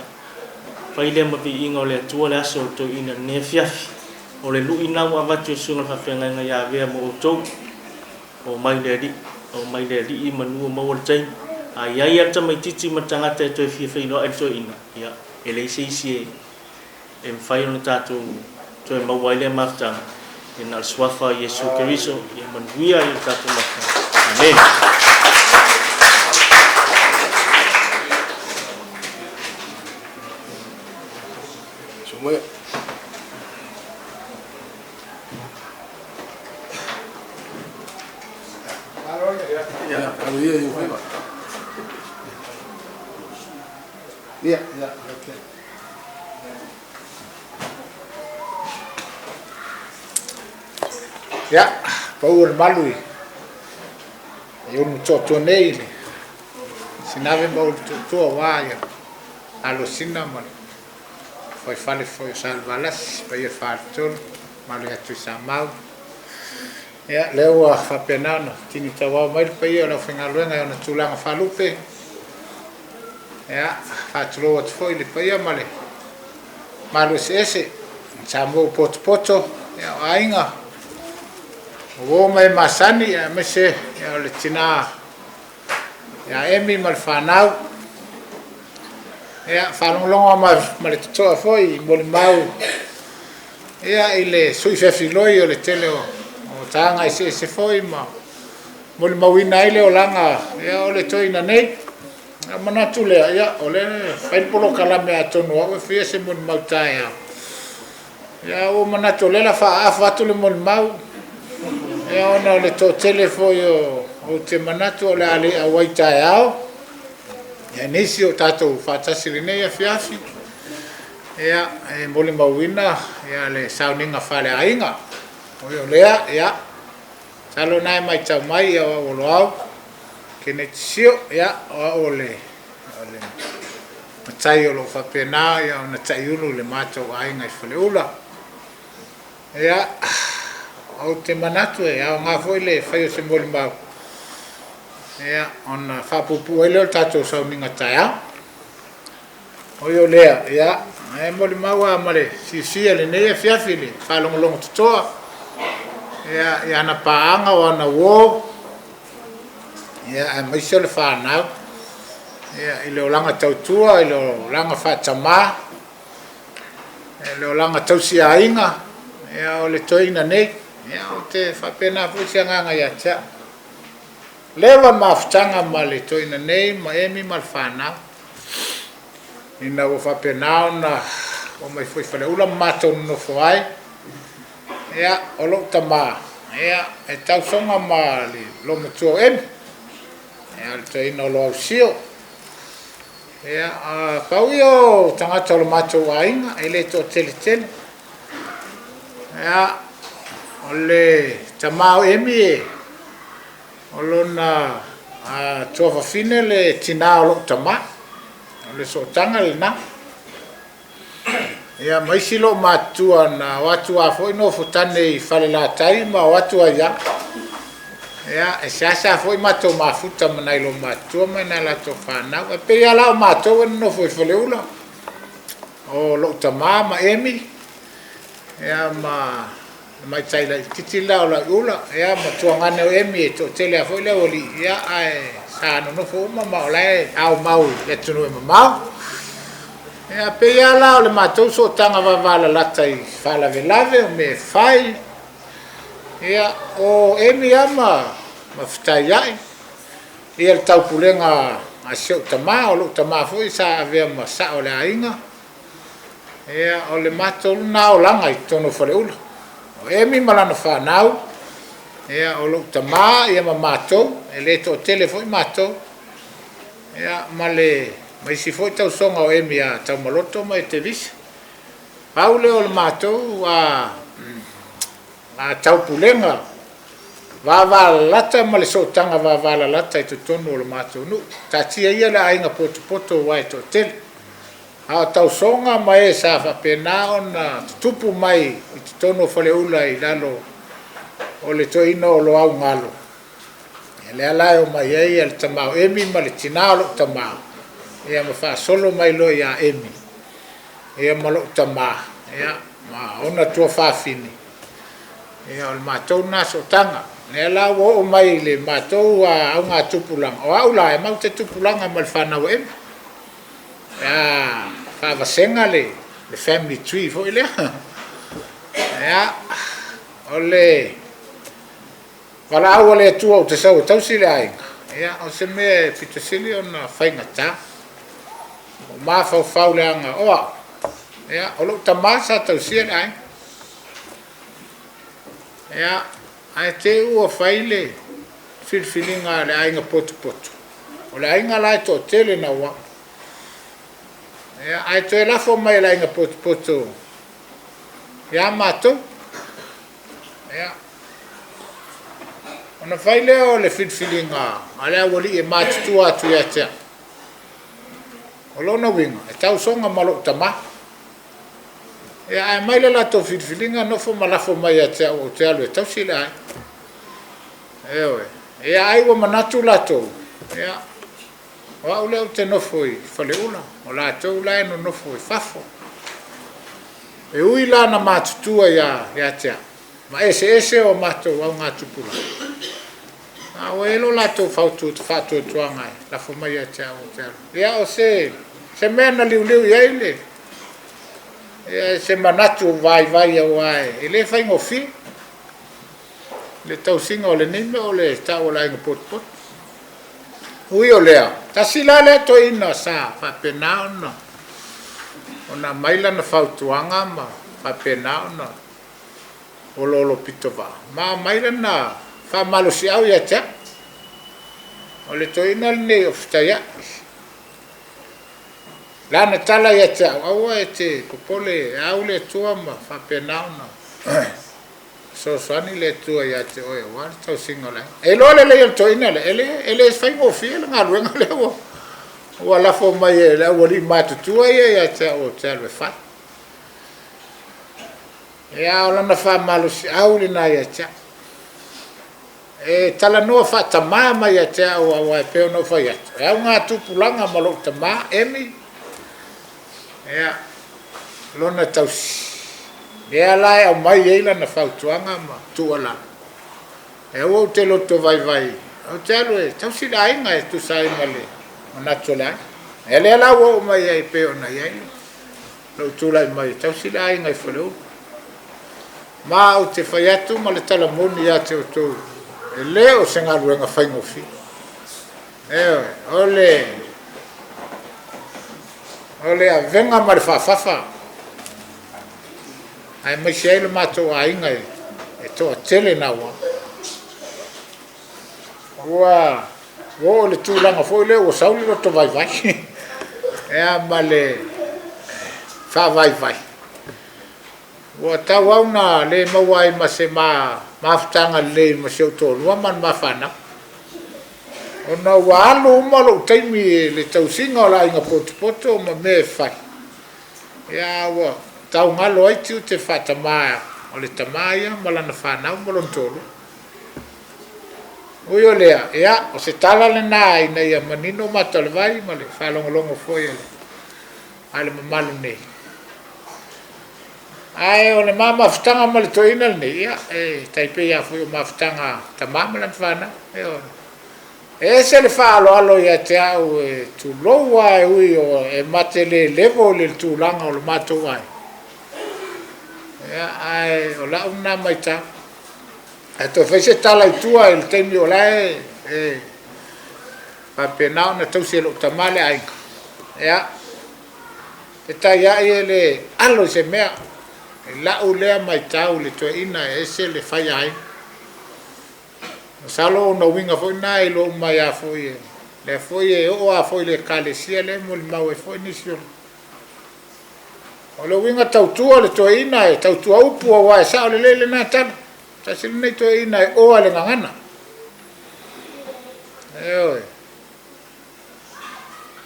fai lea ma viiga o le Atua le aso o le toeaina i lenei afiafi. O le lui lena ua avatu e le Susuga i le Faafeagaiga ia Avea mo outou. O mai le Alii, o mai le Alii manu ua maua le taimi. A i ai lava le tamaitiiti ma le tagata e toe fia feiloai i le toeaina, ia, e leai se isi e e mafai ona tatou toe maua ai lea mafutaga, ia na o le Suafa o Iesu Keriso, ia manuia ai le tatou mafutaga. Amene. Sumaia. Ia, alo ia i o Ia, ia, okay. Ia, pau o le malu i i ulu toatoa nei i le sinave ma ulu toatoa aua ia alosina ma le faifale foi o Salevalasi, paia faletolu, malu ia Tuisamau. Ia, lea ua faapena ona tini tauao mai le paia o le aufaigaluega i ona tulaga faalupe. Ia, faatulou atu foi i le paia ma le malu eseese, Samoa ua potopoto, ia, o aiga, o uo ma e masani, aemaise ia, o le tinā ia Emi ma le fanau. Ia, faalogologo ma, ma le totoa foi i molimau ia, i le sui feafiloi o le tele o, o taga eseese foi ma molimauina ai le olaga ia, o le toeaina nei. Ona manatu lea, ia, o lea e fai le polokalame atonu o au e faia se molimau taeao. Ia, ua ou manatu o lea o le a faaafa atu le molimau, ia, ona o le toatele foi o ou te manatu o le a le auai taeao. Ia, nisi o tatou faatasi i lenei afiafi, ia, e molimauina ia, le sauniga faaleaiga. Oi o lea, ia, masalo o lena e matau mai, ia, o au o Loau Keneti Sio, ia, o au o le, o le matai o lo o faapena ia, ona taiulu i le matou aiga i Faleula. Ia, ou te manatu e aoga foi le fai o se molimau, ia, ona faapuupuu ai lea o le tatou sauniga taeao. Oi o lea, ia, e molimau lava ma le fiafia i lenei afiafi i le faalogologo totoa, ia, i ana paaga o ana uo, ia, aemaise o le fanau, ia, i le olaga tautua, i le olaga faatamā, i le olaga tausiaiga, ia, o le toeaina nei, ia, ou te faapena foi se agaga ia te au. Leva mafutaga ma le toeaina nei ma Emi ma le fanau, ina ua faapena ona oo mai foi i Faleula ma matou nonofo ai. Ia, o lou tama, ia, e tausoga ma le loomatua o Emi, ia, o le toeaina o Loausio. Ia, pau ia o tagata o le matou aiga, e le toateletele. Ia, o le tama o Emi e, o lona tuafafine le tinā o lou tama, o le sootaga lena. Ia, ma isi loomatutua na o atu lava foi nofotane i Falelatai ma o atu ai lava. Ia, e seasea foi matou mafuta ma nai loomatutua ma nai latou fanau. E pei lava la o matou e nonofo i Faleula, o lou tama ma Emi, ia, ma le tamaitai laitiiti la o Lauula, ia, ma tuagane o Emi e toatele lava foi le aualii, ia, ae sa nonofo uma ma o la e aumau i le atunuu e mamao. Ia, pei lava la o le matou sootaga vavalalata i faalavelave o mea e fai, ia, o Emi lava ma, ma fetaiai, ia le taupulega a si ou tama, o lou tama foi sa avea ma sao o le aiga, Ia, o le matou lena olaga i totonu o Faleula. O Emi ma lana fanau, ia, o lou tama ia ma matou, e le toatele foi matou, ia, ma le, ma isi foi tausoga o Emi ia Taumaloto ma Etevisa. Pau lea o le matou a, a taupulega vavalalata ma le sootaga vavalalata i totonu o le matou nuu. Taatia ia le aiga potopoto aua e toatele. A o tausoga ma e sa faapena ona tutupu mai i totonu o Faleula i lalo o le toeaina o Loau Galo, ia lea la e omai ai le tama o Emi ma le tinā o lou tama, ia ma faasolo mai loa ia Emi, ia ma lou tama, ia ma ona tuafafine, ia o le matou lena sootaga. Lea la ua oo mai i le matou augatupulaga, o au la e matou te tupulaga ma le fanau a Ema, pe a faavasega le family tree foi lea. Ia, o le valaau a le Atua ou te sau e tausi le aiga, ia, o se mea e pito sili ona faigata. Ua ou mafaufau leaga o au, ia, o lou tama sa tausia le aiga. Ia, ae te i ua fai le filifiliga a le aiga potopoto, o le aiga la e toatele naua. Ia, ae toe lafo mai e le aiga potopoto ia matou. Ia, ona fai lea o le filifiliga a le aualii e matutua atu ia te au. O lona uiga, e tausoga ma lou tama. Ia, ae aumai le latou filifiliga, nofo ma lafo mai ia te au ou te alu e tausi le aiga. Ioe. Ia, ai ua manatu latou, ia, o au lea ou te nofo i Faleula, o latou la e nonofo i fafo. E ui la na matutua ia, ia te au, ma eseese o matou augatupulaga, a ua i ai lo latou fautu, faatuatuaga e lafo mai ia te au ou te alu. Ia, o se, se mea na liuliu i ai le, Ia, se manatu vaivai aua e le faigofie le tausiga o lenei mea o le tau o le aiga potopoto. Ui o lea, tasi la lea toeaina sa faapena ona ona aumai lana fautuaga ma faapena ona oloolo pitovaa ma aumai lana faamalosiau ia te au. O le toeaina lenei o Fetaiai. Lana tala ia te au, Aua e te popole, e au le Atua ma faapena ona fesoasoani le Atua ia te oe aua le tausiga o le aiga. E iloa lelei e le toeaina lea, e le, e le faigofie le galuega lea ua, ua lafo mai e le aualii matutua ia ia te au ou te alu e fai. Ia, o lana faamalosiau lena ia te au. E talanoa faatamā mai ia te au aua e pei ona ou fai atu, e aoga tupulaga ma lou tamā, Emi, ia, lona tausi. Lea la e aumai ai lana fautuaga ma tuualalo, e aua ou te loto vaivai, ou te alu e tausi le aiga e tusa ai ma le manatu o le aiga. Ia lea la ua oo mai ai e pei ona i ai lou tulai mai e tausi le aiga i Faleulu. Ma ou te fai atu ma le tala moni ia te outou, e le o se galuega faigofie. Ioe, o le, o le avega ma le faafafa, aemaise ai le matou aiga e, e toatele naua. Ua oo i le tulaga foi lea ua sau le loto vaivai, ea ma le faavaivai. Ua tauau na le maua ai ma se mafutaga lelei ma si ou toalua ma le ma fanau, ona ua alu uma lou taimi i le tausiga o le aiga potopoto ma mea e fai, ia a ua tau galo ai tiute faa-tama o le tama ia ma lana fanau ma lona toalua. Ui o lea, ia, o se tala lena ina ia manino mata o le vai ma le faalogologo foi a le mamalu nei. Ae o le ma mafutaga ma le toeaina lenei, ia, e tai pei lava foi o mafutaga a tama ma lana fanau. Ioe. E ese le faaaloalo ia te au e tulou lava e ui o e ma te le level i le tulaga o le matou aiga, ia, ae o lau lena matau. Ae toe fai se tala i tua i le taimi o la e, e faapena ona tausi e lou tama le aiga. Ia, Te taiai e le alo i se mea, i lau lea matau i le toeaina e ese le fai aiga. Masalo ona uiga foi na e iloa uma ai lava foi e lea foi e oo lava foi i le Ekalesia lea e molimau ai foi nisi o le O le uiga tautua le toeaina e tautua upu aua e sao lelei lena tala. Tasi lenei toeaina e oa le gagana. Ioe.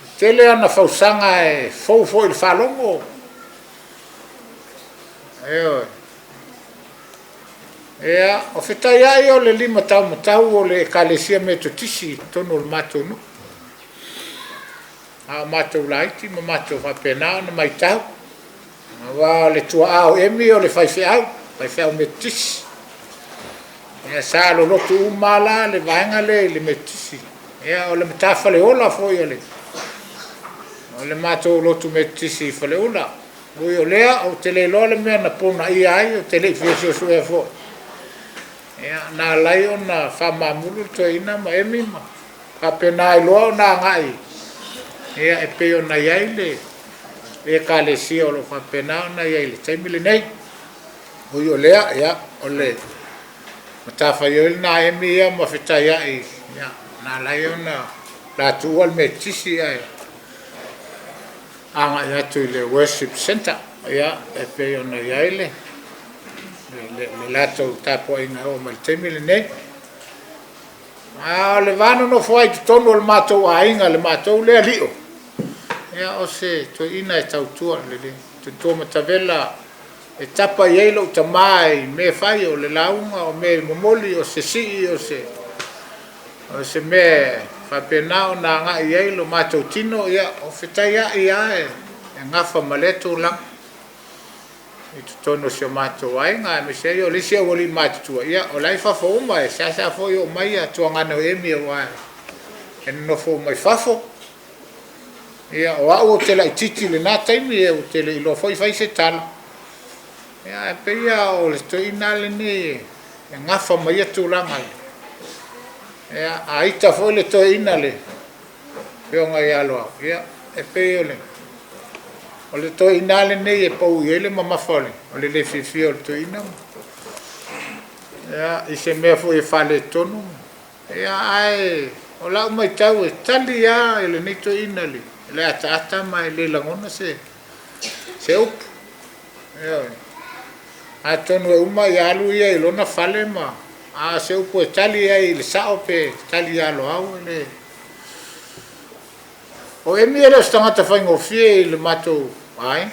E tele ana fausaga e fou foi i le faalogo. Ioe. Ia, o fetaiai o le lima taumatau o le Ekalesia Metotisi i totonu o le matou nuu. A o matou laiti ma matou faapena ona matau, aua o le tuaa o Emi o le faifeau, faifeau Metotisi. Ia, sa lolotu uma lava la le vaega lea i le Metotisi. Ia, o le matafaleola foi o le o le matou lotu Metotisi i Faleula. Ui o lea, ou te le iloa le mea na ponaia ai, ou te le i fia suesuea foi. Ia, na ala ai ona faamamulu le toeaina ma Emi ma faapena ai loa ona agai ia e pei ona i ai le Ekalesia o lo o faapena ona i ai i le taimi lenei. Ui o lea, ia, o le matafaioi lena a Emi ia ma fetaiai, ia, na ala ai ona la tuua le Metotisi ae agai atu i le Worship Centre, ia, e pei ona i ai le le latou tapuaiga e oo mai i le taimi lenei. A o le va nonofo ai i totonu o le matou aiga, le matou lea lio, ia, o se toeaina e tautua lelei, tautua matavela e tapa i ai lou tama i mea e fai, o le lauga, o mea e momoli, o se sii, o se, o se mea e faapena ona agai i ai lo matou tino, ia, o fetaiai lava e gafa ma lea tulaga i totonu o si o matou aiga, aemaise ai o le isi aualii matutua, ia, o la e i fafo uma, e seasea foi oo mai tuagana o Emi aua e nonofo uma i fafo. Ia, o au ou te laitiiti i lena taimi, ou te le iloa foi fai se tala. Ia, ae pei lava o le toeaina lenei e gafa ma ia tulaga. Ia, a ita foi le toeaina le afioga ia Loau, ia, e pei o le o le toeaina lenei e pau i ai le mamafa o le le fiafia o le toeaina. Ia, i se mea foi e faaletonu. Ia, ae o lau matau e tali lava e lenei toeaina i le ataata ma e le lagona se se upu. Ioe. Atonu e uma ia alu ia i lona fale ma a o se upu e tali ai i le sao pe tali ia Loau e le. O Emi e le o se tagata faigofie i le matou aiga.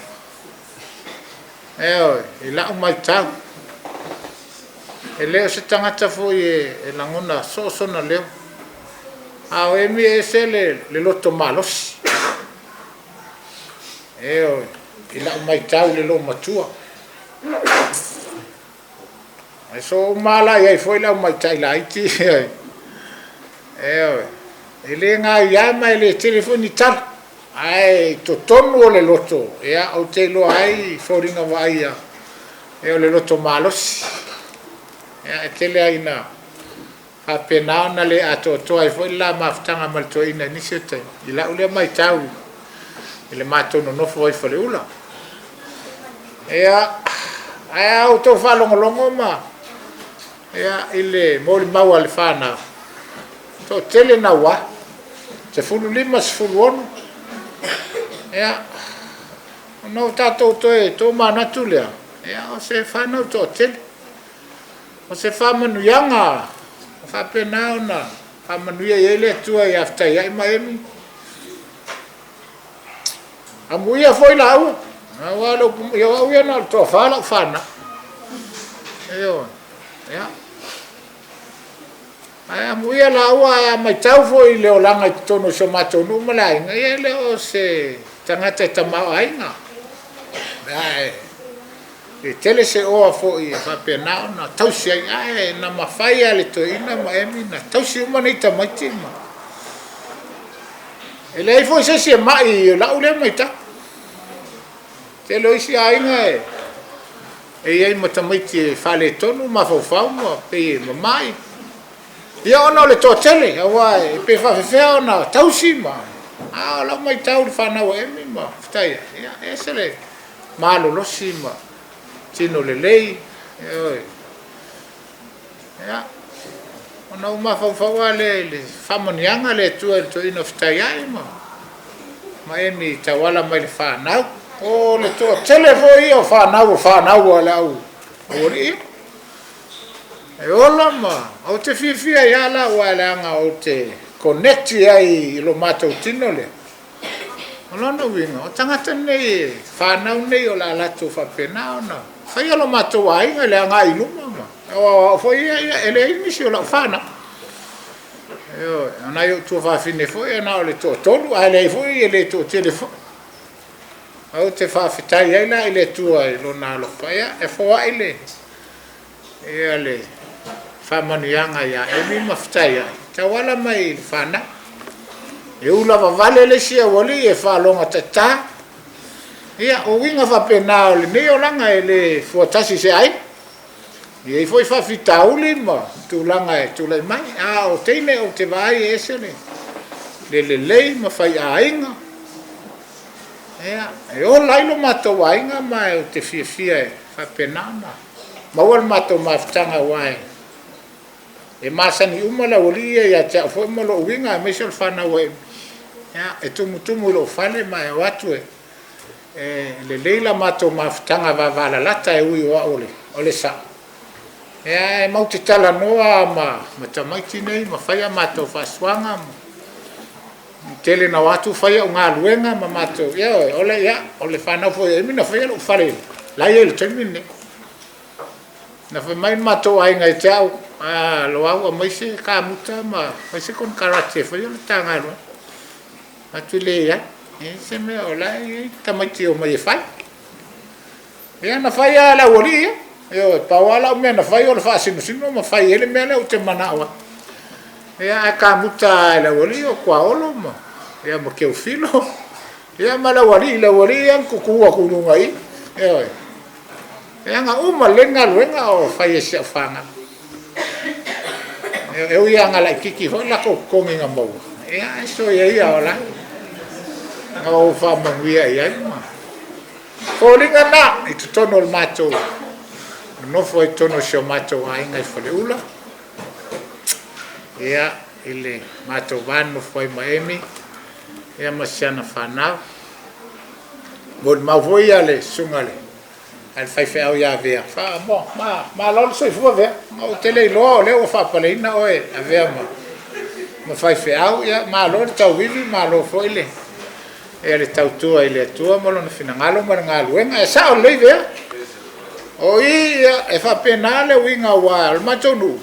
Ioe, i lau matau, e le o se tagata foi e lagona soo sona leo, a o Emi e ese le loto malosi. Ioe, i lau matau i le loomatua. E soo uma lava la i ai foi le aumaitai laiti ia. Ioe, e le gaia ma e le tele foi ni tala. Ae i totonu o le loto, ia, ou te iloa ai foliga vaaia o le loto malosi. Ia, e tele lava ina faapena ona le atoatoa ai foi le la mafutaga ma le toeaina i nisi o taimi, i lau lea matau i le matou nonofo ai i Faleula. Ia, ae a outou faalogologo ma ia, i le molimau a le fanau, toatele naua, 15, 16, ia, ona o tatou toe tomanatu lea, ia, o se fanau toatele. O se faamanuiaga ua faapena ona faamanuia i ai le Atua ia Fetaiai ma Emi. Amuia foi laua, aua o le upu, ia o au ia na o le toafa lau fanau. Ioe, ia. Ae amuia laua, ae a matau foi i le olaga i totonu o si o matou nuu ma le aiga, ia e le o se tagata e tamaoaiga. Ae e tele se oa foi e faapena ona tausi ai, ae na mafai lava e le toeaina ma Emi na tausi uma nei tamaiti ma e leai foi se isi e mai i lau lea matau. Tele o isi aiga e e i ai ma tamaiti e faaletonu mafaufau ma pei e mamai. Ia ona o le toatele, aua e pe faafefea ona tausi ma a o lau matau i le fanau a Emi ma Fetaia, ia e ese le malolosi ma tino lelei, ioe. Ia, ona ou mafaufau lava lea i le faamanuiaga a le Atua i le toeaina o Fetaiai ma, ma Emi i tauala mai le fanau. O le toatele foi ia o fanau o fanau a le au aualii ia. E ola ma ou te fiafia ai lava la aua leaga ou te connect ai i lo matou tino lea. O lona uiga, o tagata nei e fanau nei o le a latou faapena ona faia lo matou aiga i le agai i luma ma aua o au foi ia, ia e leai nisi o lau fanau. Ioe, o nai ou tuafafine foi e na o le toatolu, ae leai foi e le toatele foi. Ou te faafetai ai la i le Atua i lona alofa, ia e foai le ia le faamanuiaga ia Emi ma Fetaiai, tauala mai i le fanau. E ula vavale le isi aualii e faaloga tatā. Ia, o uiga faapena o lenei olaga e le fuatasi i se aiga. E i ai foi faafitauli ma tulaga e tulai mai, a o teine ou te vaai e ese le lelei ma faiaiga. Ia, e ola ai lo matou aiga ma ou te fiafia e faapena ona maua le matou mafutaga aua e masani uma le aualii ia ia te au foi ma lou uiga aemaise o le fanau a Emi. Ia, e tumutumu i lou fale ma e o atu e lelei la matou mafutaga vavalalata e ui o au o le sao. Ia, e matou te talanoa ma tamaiti nei ma fai a matou faasuaga ma tele na o atu fai au galuega ma matou, ioe, o le, ia, o le fanau foi a Emi na faia lou fale la e i ai i le taimi lenei. Na fai mai le matou aiga ia te au, a Loau aumai se kamuta ma fai se konekarate e faia le ta galuega. Atu leai, e leai se mea o la e i ai tamaiti e omai e fai. Ia na fai lava e le aualii ia. Ioe, pau lava lau mea na fai o le faasinosino ma fai ai le mea lea ou te manao ai. Ia ae kamuta lava e le aualii o Tuaolo ma, ia ma Keofilo, ia ma le aualii, le aualii ia na tutu atu i luga i i. Ioe. Ia na uma lelei le galuega o fai e si au fanau. E ui lava na laitiiti foi le latou totogi na maua, ia ae soia ia o la na ou faamanuia i ai ma foliga na i totonu o le matou nonofo ai i totonu o si o matou aiga i Faleula. Ia, i le matou va nonofo ai ma Emi, ia ma si ana fanau. Molimau foi ia le susuga i le faifeau ia Vea, fa, ma, malo le soifua Vea, ou te le iloa o lea ua faapaleina oe a Vea ma, ma faifeau, ia malo le tauivi, malo foi le, ia le tautua i le Atua ma lona finagalo ma le galuega. E sao lelei Vea. O i, ia, e faapena le uiga aua o le matou nuu,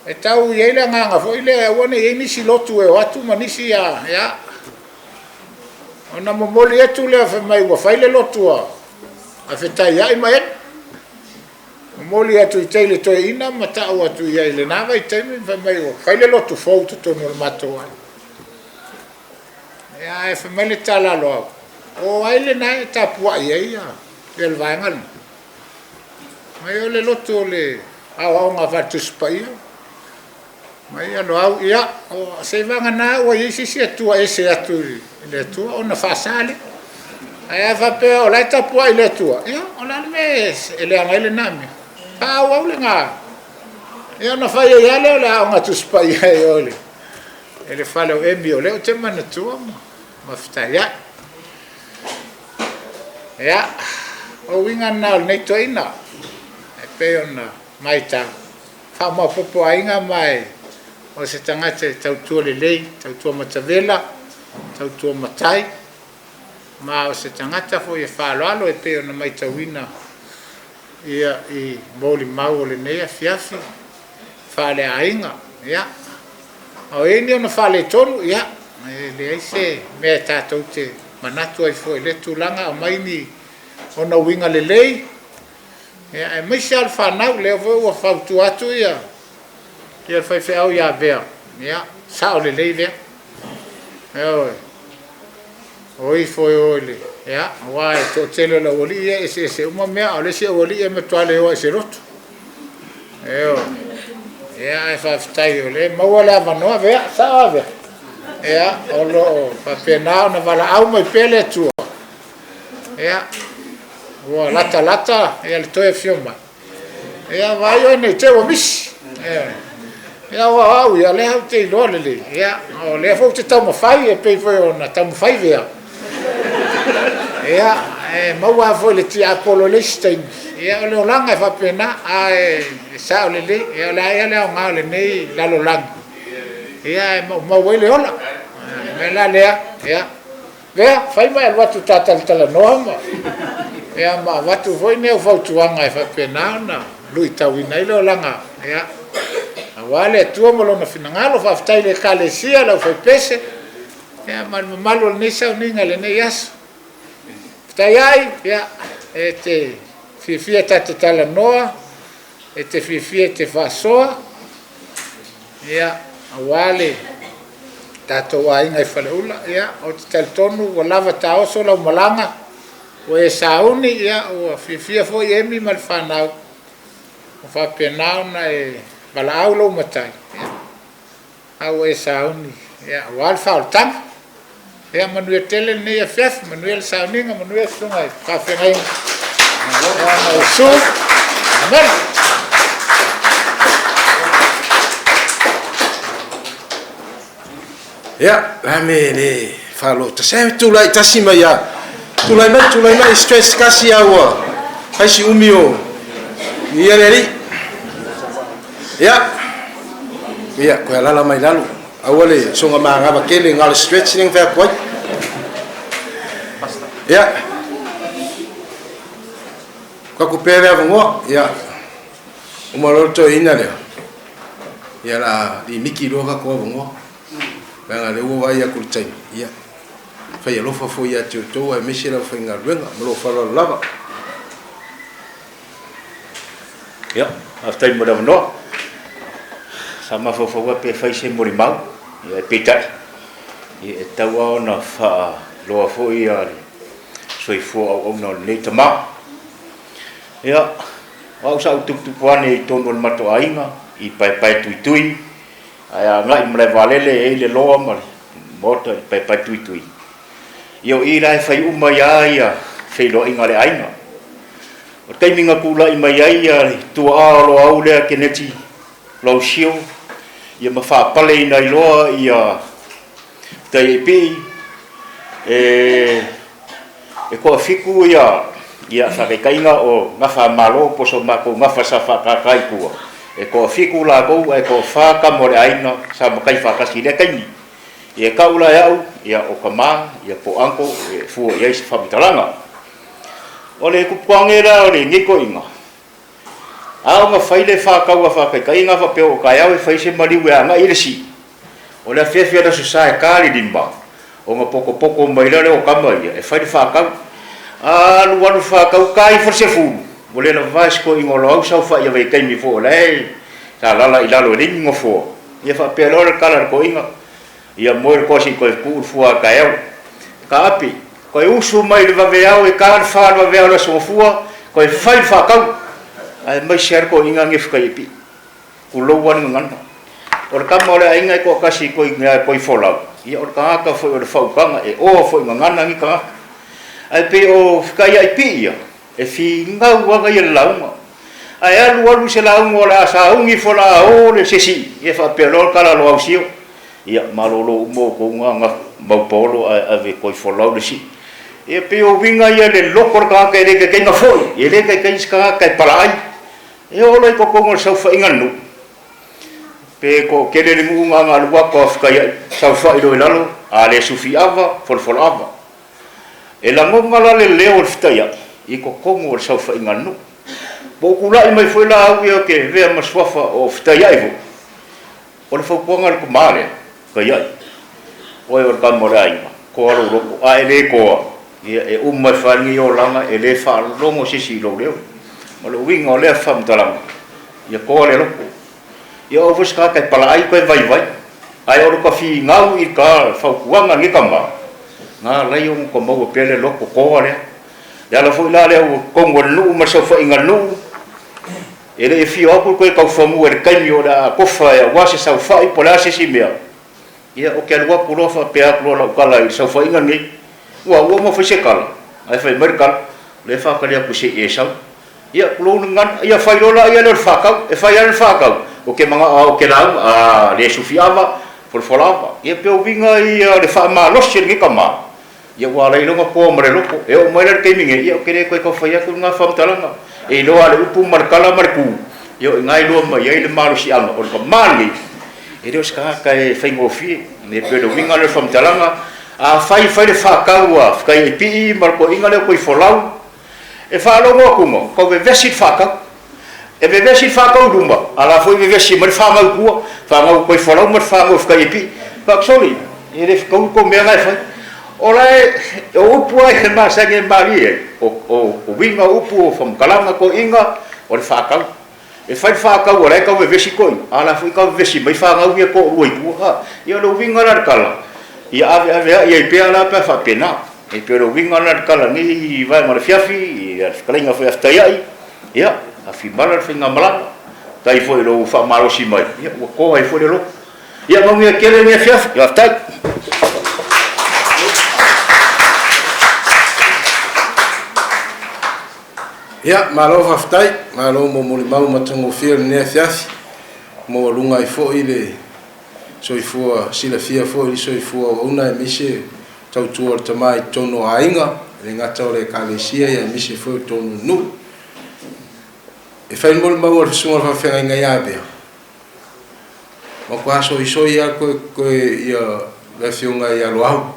e tau i ai le agaga foi lea e aua ne i i ai nisi lotu e o atu ma nisi a, ia, Ona momoli atu lea fai mai ua fai le lotu a Fetaiai ma Eni. Momoli atu i tai le toeaina ma tau atu i ai i lena vaitaimi fai mai ua fai le lotu fou i totonu o le matou aiga. Ia ae fai mai le tala a Loau, o ai lena e tapuai ai ia le vaega lena? Mai o le lotu o le aoaoga faale-Tusi Paia. Mai ia Loau, ia, o, seivagana ua i ai se isi Atua ese atu i le Atua ona faasa lea. Ae a faapea o la e tapuai i le Atua, ia, o le a le mea e leaga ai lena mea? Faaauau lena. Ia ona fai ai lava lea o le Aoga Tusi Paia i o i le fale o Emi o lea ou te manatua ma, ma fetaiai. Ia, o uiga na o lenei toeaina, e pei ona matau. Faamaopoopo aiga ma e o se tagata e tautua lelei, tautua matavela, tautua matai, ma o se tagata foi e faaaloalo e pei ona matauina ia i molimau o lenei afiafi faaleaiga. Ia, a o i ai ni ona faaletonu, ia, e leai se mea e tatou te manatu ai fua i lea tulaga, aumai ni ona uiga lelei, Ia, aemaise lava le fanau, lea foi ua fautua atu ia le faifeau ia Vea, ia, sao lelei Vea. Ioe. O ifo e o i le, ia, aua e toatele o le aualii ia e eseese uma mea, a o le isi aualii e matua le o lava i se lotu. Ioe. Ia, ae faafetai o lea e maua le avanoa Vea, sao a Vea? Ia, o lo o faapena ona valaau mai pea le Atua. Ia, ua latalata ia le toe afio mai. Ia, vaai oe nei te ua misi. Ia, ia o au ia, lea ou te iloa lelei. Ia, o lea foi ou te taumafai e pei foi ona taumafai Vea. Ia, e maua foi le tiapolo i le isi taimi. Ia, o le olaga e faapena, ae sao lelei. Ia, o le a ea le aoga o lenei lalolagi? Ia, e maumau ai le ola. O le mea la lea, ia, Lea, fai ma e alu atu ta talatalanoa ma, ia, ma avatu foi ni au fautuaga e faapena ona luitauina ai le olaga, ia, aua le Atua ma Lona finagalo. Faafetai i le Ekalesia, le aufaipese, ia, ma le mamalu o lenei sauniga i lenei aso. Fetaiai, ia, e te fiafia ta te talanoa. E te fiafia e te faasoa, ia, aua le tatou aiga i Faleula, ia, ou te talitonu ua lava taoso lau malaga, ua e sauni, ia, ua fiafia foi Emi ma le fanau, ua faapena ona e valaau lou matai, ia, a ua e sauni, ia, aua le faaolataga. Ia manuia tele lenei afiafi, manuia le sauniga, manuia susuga i faafeagaiga. Ia ma usu. Amen. Ia, la me le falo ta se tulai tasi mai ia. Tulai mai, tulai mai stress kasi ia ua. Fai si umi o. Ia le ali. Ia. Ia, koe alala mai lalo. Aua le soga magava tele na o le stretch lea na fai atu ai. Ia. Tuu atu pea le avanoa. Ia. Uma loa le toeaina lea. Ia la limiti loa tatou avanoa. Leaga lea ua vaai atu i le taimi. Ia. Fai alofa foi ia te outou aemaise le aufaigaluega. Ma lou faaaloalo lava. Ia, faafetai mo le avanoa. Sa mafaufau lava pe fai se molimau, ia peitai, ia e tatau lava ona faailoa foi ia le soifua auauna o lenei tama. Ia, o au sa ou tuputupu ane i totonu o le matou aiga i Paepaetuitui, ae agai i Malaevaalele e i ai le loa ma le maota i Paepaetuitui. Ia o i la e fai uma ai lava ia feiloaiga a le aiga. O le taimi na tulai mai ai le tuaa o Loau lea Keneti Lausio ia ma faapaleina ai loa ia Taiaipii e e toafitu ia ia faataitaiga o gafa a Malo po o so matou gafa sa faatata i tua e toafitu latou ae toafa tama o le aiga sa matai faatasi i lea taimi. Ia e tau la e au ia o tama ia po o uncle e fua i ai se faamatalaga. O le tupuage la o lenei toeaina, a ona fai le faatau a faataitaiga faapea o taeao e fai se maliu e agai i le sii, o le afiafi o le Aso Sa e ta le lima, ona potopoto mai la lea o tama ia e fai le faatau. A alu alu le faatau, ta ifo le sefulu, ua le lava se toeaina o Loau saofai i vaitaimi foi o la e sa alala i lalo e leai ni nofoa. Ia faapea loa le tala a le toeaina, Ia moe le toa se i toe tuu le fua a taeao. Taape, toe usu mai le vaveao e ta le fa le vaveao o le aso gafua, toe fai le faatau. Aemaise lava le toeaina nei Fetaiaipii. Tulou lava le gagana. O le tama o le aiga e toatasi i mea e folau, ia o le tagata foi o le faautaga e oa foi i gagana nei tagata. Ae pei o Fetaiaipii ia, e finau lava ia le lauga. Ae alu alu i se lauga o le a sauni ifo o le a o le sesi, ia faapea loa le tala a Loausio, Ia, malolo uma outou na mau paolo ae ave toe folau le sii. Ia pei o uiga ia le loto o le tagata e le taitai na foi, e le taitai se tagata e palaai. E oo loa i totonu o le saofaiga a le nuu, pe toatele le nuu na ona alu atu a fetaiai, saofai loa i lalo, a le sufi ava, folafola ava. E lagona la le leo o le fetaiai i totonu o le saofaiga a le nuu. Ua ou tulai mai foi la au ia ou te avea ma suafa o fetaiai foi, O le fautuaga a le tama lea, Kaiai, oe o le tama o le aiga, toa lou loto, a e le toa, ia e uma e fai lenei olaga e le faalogo se isi i lou leo. Ma le uiga o lea faamatalaga, ia toa le loto. Ia o au foi se tagata e palaai toe vaivai, ae o le ta finau i ka fautuaga a lenei tama, na alai ona ta maua pea le loto toa lea. Le ala foi la lea ua totonu o le nuu ma le saofaiga a le nuu, E le i afio atu toe taufanua i le taimi o le a tofa e aua se saofai po o le a se isi mea, ia, ou te alu atu loa faapea atu loa lau tala i le saofaiga lenei, Ua, ua uma fai se tala? Ae fai mai le tala, O lea e faatali atu se i e sau. Ia, tulou le gagana, ia fai loa laia lea o le faatau. E fai lava le faatau, ou te manao lava ou te lauga, a le sufi ava, folafola ava. Ia pei o uiga ia o le faamalosi o lenei tama, Ia ua ala ai lona koa ma le loto. E oo mai la i le taimi nei, ia ou te le toe tau fai atu lena faamatalaga. E iloa lava le upu ma le tala ma le tu, ia o i ina e iloa mai ai le malosiaga o le tama lenei, e le o se tagata e faigofie. E pei o le uiga lea o le faamatalaga, afai e fai le faatau a Fetaiaipii ma le toeaina lea o Toifolau, E faalogo atu ma tau vevesi le faatau. E vevesi le faatau i luma, a la foi vevesi mai le fanau i tua, fanau o Toifolau ma le fanau o Fetaiaipii. Fai atu, Sole, e le fetaui le tou mea la e fai. O la e, o upu lava e masani e malie ai, o uiga o upu, o faamatalaga, toeaiina, o le faatau. E fai le faatau a la e tau vevesi toeaina, a o la foi e tau vevesi mai fanau ia toalua i tua, a. Ia o le uiga la o le tala, ia aveaveai ai pea la pe a faapena. E pei o le uiga lena o le tala i lenei vaega o le afiafi, i le fetalaiga foi ia Fetaiai, ia, afimala le faigamalaga. Faafetai foi i lou faamalosi mai, ia ua toa ai foi le loto. Ia manuia tele lenei afiafi. Faafetai. Ia, malo faafetai, malo mo molimau matagofie o lenei afiafi, maualuga ai foi le soifua silafia foi i le soifua auauna aemaise tautua o le tama i totonu o aiga, e le gata o le Ekalesia ia aemaise foi o totonu o nuu. E fai le molimau a le Susuga i le Faafeagaiga ia Avea, matua soisoi lava koe koe ia le afioga ia Loau.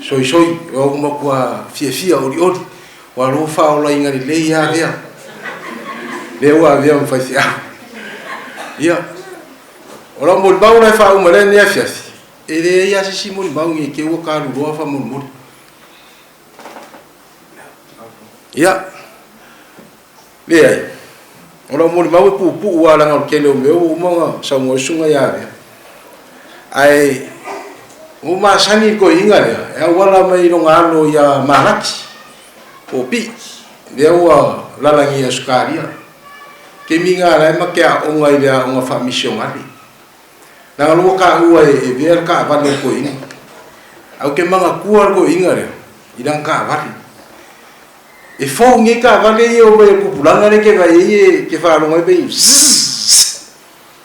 Soisoi, o au matua fiafia olioli, ua lou faaolaina lelei lava Avea. Lea ua avea ma faifeau. Ia, o lau molimau la e faauma lea lenei afiafi, e leai lava se isi molimau nei te ua taluloa faamolemole. Ia, leai, o lau molimau e puupuu lava leaga o le tele o mea ua uma ona saunoa ai susuga ia Avea. Ae ua masani le toeaina lea e auala mai i lona alo ia Malaki po o Pii, lea ua lalagi i Ausetalia. Taimi na la e ma te aoga i le aoga faamisionale. Leaga lea ua taua e Vea le taavale a le toeaina. Ae ou te manatua le toeaina lea i lana taavale. E fou nei taavale ia e omai e tupulaga lea e te vaai ai e te faalogo ai pei zzz.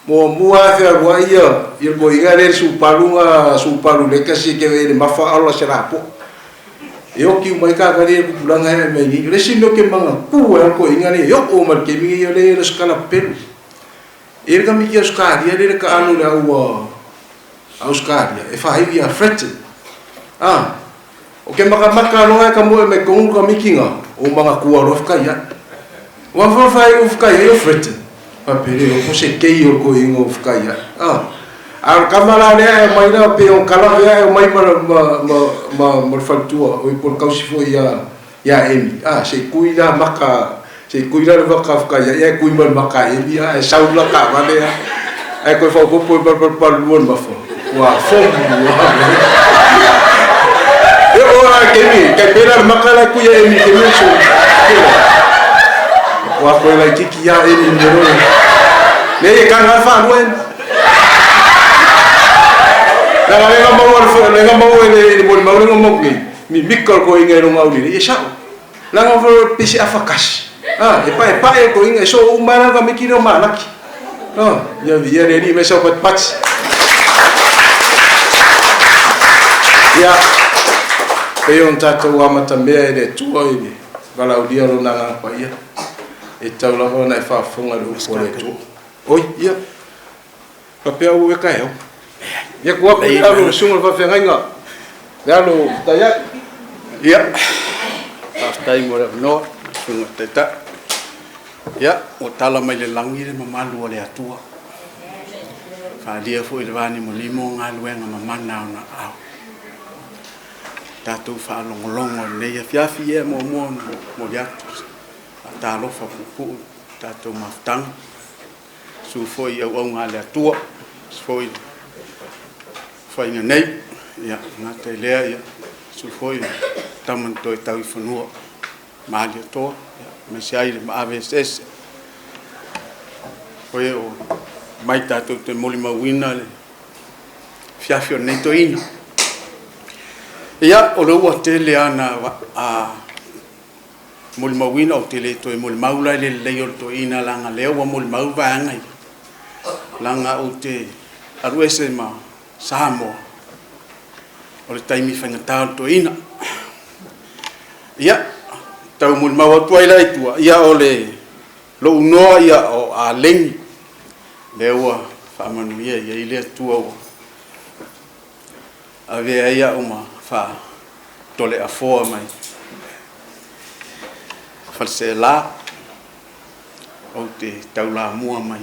Muamua lava fealuai ia le toeaina lea i le supalu na supalu lekasi e te vaai ai i le mafa ola se lapoa. E oti uma ai taavale ia tupulaga e ae mai nei. O le isi mea ou te manatua ai le toeaina lea e oo mai i le taimi nei o lea e i ai le sikala pepelu. E i ai le kamiti Ausetalia lea le taalo i le au Ausetalia e faaiu ia Fretton. A, o ke makamaka loa e ka moe mai tonu kamiti nga, o manatua loa whakai ai. Ua wha whai o whakai ai o Fretton. Papere o ko se kei o ko ingo o whakai ai. A, a o kama la lea e mai la pe o kala vea e mai ma, ma, ma, ma, ma le faletua, o i po le kausi foi ia, ia Emi, a, se kui la maka, se kui la le maka whakaia, ia e kui mai le maka Emi, a, e sau la taavale, a, ae koe whaopopo e palu le mafa, ua fomu, ua. E o a kemi, kai pera le maka la kui a Emi, kemi so, ua koe lai kiki ia Emi me roe. Le e kanga whānua Emi. Nanga lenga maua le lenga maua le le moli mau lenga mau nei. Mimika le toeaiga i lona aulelei, e sa'o. Leaga foi pei se afa kasi. A, e paepae le toeaiga, e soo uma ai la le tamaiti lea o Malaki. A, ia viia le Alii mai sau patipati. Ia, pei ona tatou amatamea e le Atua i le valaaulia o Lona Agaga Paia, e tatau lava ona e faafofoga i le upu a le Atua. Oi, ia, Faapea ua eka e au. Ia ku aku le alo susuga le faafeagaiga le alo Taiai. Ia, faafetai mo le avanoa, susuga i le Taitai. Ia, ua tala mai le lagi le mamalu o le Atua. Faaalia foi le vanimonimo o galuega mamana a ona aao. Tatou faalogologo i lenei afiafi, ia e muamua ona momoli atu se faatalofa puupuu i le tatou mafutaga. Susu foi i auauna a le Atua, susu foi i le faiga nei, ia gata i lea, ia susu foi i tama na toe tau i fanua, Malietoa, ia aemaise ai le maave eseese. Oe o mai tatou te molimauina le fiafi o lenei toeaina. Ia, o lea ua tele ana a Molimauina, ou te le toe molimau la i le lelei o le toeaina leaga lea ua molimau vaega ia. Leaga ou te alu ese ma Samoa, o le taimi faigata o le toeaina. Ia, tau molimau atu ai la i tua, ia o le lou noa ia o Aleni, lea ua faamanuia i ai le Atua ua avea ai au ma faatoleafoa mai Faleseela, ou te taulamua mai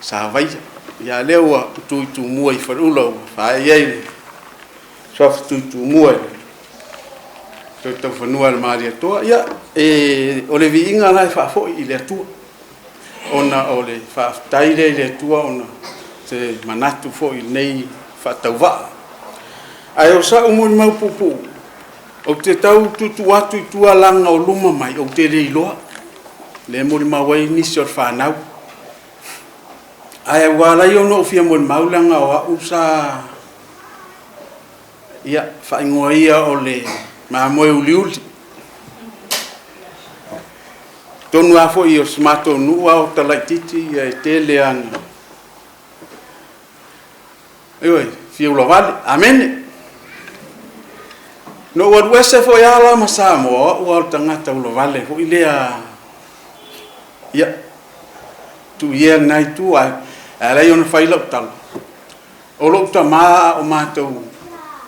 Savaia. Ia lea ua tu i Tumua i Faleula ua faaee ai le suafa tu i Tumua i le toe taufanua e le Malietoa. Ia, e, o le viiga la e faafoi i le Atua. Ona o le faafetai lea i le Atua ona se manatu foi i lenei faatauvaa. Ae o sa'u molimau puupuu, ou te tau tuutuu atu i tua laga o luma mai, ou te le iloa, lea e molimau ai nisi o le fanau. Ae ua ala ai ona ou fia molimau leaga o a'u sa ia faaigoa ia o le mamoe uliuli. Tonu lava foi o si matou nuu a o talaititi ia e tele ana Ioe, fia ulavale. Amene. Na ou alu ese foi lava la ma Samoa, o au lava o le tagata ulavale foi lea. Ia, tuu ia lena itu, ae ala ai ona fai lau tala. O lou tama a o matou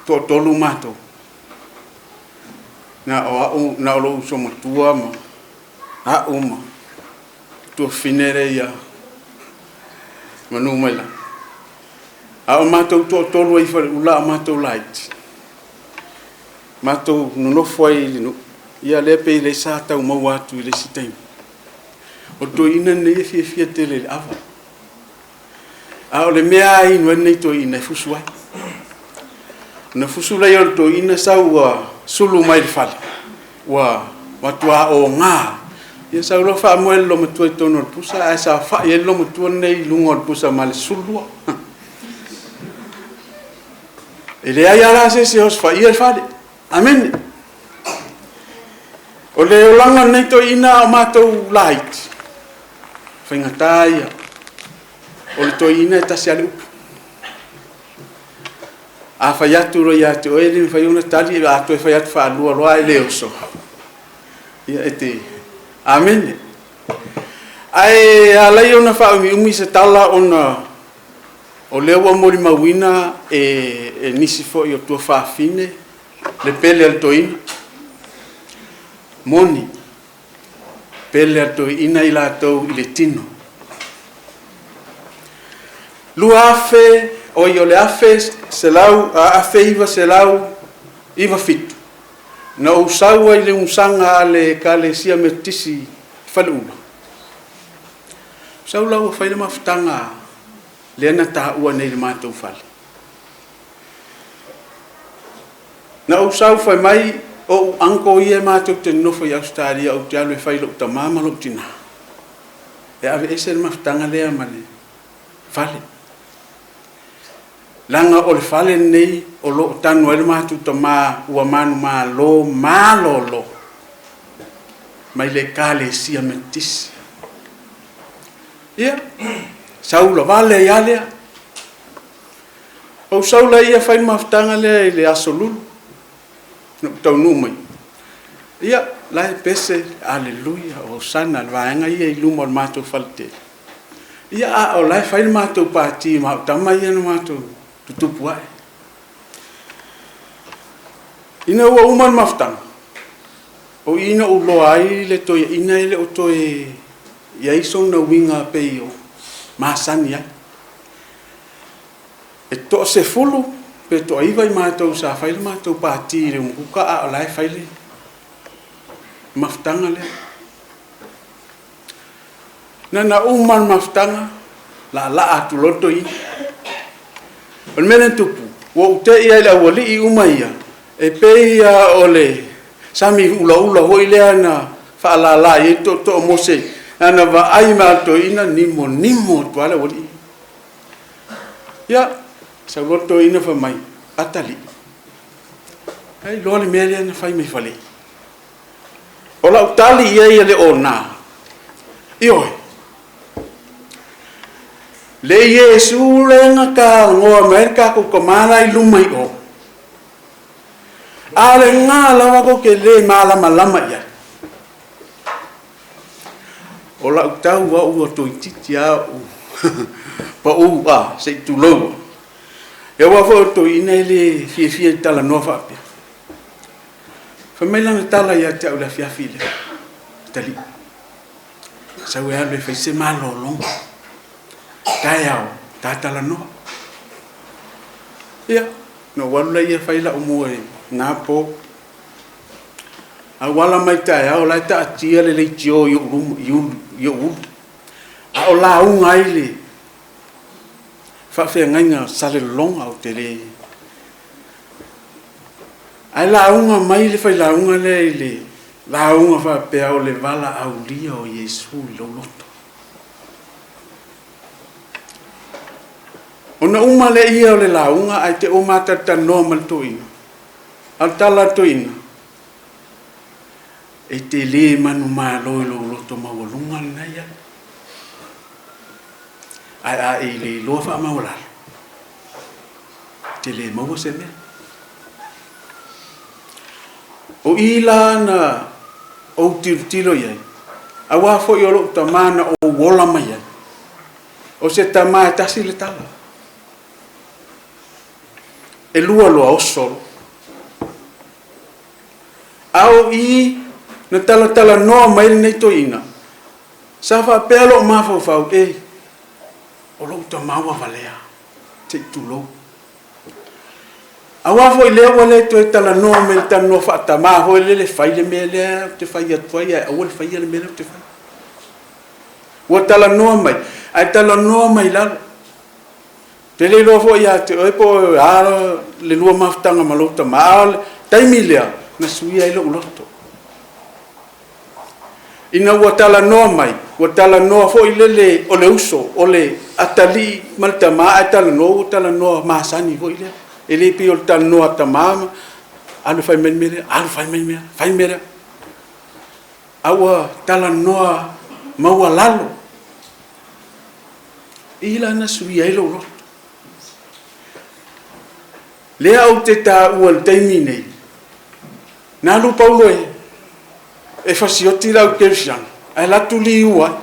toatolu matou. Na o au, na o lou uso matua ma au ma tuafafine lea ia manu mai la. A o matou toatolu ai i Faleula a o matou laiti, matou nonofo ai i le nuu, ia lea pei lea sa tau maua atu i le isi taimi. O le toeaina lenei e fiafia tele i le ava. A o le mea lava e inu ai lenei toeaina e fusu ai. Ona fusu lea o le toeaina sau ua sulu mai i le fale, ua matua oga. Ia sau loa faamoe le loomatua i totonu o le pusa ae saofai ai le loomatua lenei i luga o le pusa ma le 12. E leai lava la se isi e osofaia le fale. Amene. O le olaga o lenei toeaina a o matou laiti, faigata ia. O le toeaina e tasi lava le upu. A fai atu loa ia te oe, e le mafai ona tali, a toe fai atu faalua loa ae le oso. Ia e te... Amene. Ae ala ai ona faaumiumi se tala ona o lea ua molimauina e, e nisi foi o tuafafine le pele a le toeaina. Moni, pele a le toeaina i latou i le tino. 2000, oi o le 1997, na ou sau ai i le umusaga a le Ekalesia Metotisi i Faleula. Sau la ua fai le mafutaga lea na taua nei i le matou fale. Na ou sau fai mai o ou uncle ia matou te nonofo i Ausetalia ou te alu e fai i lou tama ma lou tina e aveese le mafutaga lea ma le fale. Leaga o le fale lenei o lo o tanu ai le matou tama ua manumalo malolo mai le Ekalesia Metotisi. Ia, sau lavale ai lava lea. Ou sau laia fai le mafutaga lea i le Aso Lulu, na ou taunuu mai. Ia, la e pese, Aleluia, Hosana, le vaega ia i luma o le matou faletele. Ia, a o la e fai le matou pati ma au tama ia na matou tutupu ae. Ina ua uma le mafutaga, o i na ou loa ai le toeaina e le o toe i ai sona uiga pei o masani ai. E toasefulu pe toaiva i matou sa fai le matou pati i le umukuka a o la e fai le mafutaga lea. Na na uma le mafutaga, laalaa atu loa le toeaina. O le mea lea na tupu, ua ou te'i lava i le aualii uma ia, e pei lava o le sami ulaula foi lea na faalala i ai le tootoo o Mose, na ona vaai mai lava o le toeaina, nimonimo atu lava le aualii. Ia, sau loa le toeaina fai mai, Atalii, e iloa le mea lea na fai mai Falei. O lau tali i ai e le o na. Ioe. Le Iesu lea na tagoa mai le tatou tama la i luma i o. A o lena lava tou te le malamalama i ai. O lau tau au ua toeitiiti lava ou pau a, se i tulou. Ia aua foi o le toeaina e le fiafia i le talanoa faapea. Fai mai lana tala ia te au i le afiafi lea, Atalii, sau e alu e fai se malologa. Taeao, ta talanoa. Ia, na ou alu laia fai lau moe i na po. A ou ala mai taeao, o la e taatia le leitio i ou luma, i ou ulu. A o lauga ai le faafeagaiga o Salelologa ou te le Ae lauga mai le failauga lea i le lauga faapea o le valaaulia o Iesu i lou loto. Ona uma lea ia o le lauga ae te o matalatalanoa ma le toeaina. A o le tala a le toeaina, e te le manumalo i lou loto maualuga lena ia. Ae a e le iloa faamaualalo, e te le maua se mea. O i la na ou tilotilo i ai, aua foi o lou tama na ou ola mai ai, o se tama e tasi le tala. E lua loa oso loa. A o i na talatalanoa mai lenei toeaina, sa faapea lou mafaufau, e, o lou tama ua valea, se i tulou. Aua foi lea ua le toe talanoa mai le talanoa faatamā foi lele, fai le mea lea ou te fai atu ai ae aua le faia le mea lea ou te fai. Ua talanoa mai, ae talanoa mai lalo. Te le iloa foi ia te oe po o a le lua mafutaga ma lou tama, a o le taimi lea na suia ai lou loto. Ina ua talanoa mai, ua talanoa foi lele o le uso, o le atalii ma le tama ae talanoa, ua talanoa masani foi lea. E le pei o le talanoa a tama ma alu e fai mai le mea lea, alu fai mai le mea, fai le mea lea. A ua talanoa maualalo. I la na suia ai lou loto. Lea ou te taua i le taimi nei, na alu Paulo e, e fasioti le au kerisiano, ae la tuli ua ai.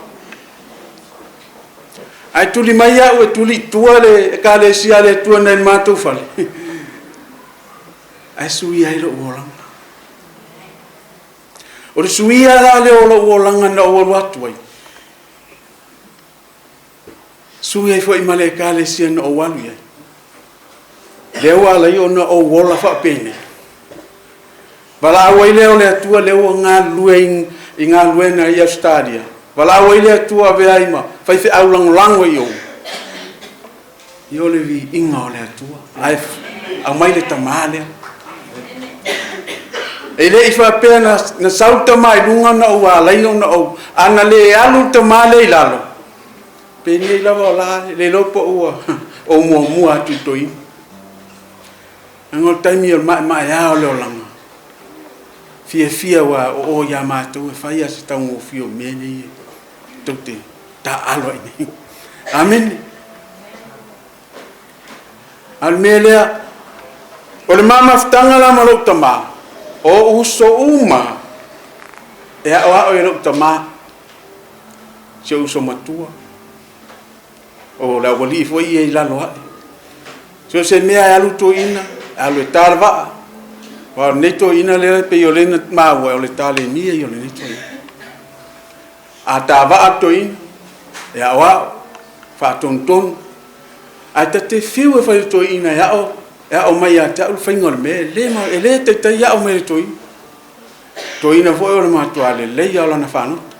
Ae tuli mai au e tuli i tua le ekalesia a le Atua nai le matou fale. Ae suia ai lou olaga. O le suia la lea o lou olaga na ou alu atu ai, Sui ai foi ma le Ekalesia na ou alu i ai. Lea ua ala ai ona ou ola faapenei. Valaau ai lea o le Atua lea ua galulue i, i galuega i Ausetalia. Valaau ai le Atua avea ai ma faifeau lagolago i ou. Ia o le viiga o le Atua. Ae aumai le tamā lea. E le i faapea na, na sau le tamā i luga na ou alai ona ou, a na le alu le tamā lea i lalo, penei lava o la, e le iloa po ua ou muamua atu i toeaina. Leaga o le taimi o le maemaea o le olaga, fiafia aua o o ia matou e fai lava se taugofie o mea nei e tou te taaalo ai nei. Amene. A o le mea lea, o le ma mafutaga la ma lou tamā, o ou uso uma e aoao e lou tamā, si ou uso matua, o le aualii foi ia i lalo ae. So o se mea e alu toeaina, e alu e ta le vaa, aua o lenei toeaina lea e pei o lea na maua, o le talemia ia o lenei toeaina. A ta vaa le toeaina, e aoao, faatonutonu, ae ta te fiu e fai le toeaina e ao, e ao mai ia te au le faiga o le mea, e le, e le taitai ao mai le toeaina. Toeaina foi o le matua lelei lava o lana fagota.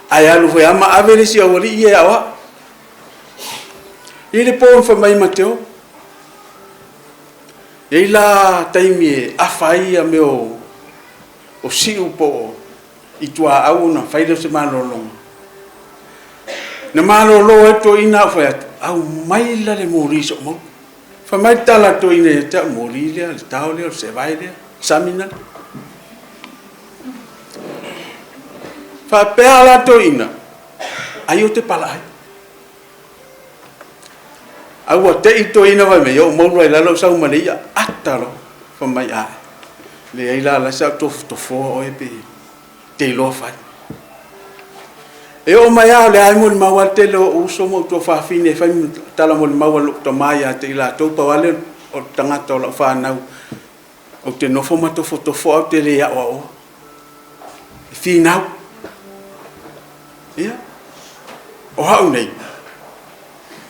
Ae alu foi lava ma ave le isi aualii ia e aoao. I le po na fai mai Mateo, e i ai la taimi e afa ai ia mea o, o siu po o i tuaau ona fai lea o se malologa. Na malolo ai le toeaina a ou fai atu, aumai la le moli se i ou maua. Fai mai le tala a le toeaina ia te au, moli lea, le tao lea, o le sevae lea, sami na. Faapea la le toeaina, ai ou te pala ai. A ua te i le toeaina fai mai, ou maua ai lalo ou sau ma le ia, ata loa. Fai mai, ae, leai la, la sa ou tofotofoa oe pe te iloa fai. E oo mai lava o lea e molimau lava le tele o ou uso ma ou tuafafine e fai tala molimau a lou tama ia te i latou, pau lava lea o le tagata o lau fanau ou te nofo ma tofotofo ae ou te le aoaoa. E finau. Ia, o au nei,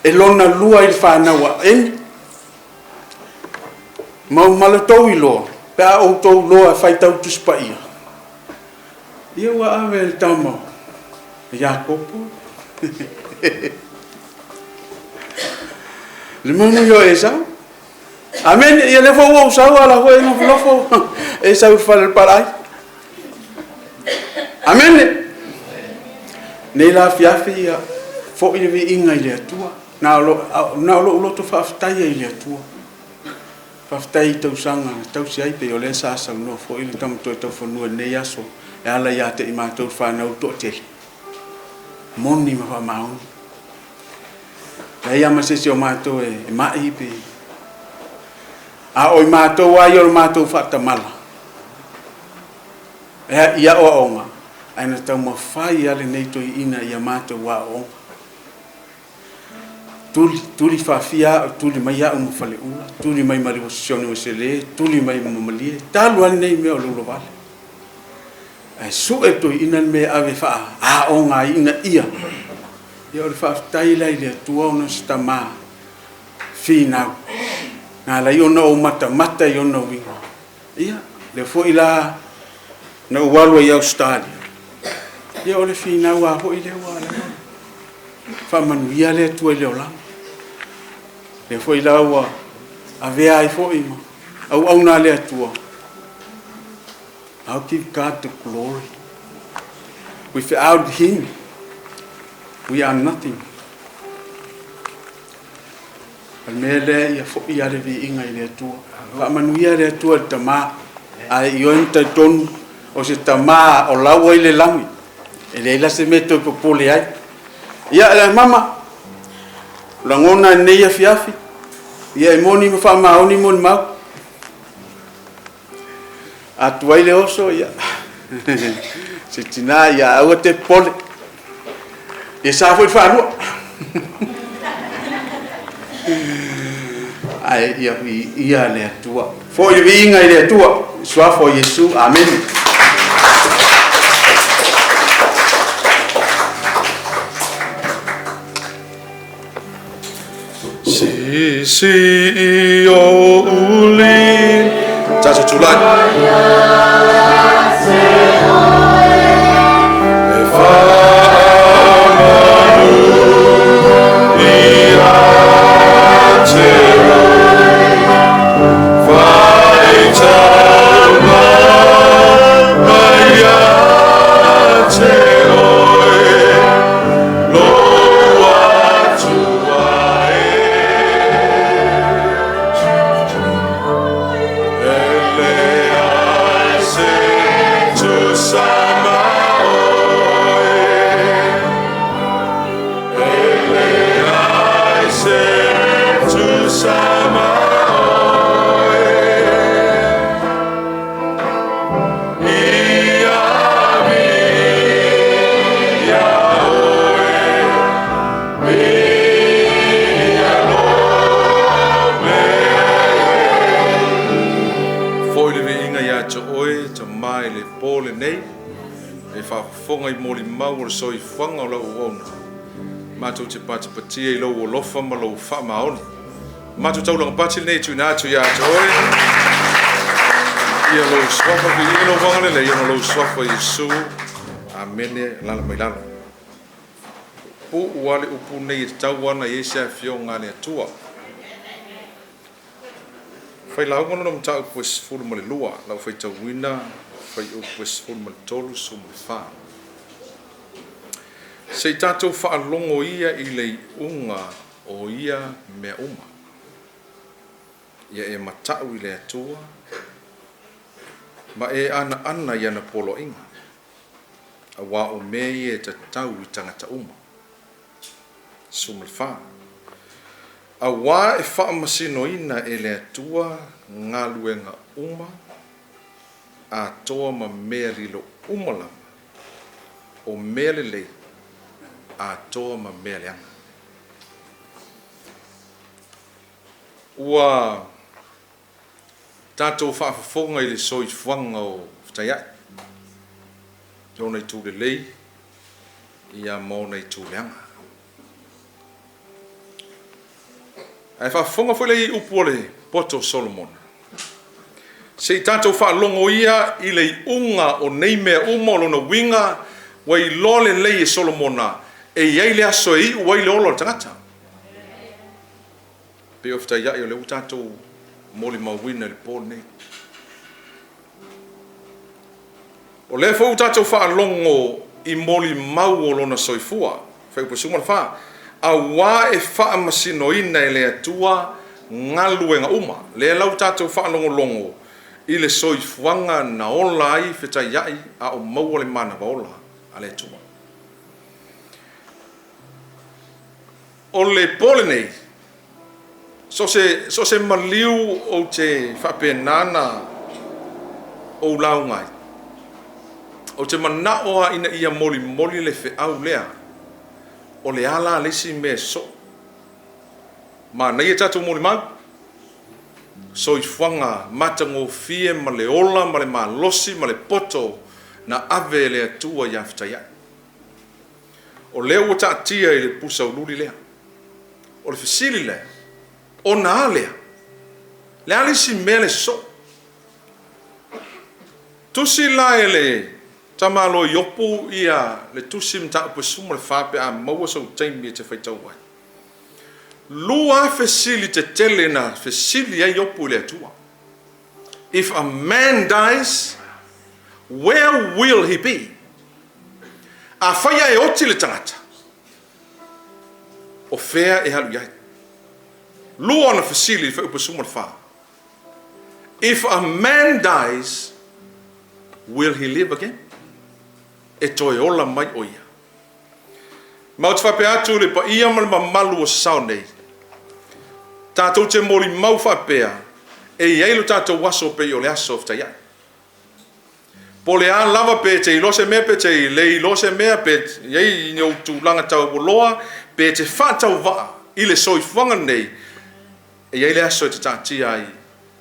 e lona lua i le fanau a Eni, ma lo outou iloa, pe a outou iloa e faitau Tusi Paia, ia ua ave le tama Iakopo. Le manuia o Esau. Amene. Ia lea foi ua ou sau a la foi e nofonofo Esau i le fale o le palai. Amene. Nei la afiafi ia fo'i le viiga i le Atua. Na o lo, na o lo'u loto faafetai ai i le Atua. Faafetai i tausaga na tausi ai pei o lea sa saunoa foi le tama Toetaufanua i lenei aso e ala ia te i matou le fanau le toatele. Moni ma faamaoni. Leai lava ma se isi o matou e ma'i pe a o i matou lava ia o le matou faatamala e i aoaoga ae na taumafai lava lenei toeaina i a matou aoaoga. Tuli, tuli faafia au, tuli mai au ma Faleula, tuli mai ma Sione o Sele, tuli mai ma Malie, talu lava lenei mea o le ulavale. Ae sue le toeaina le mea e ave faaaoga ai ina ia, ia o le faafetai la i le Atua ona o se tama finau, na ala ai ona ou matamata i ona uiga. Ia, lea foi la na ou alu ai i Ausetalia, ia o le finau lava foi lea ua ala ai ona faamanuia le Atua i le olaga. Lea foi la ua avea ai foi ma auauna a le Atua. I'll give God the glory. Without him, we are nothing. O le mea lea ia fo'i lava le viiga i le Atua. Faamanuia le Atua i le tama, ae ioe ma talitonu o se tama o la ua i le lagi. E leai la se mea e toe popole ai. Ia le mama, o lagona i lenei afiafi, ia e moni ma faamaoni molimau. A tuai le oso, ia, se tina, ia aua te popole. Ia sa foi le faalua. Ae ia viia le Atua. Foi le viiga i le Atua. Suafa o Iesu. Amene. Si si o uli Tatou tulai E whaamanu ia te oe Whai taunga mai ia te oe Lou Atua e E leai se tusa ma oe E leai se tusa ma oe Ia ia oe Ia lo me Foi le viiga ia te oe, Tama i le po lenei, e faafofoga i molimau o le soifuaga o lau auauna. Matou te patipatia i lou alofa ma lou faamaoni. Matou taulaga pati lenei e tuuina atu ia te oe. Ia lou suafa viiga lou agalelei ona lou suafa Iesu. Amene. Alaala mai lalo. Puu lava le upu nei e tatau ona i ai se afioga a le Atua. Fai lauga lona mataupu e 12, lau faitauina fuaiupu e 13, 14. Se i tatou faalogo ia i le iuga o ia mea uma. Ia e mata'u i le Atua, ma e anaana i ana poloaiga, auā o mea ia e tatau i tagata uma. 14. Auā e faamasinoina e le Atua galuega uma atoa ma mea lilo uma lava, o mea lelei atoa ma mea leaga. Ua tatou faafofoga i le soifuaga o Fetaia'i, i ona itu lelei ia ma ona itu leaga. Ae faafofoga foi lea i upu o le poto o Solomona. Se i tatou faalogo ia i le iuga o nei mea uma, o lona uiga Ua iloa lelei e Solomona e i ai le aso e iu ai le ola o le tagata. Pei o fetaiai o lea ua tatou molimauina i le po lenei. O lea foi ua tatou faalogo i molimau o lona soifua, Fuaiupu 14, auā e faamasinoina e le Atua galuega uma. Lea la ua tatou faalogologo i le soifuaga na ola ai fetaiai a o maua le manava ola a le Atua. O le po lenei, so o se, so o se maliu ou te faapena na ou lauga ai, ou te manao lava ina ia molimoli le feau lea, o le a la le isi mea e sosoo. Manaia tatou molimau, soifuaga matagofie ma le ola ma le malosi ma le poto na ave e le Atua ia Fetaiai. O lea ua taatia i le pusa uliuli lea. O le fesili lea, ona a lea? Le a le isi mea le sosoo? Tusi la e le tamaloa Iopu ia le tusi mataupu e 14 pe a maua sou taimi e te faitau ai. 2 fesili tetele na fesili ai Iopu i le Atua. If a man dies, where will he be? Afai ae oti le tagata, o fea e alu i ai? 2 ona fesili i le fuaiupu 14. If a man dies, will he live again? E toe ola mai o ia? Ma ou te faapea atu i le paia ma le mamalu o Sasao nei, tatou te molimau faapea, e i ai lo tatou aso pei o le aso o Fetaiai. Po o le a lava pe te iloa se mea pe te le iloa se mea, pe i ai ni ou tulaga taualoa, pe te faatauvaa i le soifuaga lenei, e i ai le aso e te taatia ai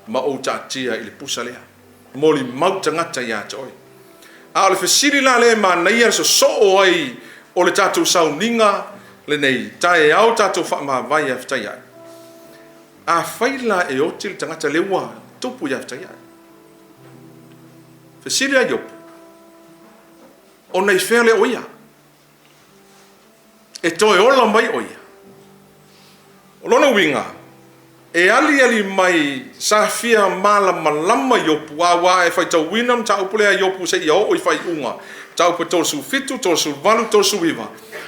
ma ou taatia i le pusa lea. Molimau tagata ia te oe. A o le fesili la lea e manaia le sosoo ai o le tatou sauniga lenei taeao tatou faamavae ia Fetaiai. Afai la e oti le tagata lea ua tupu ia Fetaiai. Fesili a Iopu, ona i fea lea o ia? E toe ola mai o ia? O lona uiga, e aliali mai sa fia malamalama Iopu, aua e faitauina le mataupu lea a Iopu seia oo i faaiuga, mataupu e 37, 38, 39,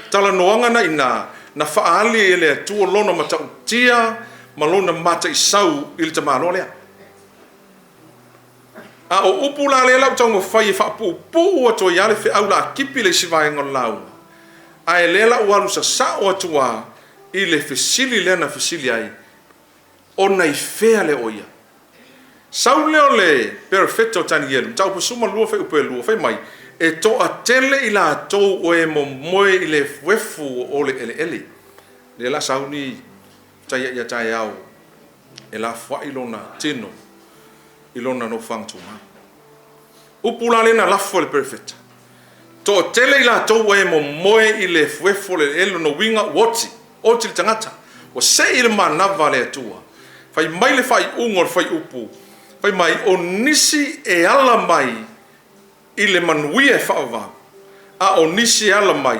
talanoaga na i ina, na faaali e le Atua lona matautia ma lona mataisau i le tamaloa lea. A o upu la lea la ua taumafai e faapuupuu atu ai lava le feau la tipi le isi vaega o le lauga, ae lea la ua alu sasao atu lava i le fesili lea na fesili ai, ona i fea lea o ia? Sau lea o le Perofeta o Tanielu, mataupu 12 fuaiupu e 2, fai mai, E toatele i latou o e momoe i le efuefu o le eleele. Lea la sauni tai ia taeao e lafoai lona tino i lona nofoaga tumau. Upu la lea na lafo e le Perofeta, Toatele i latou ua e momoe i le efuefu o le eleele, lona uiga ua oti, oti le tagata, ua sei le manava a le Atua. Fai mai le faaiuga o le fuaiupu, fai mai, o nisi e ala mai i le manuia e faavavau, a o nisi e ala mai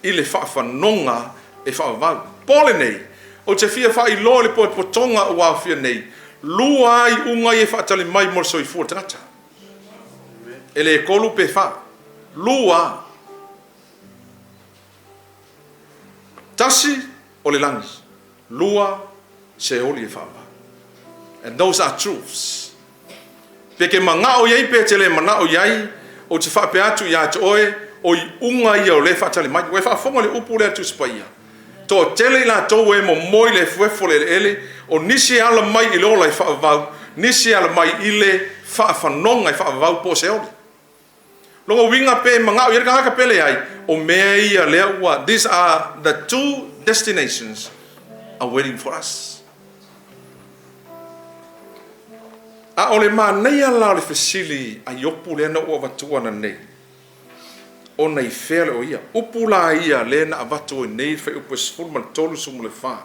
i le faafanoga e faavavau. Po lenei, ou te fia faailoa i le potopotoga ua aofia nei, 2 lava iuga ia e faatali mai mo le soifua o le tagata. E le 3 pe 4. 2. 1 o le lagi, 2 Seoli e faavavau. And those are truths. Pe ke manao i ai pe te le manao i ai, ou te faapea atu ia te oe, o iuga ia o lea e faatali mai. Ua e faafofoga i le upu lea a le Tusi Paia, Toatele i latou e momoe i le efuefu o le eleele, o nisi e ala mai i le ola e faavavau, nisi e ala mai i le faafanoga e faavavau po o Seoli. Lona uiga pe manao i ai le tagata pe leai, o mea ia lea ua, these are the two destinations are waiting for us. A o le manaia la o le fesili a Iopu lea na ou avatua ananei, ona i fea le o ia? Upu la ia lea na avatu ai nei le fuaiupu e 13, 14.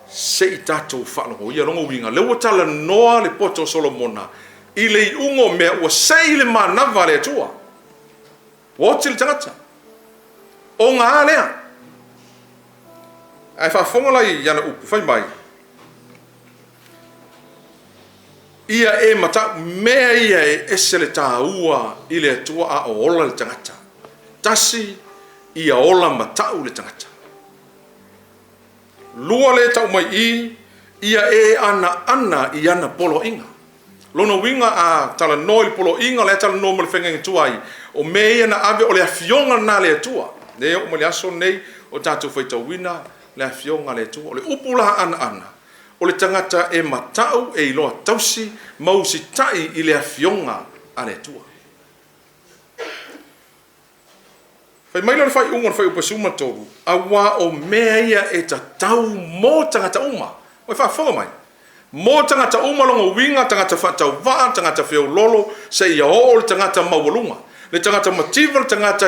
Se i tatou faalogo ia. Lona uiga, lea ua talanoa le poto o Solomona i le iuga o mea ua sei le manava a le Atua. Ua oti le tagata. O ga a lea. Ae faafofoga la i ana upu, fai mai, Ia e matau, mea ia e ese le taua i le Atua a o ola le tagata. Tasi, ia ola matau le tagata. Lua lea e tau mai i, ia e anaana i ana poloaiga. Lona uiga a talanoa i le poloaiga, o la e talanoa ma le feagaiga tuai, o mea ia na ave, o le Afioga lena a le Atua. Lea e oo mai le aso lenei o tatou faitauina le Afioga a le Atua. O le upu la anaana, o le tagata e matau, e iloa tausi ma usitai i le Afioga a le Atua. Fai mai lea o le faaiuga o le Fuaiupu 13, Auā o mea ia e tatau mo tagata uma. Ua e faafofoga mai? Mo tagata uma lona uiga, tagata faatauvaa, tagata feololo, seia oo le tagata maualuga. Le tagata mativa, le tagata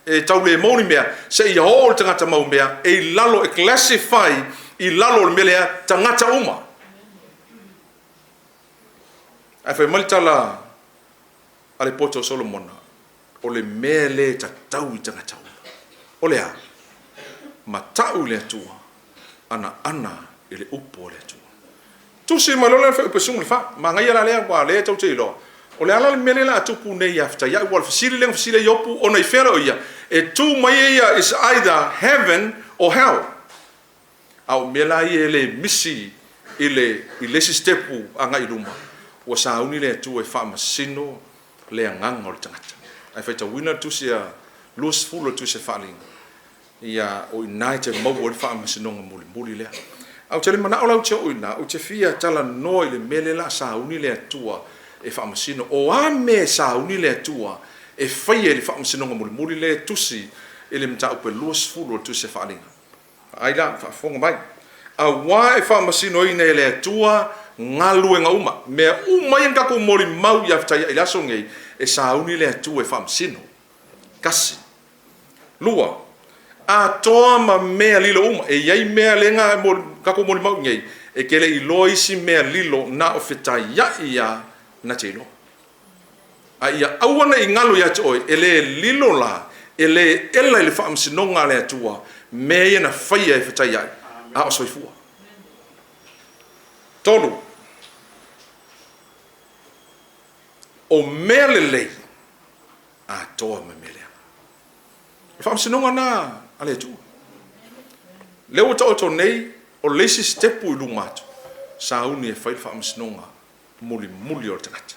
e tau le mou ni mea, seia oo le tagata mau mea, e i lalo, e classify i lalo o le mea lea, tagata uma. Ae fai mai le tala a le poto o Solomona, O le mea lea e tatau i tagata uma, o le a? Matau i le Atua, anaana i le upu a le Atua. Tusi mai loa lea fuaiupu e 14, manaia la lea, aua o lea tou te iloa, o le a la le mea lea o le a tupu nei ia Fetaiai, aua o le fesili lea na fesili ai Iopu, ona i fea lea o ia? E tu mai ia is either heaven or hell. A o mea la ia e le misi i le i le isi sitepu agai i luma, ua sauni le Atua e faamasino le agaga o le tagata. Ae faitauina le tusi a 20 o le tusi a Faaaliga, ia o i ina e te maua ai le faamasinoga mulimuli lea. Ae ou te le manao la ou te oo i ina, ou te fia talanoa i le mea lea o le a sauni le Atua e faamasino. O a mea e sauni le Atua e faia i le faamasinoga mulimuli lea e tusi i le mataupu e 20 o le tusi a Faaaliga? Vaai la, faafofoga mai. Auā e faamasinoina e le Atua galuega uma. Mea uma ia na tatou molimau ia Fetaiai i le aso lenei, e sauni le Atua e faamasino. Tasi. Lua, atoa ma mea lilo uma. E i ai mea lea na tatou molimau i nei, e te le i iloa isi mea lilo na o Fetaiai lava na te iloa. A ia aua ne i galo ia te oe, e le lilo la, e le ela i le faamasinoga a le Atua mea ia na faia e Fetaiai, a o soifua. Tolu, o mea lelei atoa ma mea leaga. O le faamasinoga lena a le Atua. Lea ua taoto nei, o le isi sitepu i luma atu, sauni e fai le faamasinoga mulimuli o le tagata.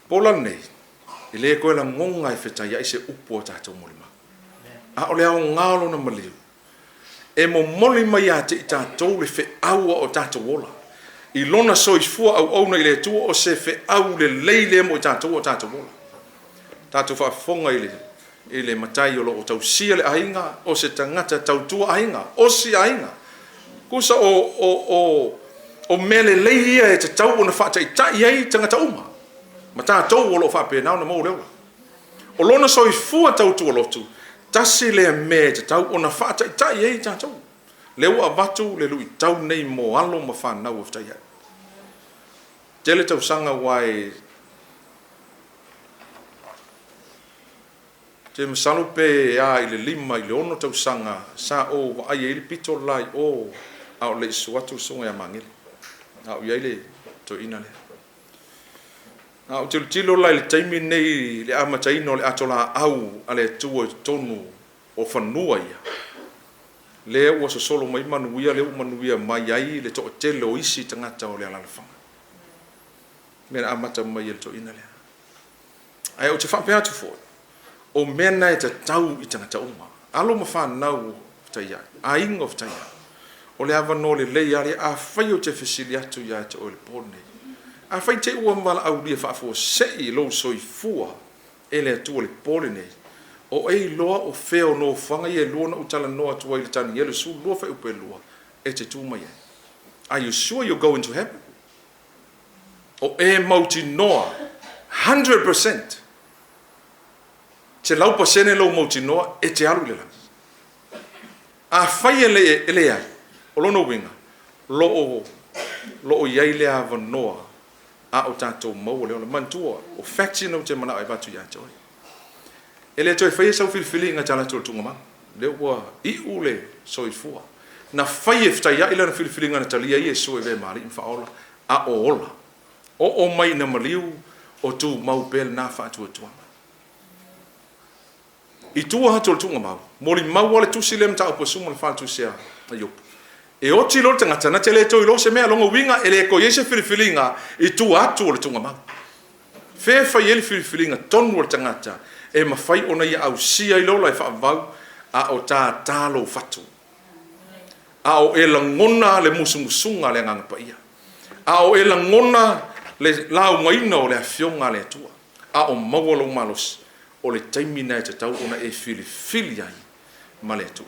Po la lenei, e le toe lagona e fetaiai se upu a tatou molimau. A o le aoga o lona maliu, e momoli mai ia te i tatou le feau a o tatou ola. I lona soifua auauna i le Atua, o se feau lelei lea mo i tatou a o tatou ola. Tatou faafofoga i le i le matai o lo o tausia le aiga, o se tagata tautua aiga, osi aiga. Tusa o, o, o, o mea lelei ia e tatau ona faataitai ai tagata uma, ma tatou o lo o faapena ona maua le ola. O lona soifua tautua lotu, tasi lea mea e tatau ona faataitai ai tatou. Lea ua avatu le luitau nei mo alo ma fanau o Fetaiai. Tele tausaga aua e Ou te masalo pe a i le lima i le ono tausaga sa ou vaai ai le pito le la i o a o le i susu atu le susuga ia Magele, a o i ai le toeaina lea. A ou tilotilo la i le taimi lenei i le amataina o le atolaau a le Atua i totonu o fanua ia, lea ua sosolo mai manuia, lea ua manuia mai ai le toatele o isi tagata o le alalafaga. Mea na amata mai e le toeaina lea. Ae ou te faapea atu foi, o mea na e tatau i tagata uma, alo ma fanau o Fetaiai, aiga o Fetaiai. O le avanoa lelei lava lea, afai ou te fesili atu ia te oe i le po lenei, afai te i ua valaaulia faafuasei lou soifua e le Atua i le po lenei, o e iloa o fea o nofoaga ia e lua na ou talanoa atu ai i le Tanielo 12 fuaiupu e 2, e te tu mai ai? Are you sure you're going to heaven? O e mautinoa hundred percent, 100% lou mautinoa e te alu i le lagi. Afai e le, e leai, o lona uiga, lo o, lo o i ai le avanoa a o tatou maua le ola. Manatua, o facts ia na ou te manao e avatu ia te oe. E le toe faia sau filifiliga e te alu atu i le tuugamau. Lea ua iu le soifua. Na fai e fetaiai lana filifiliga na talia ai Iesu e avea ma Alii ma Faaola, a o ola. Oo mai ina maliu o tumau pea lena faatuatuaga. I tua atu o le tuugamau, molimau lava le tusi lea mataupu e 14 le tusi a Iopu. E oti loa le tagata, na te le toe iloa se mea, lona uiga e le toe i ai se filifiliga i tua atu o le tuugamau. Fea e fai ai le filifiliga tonu a le tagata e mafai ona ia ausia ai le ola e faavavau a o tātā lou fatu, a o e lagona le musumusuga a le Agaga Paia, a o e lagona le laugaina o le Afioga a le Atua, a o maua lou malosi, o le taimi lena e tatau ona e filifili ai ma le Atua.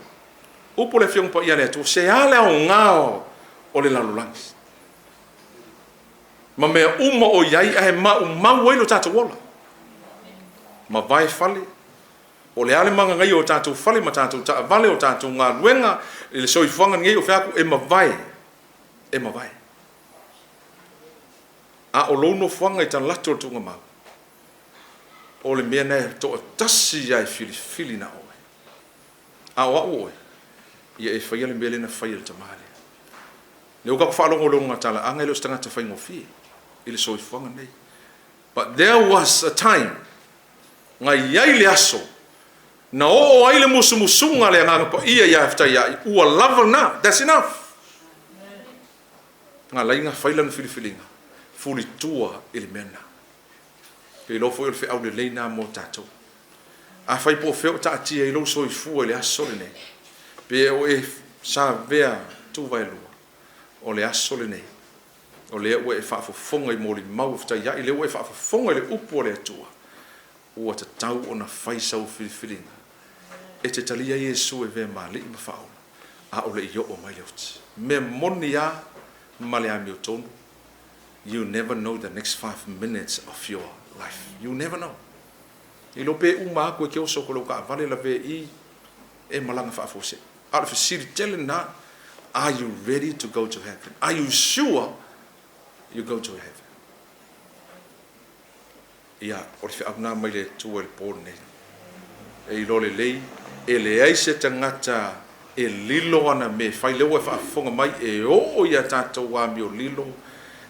Upu o le Afioga Paia a le Atua, se a le aoga o le lalolagi ma mea uma o i ai ae maumau ai lo tatou ola? Mavae fale, o le a le magagaia o tatou fale ma tatou taavale, o tatou galuega i le soifuaga lenei o fea atu, e mavae, e mavae. A o lou nofoaga i talaatu o le tuugamau, o le mea lena e toatasi lava e filifili na oe. A o au oe, ia e faia le mea lea na fai e le tama lea. Lea ua tatou faalogo i lona talaaga e le o se tagata faigofie i le soifuaga lenei. But there was a time, na i ai le aso na oo ai le musumusuga a le Agaga Paia ia Fetaiai, ua lava lena, that's enough. Na ala ai ona fai lana filifiliga, fulitua i le mea lena. Ou te iloa foi o le feau lelei lena mo tatou. Afai po o fea o taatia ai lou soifua i le aso lenei, pe o e savea tuvaelua, o le aso lenei, o lea ua e faafofoga i molimau o fetaiai, lea ua e faafofoga i le upu a le Atua, ua tatau ona fai sau filifiliga e te talia ai Iesu e avea ma Alii ma Faaola, a o le i oo mai le oti. Mea moni a ma le amiotonu, you never know the next 5 minutes of your life. You never know. E iloa pe uma atu e te oso ko lou taavale lavea i e malaga faafuasei. A o le fesili tele lena, are you ready to go to heaven? Are you sure you go to heaven? Ia, o le feau lena mai le Atua i le po lenei. E iloa lelei, e leai se tagata e lilo ana mea e fai. Lea ua e faafofoga mai, e oo i a tatou amio lilo,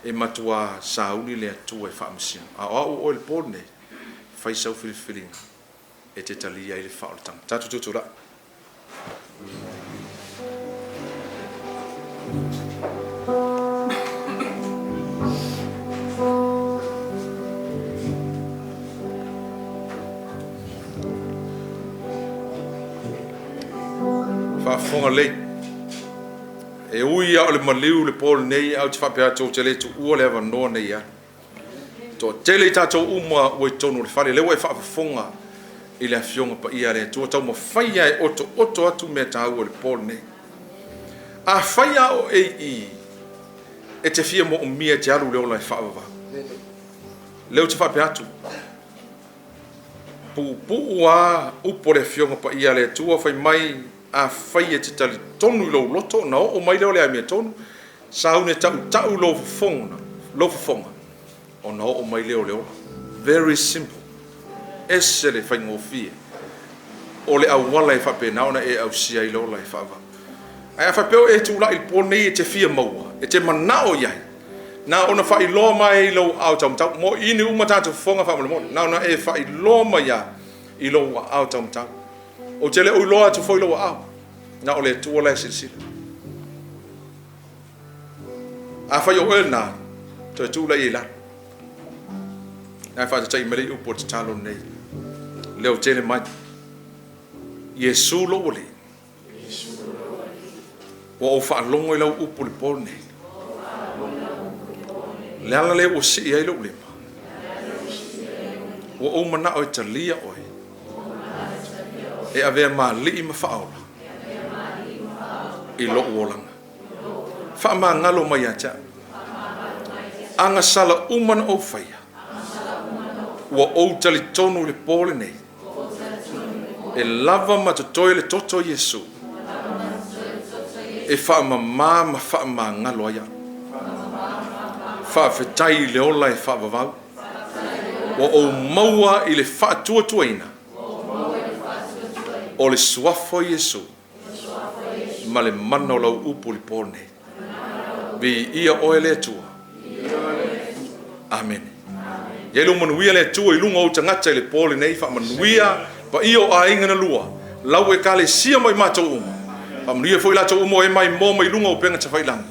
e matuā sauni le Atua e faamasino. A o au o oe i le po lenei, fai sau filifiliga e te talia ai le faaolataga. Tatou tutulai. Faafofoga lelei. E ui lava o le maliu le po lenei, ae ou te faapea atu ou te le tuua le avanoa nei e alu. Toatele i tatou uma ua i totonu o le fale, lea ua e faafofoga i le Afioga Paia a le Atua, taumafai lava e otooto atu mea taua i le po lenei. Afai lava o e i e te fia moomia e te alu i le ola e faavavau, lea ou te faapea atu, puupuu lava upu a le Afioga Paia a le Atua, fai mai, afai e te talitonu i lou loto, ona oo mai lea o le amiotonu, Sauni e tautau lou fofoga, lou fofoga, ona oo mai lea o le ola. Very simple. Ese le faigofie o le auala e faapena ona e ausia ai le ola e faavavau. Ae a faapea o e tulai i le po lenei e te fia maua, e te manao i ai, na ona faailoa mai i lou aao taumatau, mo i ni uma tatou fofoga faamolemole, na ona e faailoa mai lava i lou aao taumatau. Ou te le o iloa atu foi lou aao, na o le Atua la e silasila. Afai o oe lena, toe tulai ai i lalo. Ae faatatai mai le upu o le tatalo lenei. Leo tele mai. Iesu lou Alii. Ua ou faalogo i lau upu i le po lenei. Le ala lea ua sii ai lou lima. Ua ou manao e talia oe. E avea ma alii ma faaola i lou olaga. Faamagalo mai ia te au. Agasala uma na ou faia. Ua ou talitonu i le po lenei. E lava ma totoe le toto o Iesu e faamama ma faamagalo ai au. Faafetai i le ola e faavavau. Ua ou maua i le faatuatuaina. O le suafa o Iesu ma le mana o lau upu i le po lenei. Viia oe le Atua. Amene. Ia i lou manuia le Atua i luga o ou tagata i le po lenei, faamanuia paia o aiga na lua, lau Ekalesia ma i matou uma. Faamanuia foi i latou uma o e maimoa mai luga o upega tafailagi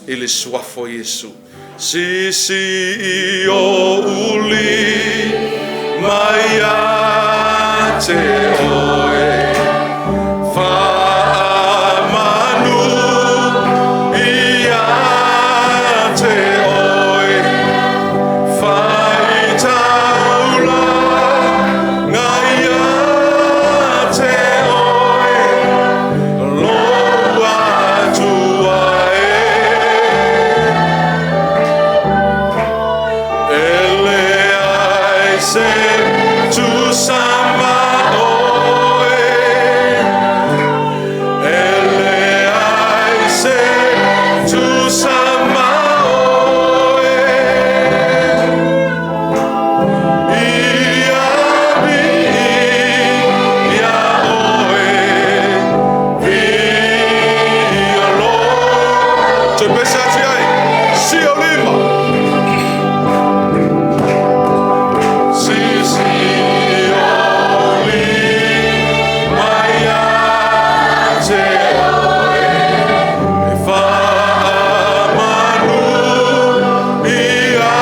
i le suafa o Iesu. Sisi i o uli mai ia te oe, faamanu ia te oe, faitaulaga ia te oe, lou Atua e. E leai se tusa ma oe, e leai se tusa ma oe, ia viia oe, viia lo. Toe pese atu ai, sia o lima. Sisi o lima ia te oe, e faamanu ia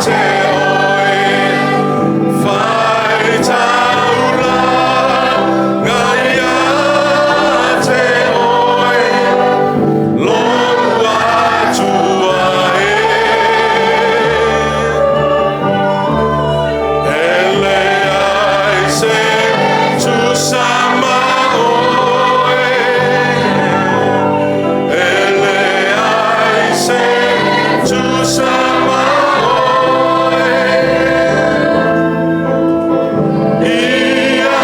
te oe, faitaulaga ia te oe, lou Atua e. E leai se tusa ma oe, e leai se tusa ma oe, ia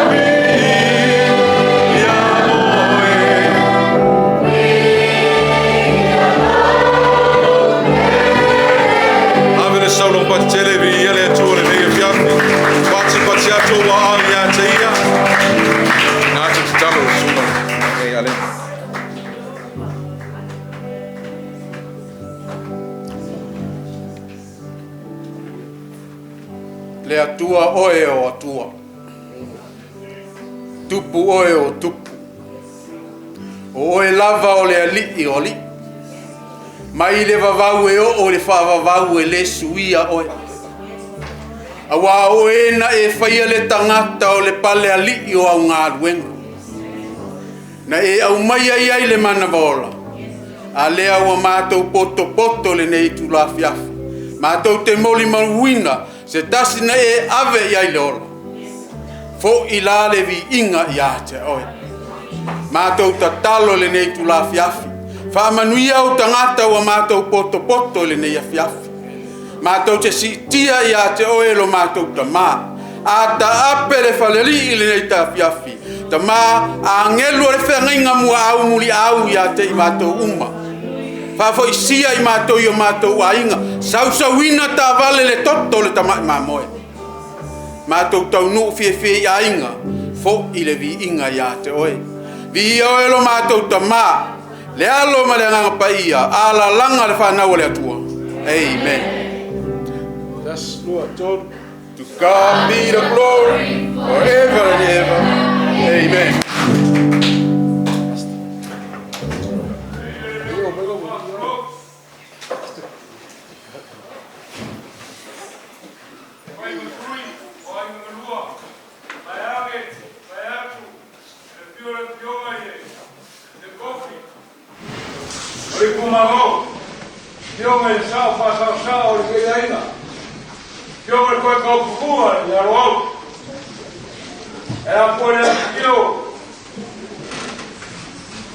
viia oe. Ave le sauloga patitele viia le Atua lenei afiafi. Pati pati atu ua ao ia te ia. Nā te tatalo o susuga nei ale. Le Atua oe o Atua. Tupu oe o tupu. O oe lava o le alii o alii. Mai le vavau e oo i le faavavau e le suia oe. Auā o oe na e faia le tagata o le pale alii o au galuega. Na e aumaia i ai le manava ola. A lea ua matou potopoto lenei itulā afiafi. Matou te molimauina se tasi na e ave i ai le ola. Foʻi la le viiga iā te oe. Matou tatalo lenei itulā afiafi. Faamanuia ou tagata ua matou potopoto i lenei afiafi. Matou te siitia iā te oe lo matou Tamā. A taape le falealii lenei tafiafi. Tamā agelu o le feagaiga muaau muliau iā te i matou uma. Faafoisia i matou i o matou aiga. Sausauina taavale le toto o le tamaʻi mamoe. Matou taunuu fiafia i aiga. Foʻi le viiga iā te oe. Viia oe lo matou Tamā. Le Alo ma le Agaga Paia. Alalaga le fanau o le Atua. Amen. Tasi, lua, tolu. To God be the glory forever and ever. Amen. Mai matui o aiga na lua, vaeage, vaeatu, le afio o le afioga i le Kofi. O le itumalo, afioga i le sao faasaosao o lenei aiga, afioga i le Koekaupulua i Aloau. E apo i le afifio,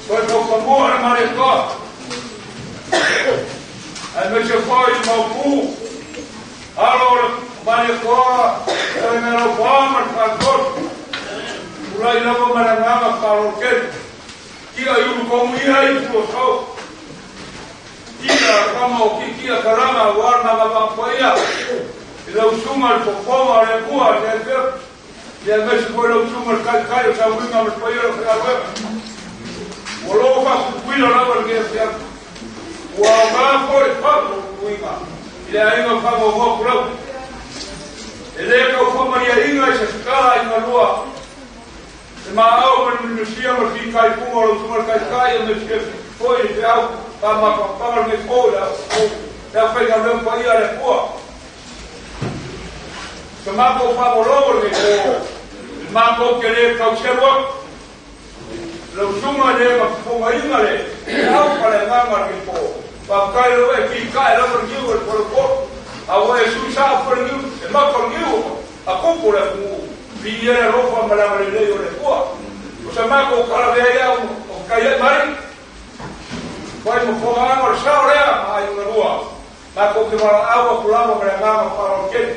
Toekaupamua le Malietoa. Aemaise foi i Maopu, alo o le Malietoa, e me lau ma le faletolu. Tulai lava ma le agaga faaaloalo. Tia i ulu komu ia i puasau. Tia kama o kikia kalama ua le mavavapaia. I lau susuga le fofoga o le Atua te pea. Ia aemaise foi lau Susuga i le Taitai o Sauiga ma le paia o le aufaigaluega. Ua loo faapuipuia lava lenei afiafi. Ua aoga foi le faapuipuiga i le aiga o Fagogoa Pulaupu. E lē tau faamaliaina i se tala i galua le maau ma le mulimusia ma le fitaipuga o lau Susuga i le Taitai aemaise foi le feau faamafanafana lenei po i le aufaigaluega paia a le Atua. Sa matou faalogologo lenei po i le matou te lē tau selu atu. Lau Susuga e le na fofogaina le feau ma le agaga lenei po. Faafetai lea ua e kikae lava le niu o le faleupolu, a ua e sui sao foi le niu e maka o le niu a kupu le atunuu. Viia le alofa ma le agalelei o le Atua. O sa matou talavea ai au o fetai ai ma alii. Fai ma fogaaga o le sao lea ma aiga lua. Matou te valaau atu lava ma le agaga faaaloalo tele.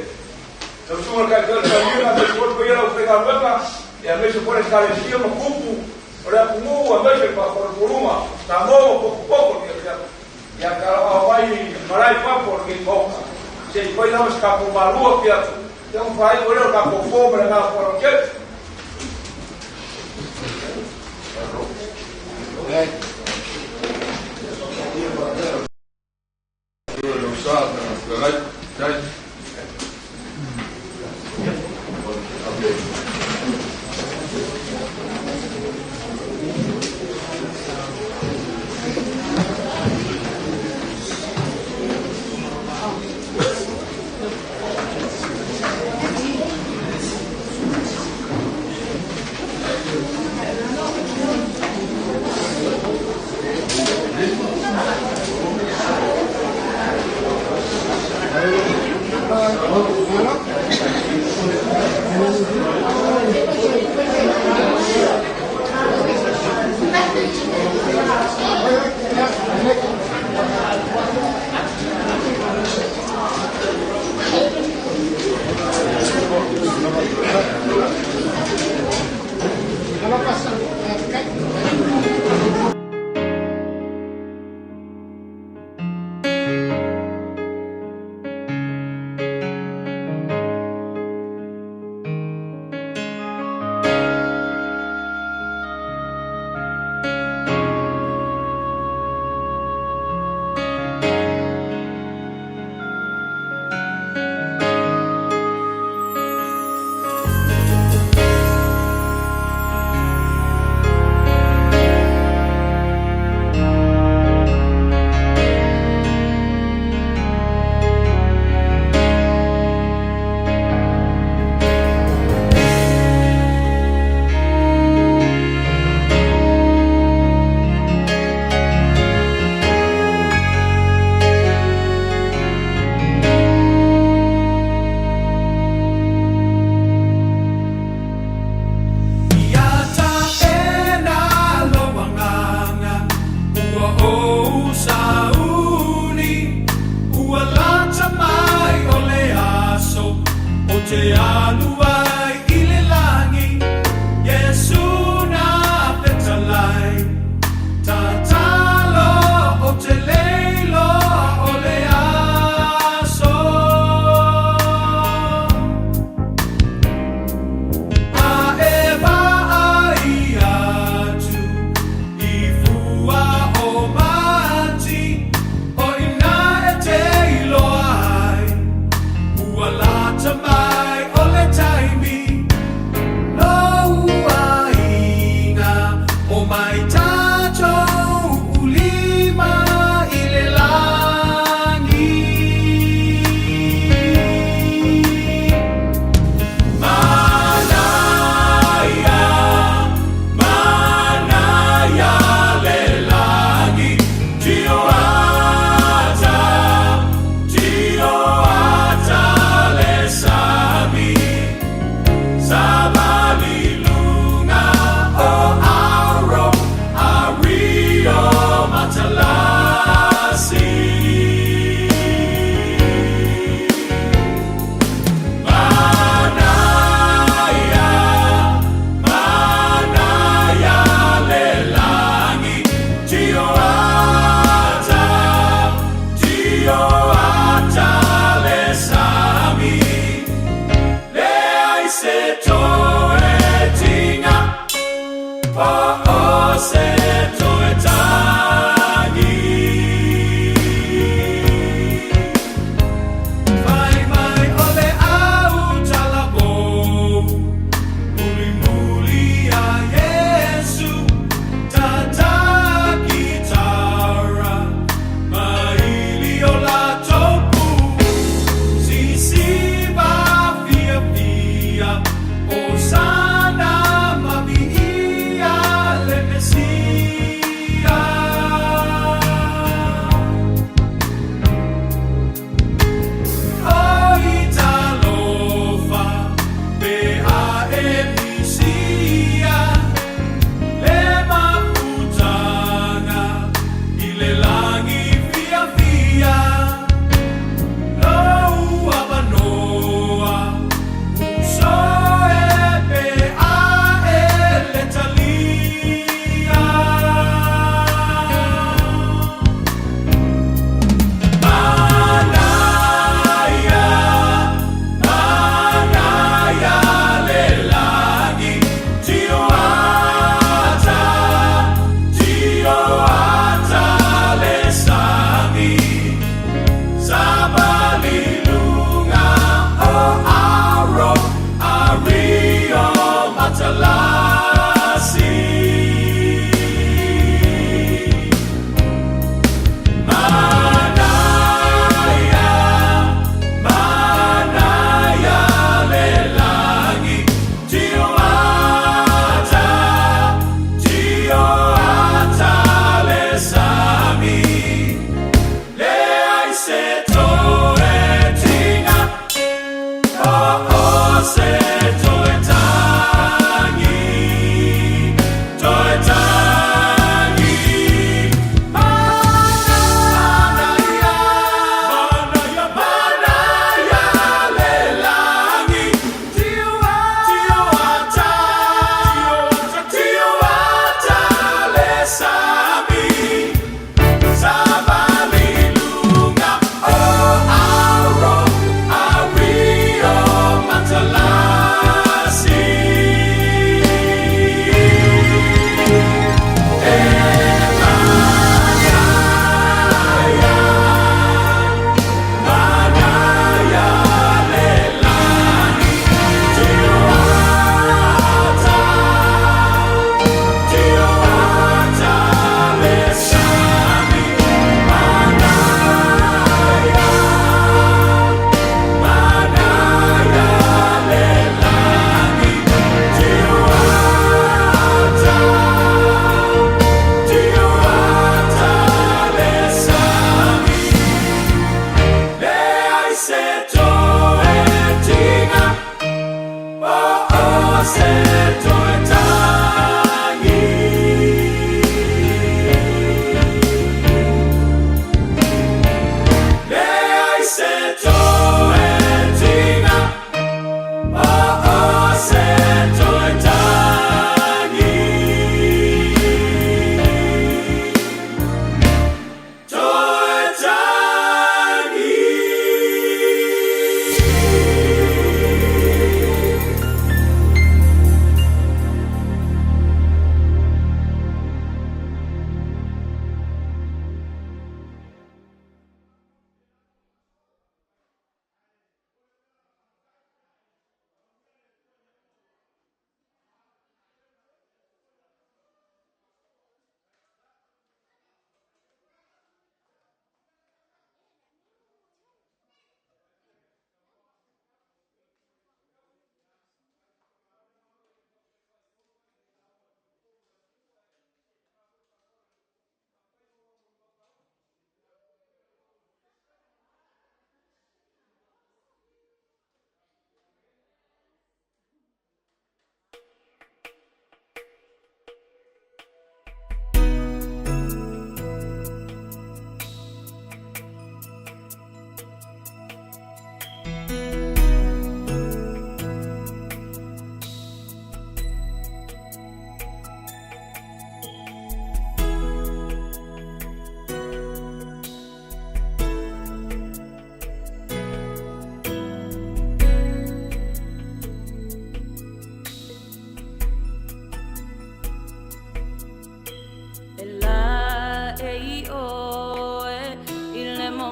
Lau Susuga i le Taitai o le Tauiga, aemaise foi le paia o le aufaigaluega, aemaise foi le Ekalesia ma tupu o le atunuu, aemaise le faafolafoluga Samoa ua potopoto i lenei afiafi. Ia talaoao mai i malae i fafo o lenei Maota, se i fai lava se tatou malu afiafi, ia ona faaiu ai lea o le tatou po ma le agaga faaaloalo tele. Ia taʻena lou agaga, ua ou sauni, Ua lata mai o le aso o te alu ai i le lagi, Iesu na fetalai, tatalo o te le iloa o le aso. A e vaai atu i fua o mati, o ina e te iloa ai, ua lata mai o le taimi, lou aiga o mai tatou ulima i le lagi. Manaia, manaia le lagi, tio ata, tio ata le sami, savali luga o auro,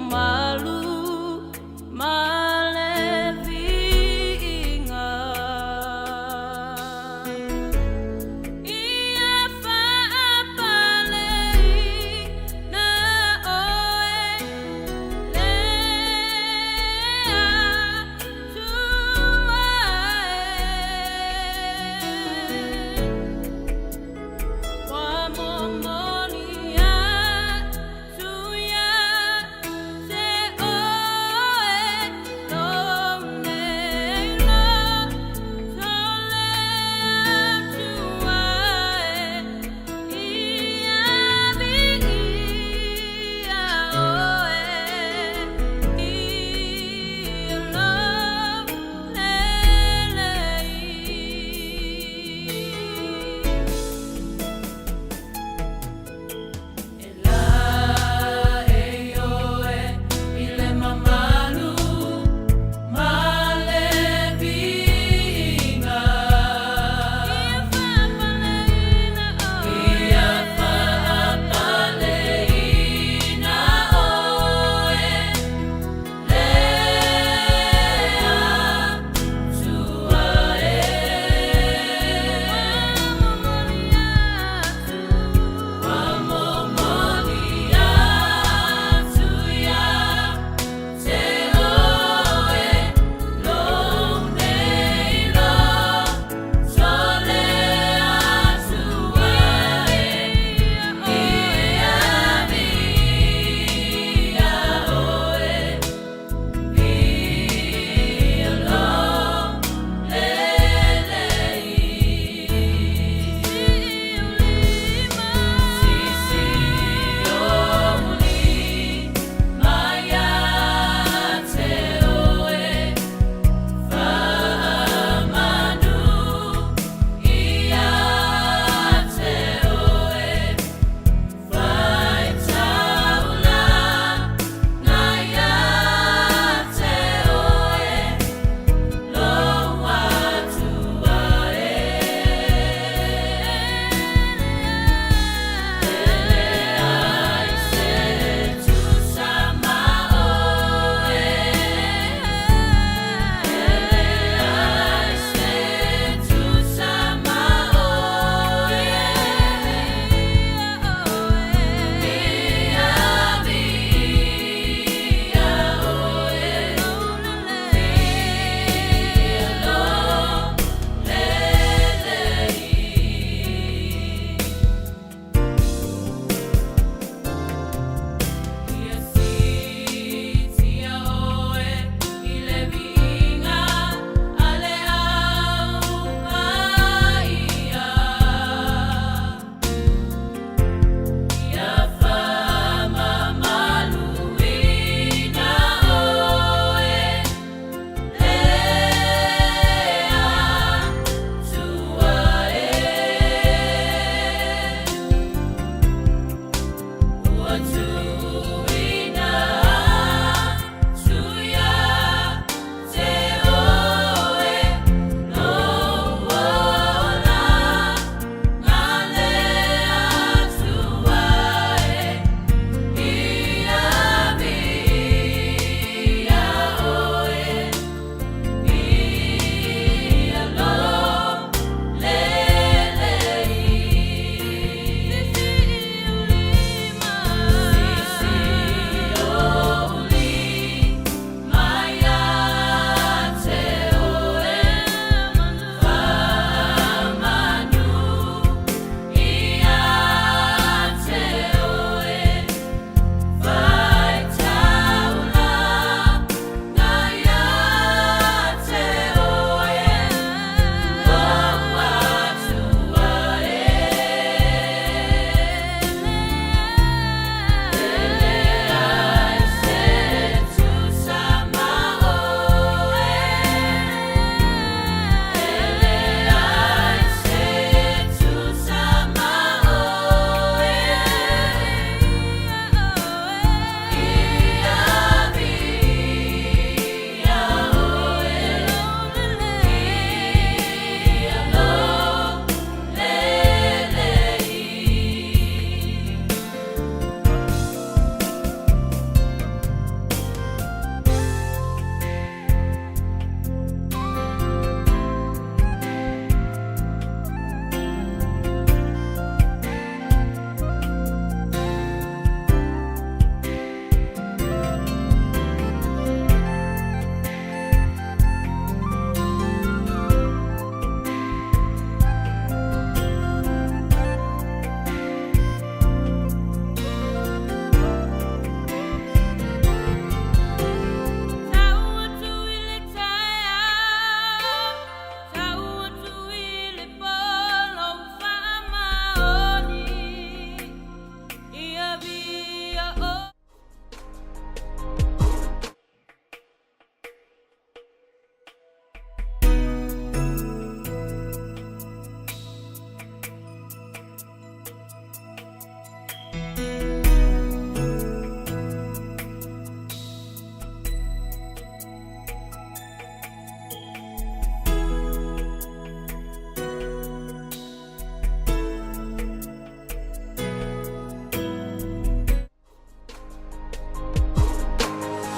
mamalu ma le viiga. Ia faapaleina oe le Atua e. Ua momoli atu ia te oe.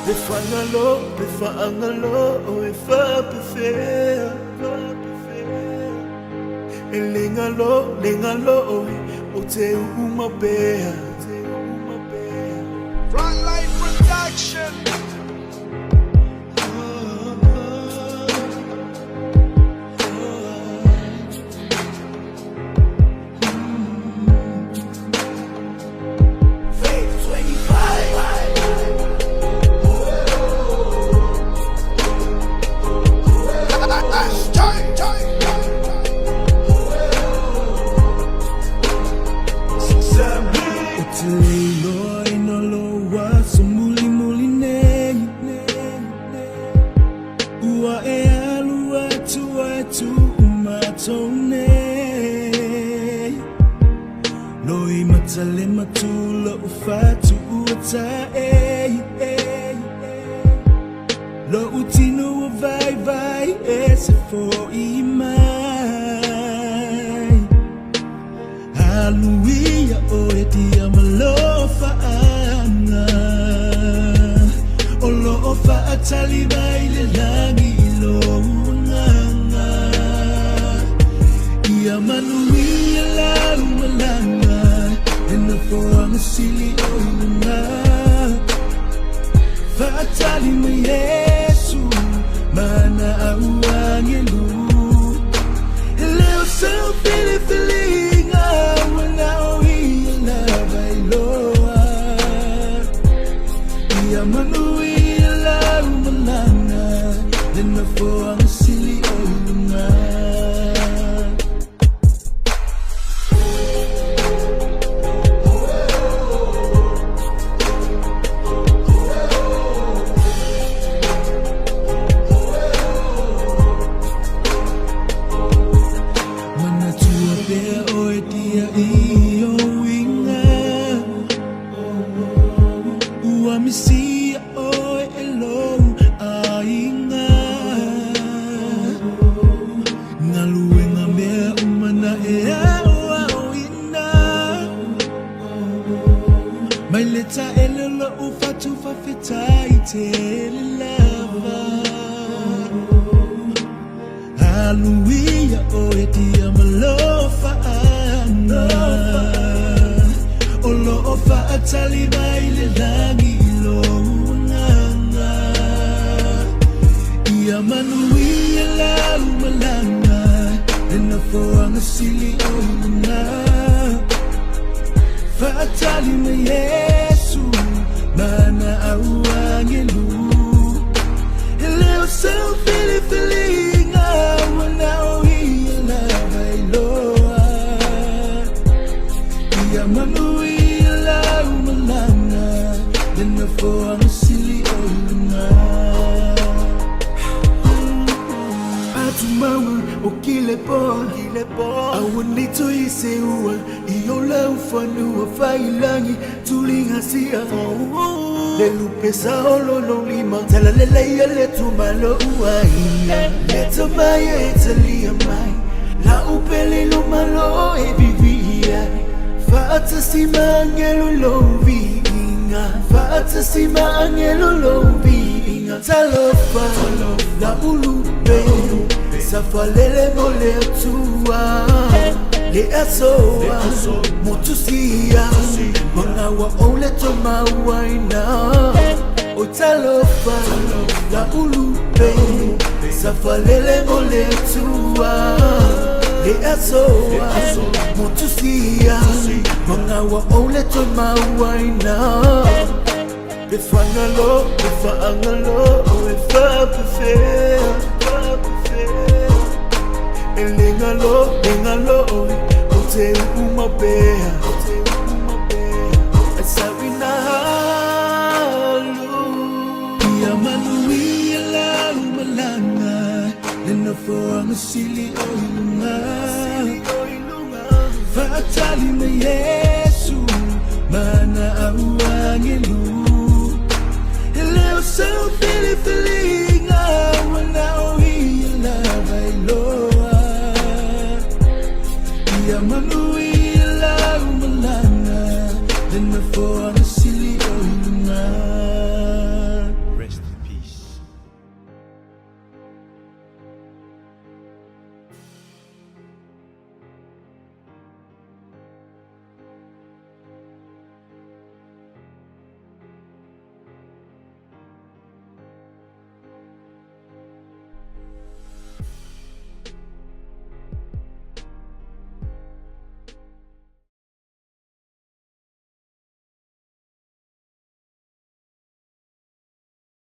Pe fagalo, pe faagalo e faapefea. E le galo, le galo oe, o te uu mapea. Frontline Production. Faith 25. O te leiloa ina loa so muli muli nei. Ua e alu atu ai tu umatou nei. Loi matale matula u fatu ua ta e. Lo utino o vai vai e se foi mai. Aluia o e tia malofa anga. O lo o faatali mai le langi i lo unganga. Ia manuia lau malanga. E na foanga sili o ilunga. Faatali mai Yesu mana au angelu. E leo seu filifilinga wana o ia lava iloa. Ia manuia lau malanga. Le na foanga sili o ilunga. Manatua pea oe tia i o inga. Ua misia oe e lou aiga. Galuega mea uma na e aoaoina. Mai le taele o lou fatu faafetai tele lava. Aluia oe tia malofa anga. O lo o faatali mai le langi i lo unganga. Ia manuia lau malanga. Le nafoanga sili o ilunga. Faatali mai Yesu mana au angelu. E leo seu filifiliga wana o ia lava iloa. Ia manuia lau malanga. Le nafoanga sili o ilunga. Atumaua o kile po. Aua nei toe se ua i o lau fanua failangi tuliga sia. Le lupe sa o lolo lima tala leleia le tumalo uaina. Le tamai e talia mai. La upele lo malo e vivia. Faatasi ma angelo lo viinga. Faatasi ma angelo lo viinga. Talofa la ulupe. Safalele mo le atua. Le asoa motusia. Mangawa o le tomauaina. O talofa la ulupe. Safalele mo le atua. Le asoa motusia. Mangawa o le tomauaina. Pe fagalo, pe faagalo, e faapefea. E le galo, le galo oe, o te uu mapea. E sauina halu. Ia manuia lau malanga. Le nafoanga sili o ilunga. Faatali mai Yesu Ia manui lau malaga, le nofoaga sili.